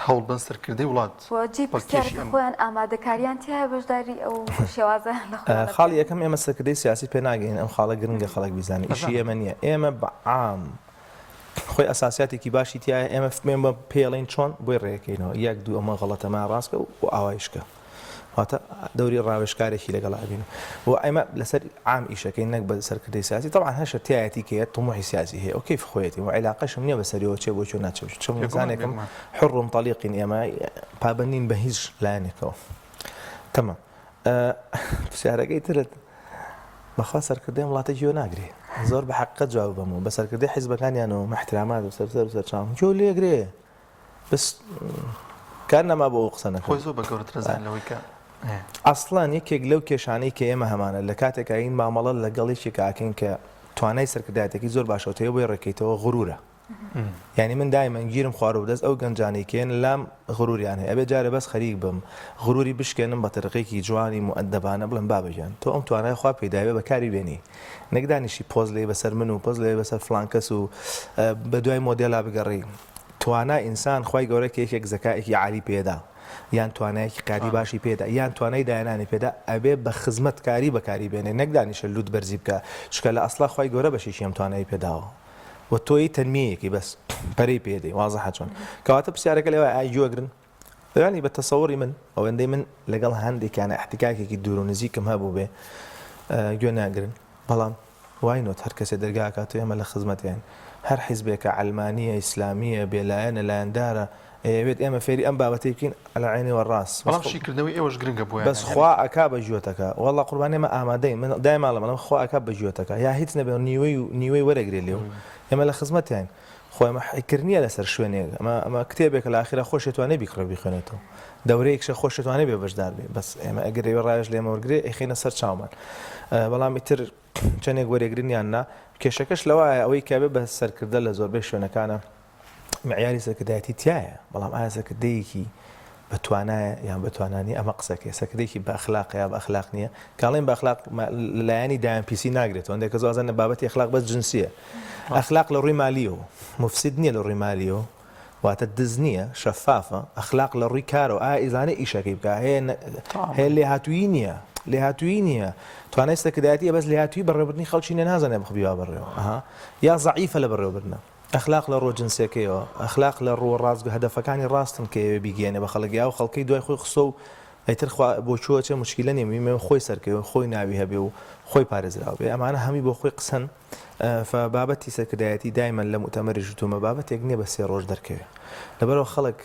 هەوڵ بن سەرکردەی وڵات و جێی پرسیارە پەلکێشی کە ئەم خۆیان ئامادەکاریان تیایە بەشداری ئەو شێوازە لە خۆیانە خاڵی بکەن؟ یەکەم ئێمە سەرکردەی سیاسی پێ ناگەین ئەم خاڵە گرنگە خەڵک بیزانێ ئیشی ئەزانم. ئێمە نییە ئێمە بە عام خۆی ئەساسیاتێکی باشی تیایە ئێمە ئێمە پێڵین چۆن بۆی ڕێکەینەوە یەک دوو ئەمە غەڵەتە ما ڕاستکە و ئاوایشکە واتە دەوری ڕاوێژکارێکی لەگەڵا ئەبین و ئێمە لەسەر عام ئیشەکەین نەک بە سەرکردەی سیاسی طبعا هەشە تایەتی کە طموحی سیاسی هەیە ئەو کەیف خۆیەتی و عیلاقەشم نییە بەسەریەوە چێ بۆ کوێ ناچێ چۆن بێگومان ئینسانێکم بێگومان. حڕ طلیقین ئێمە پابەند نین بە هیچ لایەنێکەوە تەمام پرسیارەکەی ترت بەخوا سەرکردەی وڵاتە گوێ ناگرێ زۆر بە حەقیقەت جواب بەمەوە بە سەرکردەی حیزبەکانیانەوە محترامات و سەرسەر و سەرچاوم گوێ لێگرێ بەس کار نەما بۆ ئەو قسە نەکەم. خۆی زۆر بە گەورەترە زان لەوەی کە هەیە. ئەسڵەن یەکێک لەو کێشانەی کە ئێمە هەمانە لە کاتێکا ین مامەڵە لەگەڵ یەکێکا ئەکەین کە توانای سەرکردایەتەکەی زۆر باشە و تەیە بۆی ڕێکەیتەوە غرورە یانی من دایمەن گیرم خواروە بەدەست ئەو گەنجانەی کە یەن لام غروریان هەیە ئەبێ جارێ بەس خەریک بم غروری بشکێنم بە تەریقەیەکی جوانی موئەدەبانە بڵێم بابە گیان تۆ ئەم توانای خوا پێی داوێ بەکاری بێنی نەک دانیشی پۆز لێی بەسەر من و پۆز لێی بەسەر فڵان کەس و بەدوای مۆدێلا بگەڕێی توانا ئینسان خوای گەورە کە یەکێک زەکائێکی عالی پێدا یان توانایەکی قیادی باشی پێدا یان توانای داهێنانی پێدا ئەبێ بە خزمەت کاری بەکاری بێنێ نەک دانیشە لوت بەرزی بکا چونکە لە ئەسڵا خوای گەورە بەشێکی ئەم توانای پێداوە و تۆی تەنمیەیەکی بەس پەرەی پێدەی وازحە چۆن کەواتە پرسیارەکە لەوە ئای گوێگرن؟ یانی بە تەسەوری من ئەوەندەی من لەگەڵ هەندێکیانە ئیحتیکاکێکی دوور و نزیکم هەبووبێ گوێ ناگرن بەڵام why not هەر کەسێ دەرگا ئەکاتەوە ئێمە لە خزمەتیان هەر حیزبێکە عەلمانیە ئیسلامیە بێلایەنە لایەندارە ئەیەوێت ئێمە فێری ئەم بابەتەی بکەین علی عینی والراس بەس بەڵام شیکردنەوەی ئێوەش گرنگە بۆیان بەس خوا ئەکا بە گوێتەکە وەڵا قوربان ئێمە ئامادەین من دایم ئەڵێم ئەڵێم خوا ئەکا بە گوێتەکە یا هیچ نەبێ نیوەی و نیوەی وەرەگرێ لێو ئێمە لە خزمەتیان خۆ ئەمە حیکر نییە لەسەر شوێنێک ئەمە ئەمە کتێبێکە لە ئاخیرا خۆشی توانێ بیکڕێ بیخوێنێتەوە دەورەیەکشە خۆشی توانێ بێ بەشدار بێ بەس ئێمە ئەگەر ئێوە ڕاوێژ لێمە وەرگرێ ئەیخەینە سەر چاومان بەڵام ئیتر چەندێک وەرێگرن یان نا کێشەکەش لەوایە ئەوەی کە بێ بە سەرکردە لە زۆربەی شوێنەکانە معیاری سەرکردایەتی تایە بەڵام ئایا سەرکردەیەکی بە توانایە یان بە توانا نیە ئەمە قسەکەی سەرکردەیەکی بە ئەخلاقە یا بە ئەخلاق نیە کاڵێن بە ئەخلاق لە لایەنی دایان پیسی ناگرێتەوە هەندێک کەس وازانە بابەتی ئەخلاق بەس جنسیە ئەخلاق لە ڕووی مالیەوە مفسد نییە لە ڕووی مالیەوە واتە دز نییە شەفافە ئەخلاق لە ڕووی کارەوە ئایا ئیزانێ ئیشەکەی بکە هەیە هەیە لێهاتوویی نییە لێهاتوویی نییە توانای سەرکردایەتی بەس لێهاتووی بەڕێوەبردنی خەڵکی نیە نازانێ بخ بیوا بەڕێوە ئەها یا زەعیفە لە بەڕێوەبردنە ئەخلاق لە ڕووە جنسیەکەیەوە، ئەخلاق لە ڕووە ڕاستگۆ هەدەفەکانی ڕاستن کە ئەیەوێ بیگەیەنێ بە خەڵک یا ئەو خەڵکەی دوای خۆی خستۆ و ئیتر خوا بۆ کوێ ئەچێ موشکیلە نیە مهیم خۆی سەرکەوێ و خۆی ناوی هەبێ و خۆی پارێزراو بێ ئەمانە هەمووی بۆ خۆی قسەن فە بابەتی سەرکردایەتی دایمەن لە موئتەمەریش وتومە بابەتێک نیە بە سێ ڕۆژ دەرکەوێ لەبەرئەوە خەڵک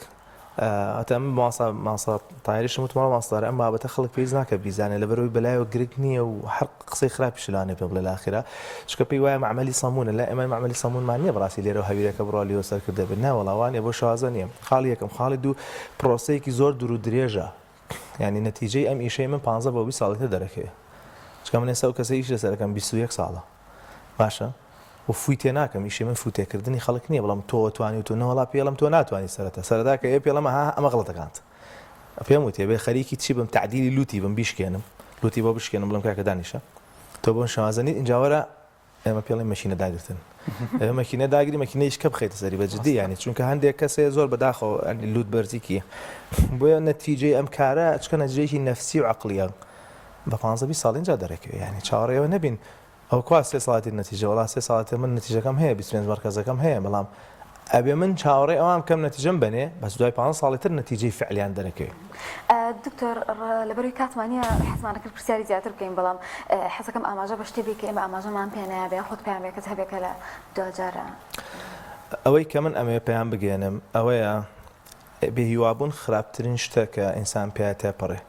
هەتا من مامۆستا مامۆستا تاهیریشم وت مامۆستا تاهیر ئەم بابەتە خەڵک پێویست ناکە بیزانێ لەبەرئەوەی بەلایەوە گرنگ نییە و هەر قسەی خراپیش لەوانەیە پێ بڵێ لە ئاخیرا چونکە پێی وایە مەعمەلی سەموونە لای ئێمە مەعمەلی سەموونمان نییە بەڕاستی لێرەوە هەویرەکە بڕوا لێوە سەرکردە بێت نا وەڵا وانیە بۆ شێوازە نییە خاڵی یەکەم خاڵی دوو پرۆسەیەکی زۆر دوور و درێژە یانی نەتیجەی ئەم ئیشەی من 15 بۆ 20 ساڵی تر دەرەکەوێ چونکە من ئێستا ئەو کەسەی ئیش لەسەر ئەکەم 21 ساڵە باشە و فووی تێ ناکەم ئیشی من فوو تێکردنی خەڵک نییە بڵێم تۆ توانی و تۆ نەوەڵا پێڵم تۆ ناتوانی سەرەتا سەرەتا کە ئێ پێڵم ها ئەمە غڵەتەکانت پێم وتێ بێ خەریکی چی بم تعدیلی لوتی بم بیشکێنم لوتی بۆ بشکێنم بڵێم کاکە دانیشە تۆ بۆن شێوازە نیت ئینجا وەرە ئێمە پێڵی مەشینە داگرتن ئێمە مەکینە داگری مەکینە هیچ کە بخەیتە سەری بە جدی ینی چونکە هەندێک کەسێ زۆر بەداخەوە لوت بەرزیکی بۆیە نەتیجەی ئەم کارە چکە نەتیجەیەکی نەفسی و عەقڵیە بە 15 20 ساڵ اینجا دەرەکەوێ ینی چاوەڕێوە نەبین ئەوە کوا سێ ساڵی تر نەتیجە وەڵا سێ ساڵی تر من نەتیجەکەم هەیە 25 مەرکەزەکەم هەیە بەڵام ئەبێ من چاوەڕێ ئەوان بکەم نەتیجەم بەنێ بەس دوای 15 ساڵی تر نەتیجەی فعلیان دەرەکەوێ. دکتۆر لەبەروی کاتمان نییە حەزمان کرد پرسیاری زیاتر بکەین بەڵام حەزەکەم ئاماژە بە شتێ بی کە ئێمە ئاماژەمان پێ نایابێ یاخود پەیامێکت هەبێ کە لە دواجارا. ئەوەی کە من ئەمەوێ پەیام بگەیەنم ئەوەیە بێهیوابوون خراپترین شتە کە ئینسان پیا تێپەڕێ.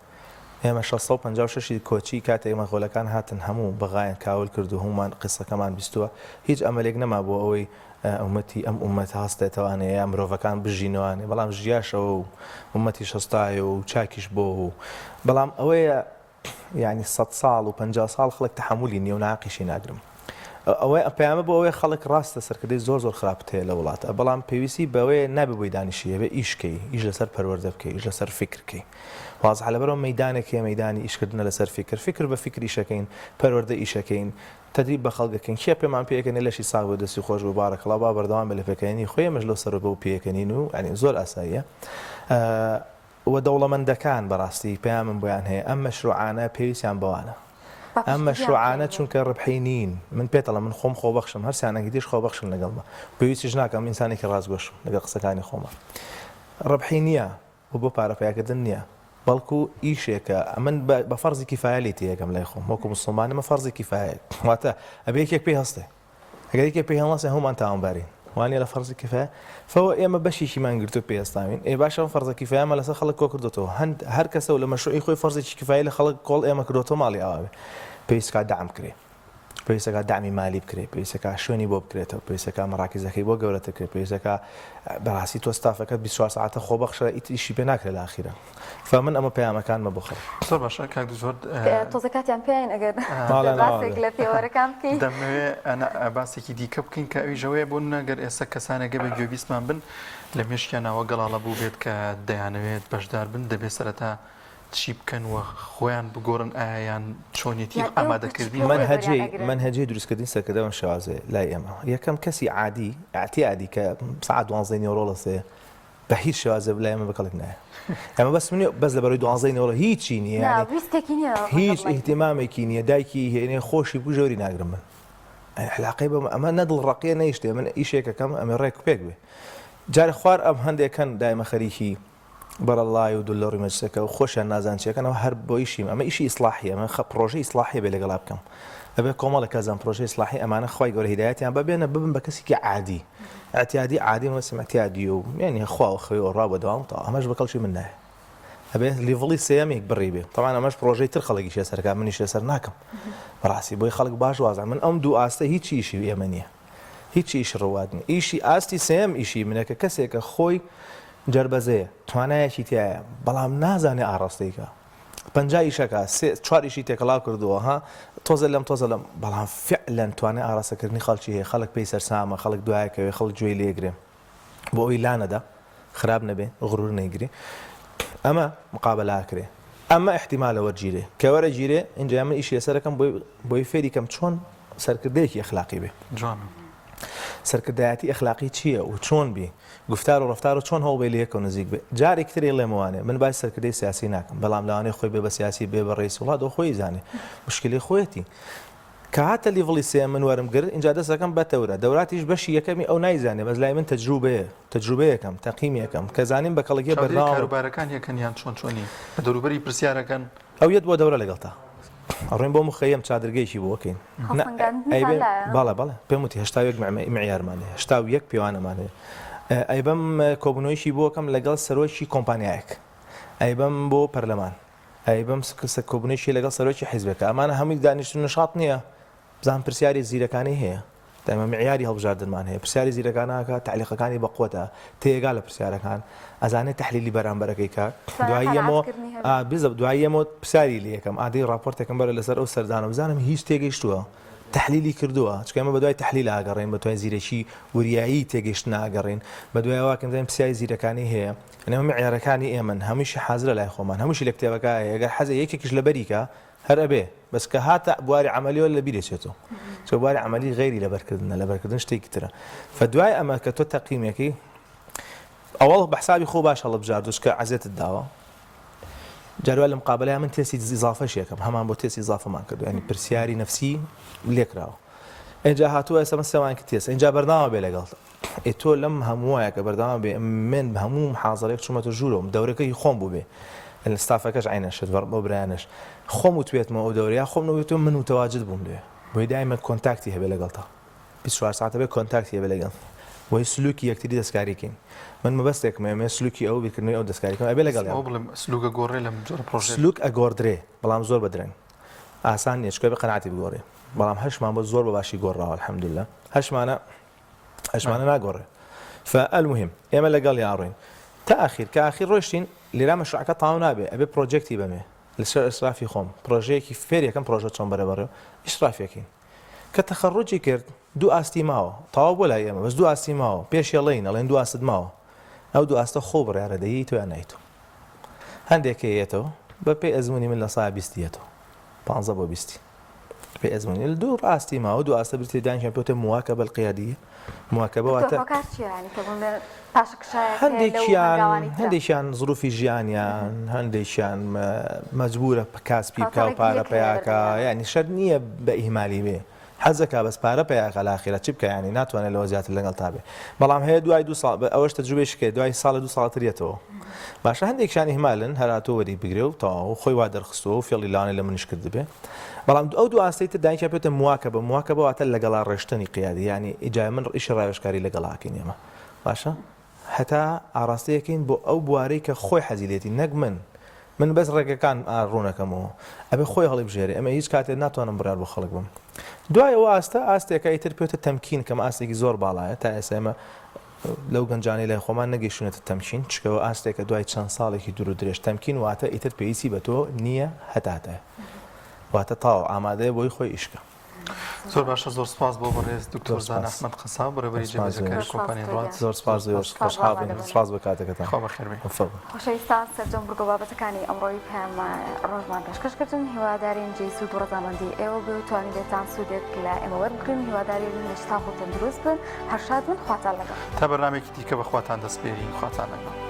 ئێمە 656 ی کۆچی کاتێک مەغۆلەکان هاتن هەموو بەغایان کاول کرد و هەموومان قیسسەکەمان بیستووە هیچ ئەمەلێک نەما بۆ ئەوەی ئومەتی ئەم ئومەت هەستێتەوانێ یا مرۆڤەکان بژینەوانێ بەڵام ژیاشەوە و ئومەتیش هەستایەوە و چاکیش بۆوە و بەڵام ئەوەیە یانی سەد ساڵ و 50 ساڵ خەڵک تەحەمولی نییە و ناقیشی ناگرم ئەوەی ئەم پەیامە بۆ ئەوەیە خەڵک ڕاستە سەرکردەی زۆر زۆر خراپت هەیە لە وڵاتە بەڵام پێویستی بەوەیە نابێ بۆی دانیشی ئەبێ ئیش کەی ئیش لەسەر پەروەردە بکەی ئیش لەسەر فیکر کەی وازحە لەبەرئەوە مەیدانێک هەیە مەیدانی ئیشکردنە لەسەر فیکر فیکر بە فیکر ئیشەکەین پەروەردە ئیشەکەین تەدریب بە خەڵک ئەکەین کێ پێمان پێکەنێ لەشی ساغ بێ دەستی خۆش بێ بارک اللە با بەردەوام بێ لە پێکەنینی خۆی ئێمەش لەو سەرەوە بەو پێکەنین و یانی زۆر ئاساییە وە دەوڵەمەندەکان بەڕاستی پەیامم بۆیان هەیە ئەم مەشروعانە پێویستیان بەوانە ئەم مەشروعانە چونکە ڕبحی نین من پێتەڵم من خۆم خۆبەخشم هەرسیانەکی دیش خۆبەخشن لەگەڵمە پێویستیش ناکەم ئینسانێکی ڕاستگۆشم لەگەڵ قسەکانی خۆمە ڕبحی نییە و بۆ پارە پەیاکردن نییە بەڵکو ئیشێکە ئەمن بە فەرزی کیفایە لێی تێیەگەم لای خۆم وەکو موسڵمان ئەمە فەرزی کیفایە واتە ئەبێ یەکێک پێی هەستێ ئەگەر یەکێک پێی هەڵنەستێ هەموومان تاوانبارین وانە لە فەرزی کیفایە فەوە ئێمە بەشێکیمان گرتو پێ هەستاوین ئێ باشە ئەم فەرزە کیفایەمان لەسەر خەڵک کۆ کردۆتەوە هەند هەر کەسە و لە مەشروعی خۆی فەرزێکی کیفایە لە خەڵک کۆڵ ئێمە کردۆتەوە ماڵی ئاوا بێ پێویست کا دەعم کرێ پێویستەکە دەعمی مالی بکرێ پێویستەکە شوێنی بۆ بکرێتەوە پێویستەکە مەراکیزەکەی بۆ گەورەتر کرێ پێویستەکە بەڕاستی تۆ ستافەکەت 24 سەعاتە خۆبەخشە ئیتر ئیشی پێ ناکرێ لە ئاخیرا فمن ئەمە پەیامەکانمە بۆ خەڵک. زۆر باشە کاک دکتۆر. تۆزە کاتیان پێین ئەگەر باسێک لە پێوەرەکان بکەین. دەمەوێ باسێکی دیکە بکەین کە ئەویش ئەوەیە بۆ نمونە گەر ئێستا کەسانێک بە گوێبیستمان بن لە مێشکیانەوە گەڵاڵە بووبێت کە دەیانەوێت بەشدار بن دەبێت سەرەتا چی بکەن و خۆیان بگۆڕن ئایا یان چۆنیەتی ئامادەکردنی مەنهەجەی مەنهەجەی دروستکردنی سەرکردە بەم شێوازەیە لای ئێمە یەکەم کەسی عادی ئیعتیادی کە سەعات دوانزەی نیوەڕۆ لە سێ بە هیچ شێوازێ لای ئێمە بە کەڵک نایە ئەمە بەس منی بەس لە بەرەی دوانزەی نیوەڕۆ هیچی نییە نا یانی ویستێکی نییە هیچ ئیهتیمامێکی نییە دایکی هێنێ خۆشی بکوژە وەری ناگرم من علاقەی بەم ئەمە نە دڵڕەقیە نەیشتێ من ئیشێکەکەم ئەمێ ڕێک پێک بێ جارێ خوار ئەم هەندێکەن دایمە خەریکی. بەرەڵای و دولەڕی مەجلسەکە و خۆشیان نازان چیەکەن ئەوە هەر بۆ ئیشی ئەمە ئیشی ئیسڵاحیە ئەمە خە پڕۆژەی ئیسڵاحیە بێ لەگەڵا بکەم ئەبێ کۆمەڵێک کەس ئەم پڕۆژەی ئیسڵاحی ئەمانە خوای گەورە هیدایەتیان بە بێنە ببن بە کەسێکی عادی اعتیادی عادی مەسم اعتیادی و یعنی خوا و خەوی و ڕا بە دەوام تەواو ئەمەش بە کەڵکی من نایە ئەبێ level ی سێیەمێک بڕی بێ تەبعەن ئەمەش پڕۆژەی تر خەڵکیش لەسەر کە منیش لەسەر ناکەم بەڕاستی بۆی خەڵک باش وازە من ئەم دوو ئاستە هیچ ئیشی ئێمە نییە هیچ ئیشی ڕوات نیە ئیشی ئاستی سێیەم ئیشی منە کە کەسێکە خۆی جەربەزەیە توانایەکی تایە بەڵام نازانێ ئاڕاستەی کە 50 ئیشەکە سێ چوار ئیشی تێکەڵاو کردووە ها تۆزە لەم تۆزە لەم بەڵام فعلەن توانای ئاڕاستەکردنی خەڵکی هەیە خەڵک پێی سەرسامە خەڵک دوایەکەوێ خەڵک گوێی لێگرێ بۆ ئەوی لانەدا خراپ نەبێ غرور نەیگرێ ئەمە مقابلە ئەکرێ ئەمە احتیمالە وەرگیرێ کە وەرەگیرێ ئینجا من ئیشی لەسەرەکەم بۆی بۆی فێری کەم چۆن سەرکردەیەکی ئەخلاقی بێ جوانە سەرکردایەتی ئەخلاقی چییە و چۆن بی گفتار و ڕەفتار و چۆن هەوڵ بێ لە یەکەوە نزیک بێ جارێکی تر ئەیڵێمەوانێ من باسی سەرکردەی سیاسی ناکەم بەڵام لەوانەیە خۆی بێ بە سیاسی بێ بە ڕئیس وڵات ئەو خۆی زانێ مشکلەی خۆیەتی کە هاتە level ی سێیەم من وەرم گرت ئینجا دەست ئەکەم بە تەورە دەوراتیش بەشی یەکەمی ئەو نایزانێ بەس لای من تەجروبەیە تەجروبەیەکەم تەقیمێکەم کە زانیم بە کەڵکیە چاودێری بەردەوام کاروبارەکان یەکەن یان چۆن چۆنی لە دەوروبەری پرسیارەکەن؟ ئەو یەت بۆ دەورە لەگەڵتا ئەڕۆین بۆ مخەیەم چادرگەیەکی بۆ ئەکەین نا هەڵسەنگاندنتان ئەیبێ لایە؟ بەڵێ بەڵێ پێم وتی 81 معیارمان هەیە 81 پێوانەمان هەیە ئەیبەم کۆبوونەوەیەکی بۆ ئەکەم لەگەڵ سەرۆکی کۆمپانیایەک ئەیبەم بۆ پەرلەمان ئەیبەم سکسە کۆبونەیەکی لەگەڵ سەرۆکی حیزبێکە ئەمانە هەمووی دانیشتن نشاط نییە بزان پرسیاری زیرەکانەی هەیە دایمە معیاری هەڵبژاردنمان هەیە پرسیاری زیرەکانە ئەکا تەعلیقەکانی بەقوەتە تێگا لە پرسیارەکان ئەزانێ تەحلیلی بەرامبەرەکەی کە دوایی یەمەوە بزە دوایی یەمەوە پرسیاری لێ یەکەم ئادەی ڕاپۆرتێکم بەرە لەسەر ئەو سەردانە بزانم هیچ تێگەیشتووە تەحلیلی کردووە چونکە ئێمە بەدوای تەحلیل ئاگەڕێین بەدوای زیرەکی وریایی تێگەیشتن ئاگەڕێین بەدوای واکەم زانین پرسیاری زیرەکانی هەیە یانی ئەمە معیارەکانی ئێمەن هەموویشی حازرە لای خۆمان هەمووشی لە کتێبەکە هەیە گەر حەزە یەکێکیش لەبەری کا هەر ئەبێ بەس کە هاتە بواری عەمەلیەوە لەبیر ئەچێتەوە چونکە بواری عەمەلی غەیری لەبەرکردنە لەبەرکردن شتێکی ترە فدوای ئەمە کە تۆ تەقیمێکی ئەوەڵ بە حسابی خۆ باش هەڵبژاردوو چونکە عەزێتت داوە جاروا لە مقابلەیە من تێستی ئیزافەش یەکەم هەمان بۆ تێستی ئیزافەمان کردو ینی پرسیاری نەفسی لێکراوە ئینجا هاتووە ئێستا من سێوان تێس ئینجا بەردەوام بێ لەگەڵ ئێ تۆ لەم هەمووایە کە بەردەوام بێ من هەموو محازەرەیەک چوومەتە ژوورەوە دەورەکەی خۆم بوو بێ ستافەکەش عینە شت بۆ برایانش خۆم وتوێتمەوە ئەو دەورەیە خۆم نەوتوم من متواجد بووم لێ بۆی دایمە contact ی هەبێ لەگەڵتا 24 ساعتە بێ contact ی هەبێ لەگەڵ بۆی سلوکی یەکتری دەستکاری کەین من مەبەستێکم هەیە سلوکی ئەو بیرکردنەوەی ئەو دەستکاری کەم ئەبێ لەگەڵ ئەوە بڵێم سلوک ئەگۆڕێ لەم جۆرە پرۆژەیە سلوک ئەگۆڕدرێ بەڵام زۆر بە درەنگ ئاسان نییە چونکە بێ قەناعەتی بگۆڕێ بەڵام هەشمان بۆ زۆر بە باشی گۆڕاوە الحمدلله هەشمانە هەشمانە ناگۆڕێ فالمهم ئێمە لەگەڵ یاڕۆین تا ئاخیر کە ئاخیر ڕۆشتین لێرا مەشروعەکە تاو نابێ ئەبێ پرۆجێکتی بەمێ لەسەر ئیسرافی خۆم پرۆژەیەکی فێر یەکەم پرۆژە چۆن بەرە بەڕێ ئیشرافێکین کە تەخەڕوجی کرد دوو ئاستی ماوە تەواو بۆ لای ئێمە بەس دوو ئاستی ماوە پێش ێڵین ئەڵێن دوو ئاستت ماوە ئەو دوو ئاستە خۆ بڕیارە دەیی تۆ یان نایتۆ هەندێک یەتەوە بە پێی ئەزمموی من لە سا بیستی یەتەوە پ بۆ بیستی پێ ئەزمموی دوو ڕاستی ماوە دوو ئاستە بریتی دانیشان پێوتە مواکەبە القیادیە مواکەبە واتە هەندێکیان هەندێکیان زروفی ژیانیان هەندێکیان مەجبورە کاسپی بکا و پارە پیاکە ینی شەرت نییە بە ئیهمالی بێ حەزەکا بەس پارە پەیاکا لە ئاخیرا چی بکا یانی ناتوانێت لەوە زیاتر لەگەڵ تا بێ بەڵام هەیە دوای دوو ساڵ ئەوەش تەجروبەی شکێ دوای ساڵە دوو ساڵ تر یەتەوە باشە هەندێکیان ئیهمالن هەر هاتووە وەری بگرێ و تەواو خۆی وا دەرخستووە و فێڵی لەوانەیە لە منیش کردبێ بەڵام ئەو دوو ئاستەی تر دایکیان پێتە مواکەبە مواکەبە واتە لەگەڵا ڕێشتنی قیادی یانی ئیجا من ئیشی ڕاوێژکاری لەگەڵا ئەکەین ئێمە باشە هەتا ئاڕاستەیەکەین بۆ ئەو بوارەی کە خۆی حەزی لێتی نەک من من بەس ڕێگەکان ڕوونەکەمەوە ئەبێ خۆی هەڵیبژێرێ ئەمە هیچ کاتێ ناتوانم بڕیار بۆ خەڵک بم دوای ئەو ئاستە ئاستێکە ئیتر پێتە تەمکین کەم ئاستێکی زۆر باڵایە تا ئێستا ئێمە لەو گەنجانەی لای خۆمان نەگەیشتونەتە تەمکین چکەوە ئاستێکە دوای چەند ساڵێکی دوور و درێژ تەمکین واتە ئیتر پێویستی بە تۆ نییە هەتاتە واتە تاو ئامادەیە بۆی خۆی ئیشکە. زۆر باشە زۆر سپاس بۆ بەڕێز دکتۆر زانا ئەحمەد قەساب بەڕێوەبەری جێبەجێکاری کۆمپانیای ڕوات زۆر سپاس زۆر خۆشحاڵ بووین سپاس بۆ کاتەکەتان خوا بەخێر بێی. خۆشەویستان سەرجەم بڕگە و بابەتەکانی ئەمڕۆی پەیام ڕۆژمان پێشکەش کردن هیوادارین جێی سوود و ڕەزامەندی ئێوە بێ و توانیبێتان سوودێک لە ئێمە وەربگرن هیوادارین لەش ساغ و تەندروست بن هەر شاد بن خواتان لەگەڵ. تا بەرنامەیەکی دیکە بە خواتان دەسپێرین خواتان لەگەڵ.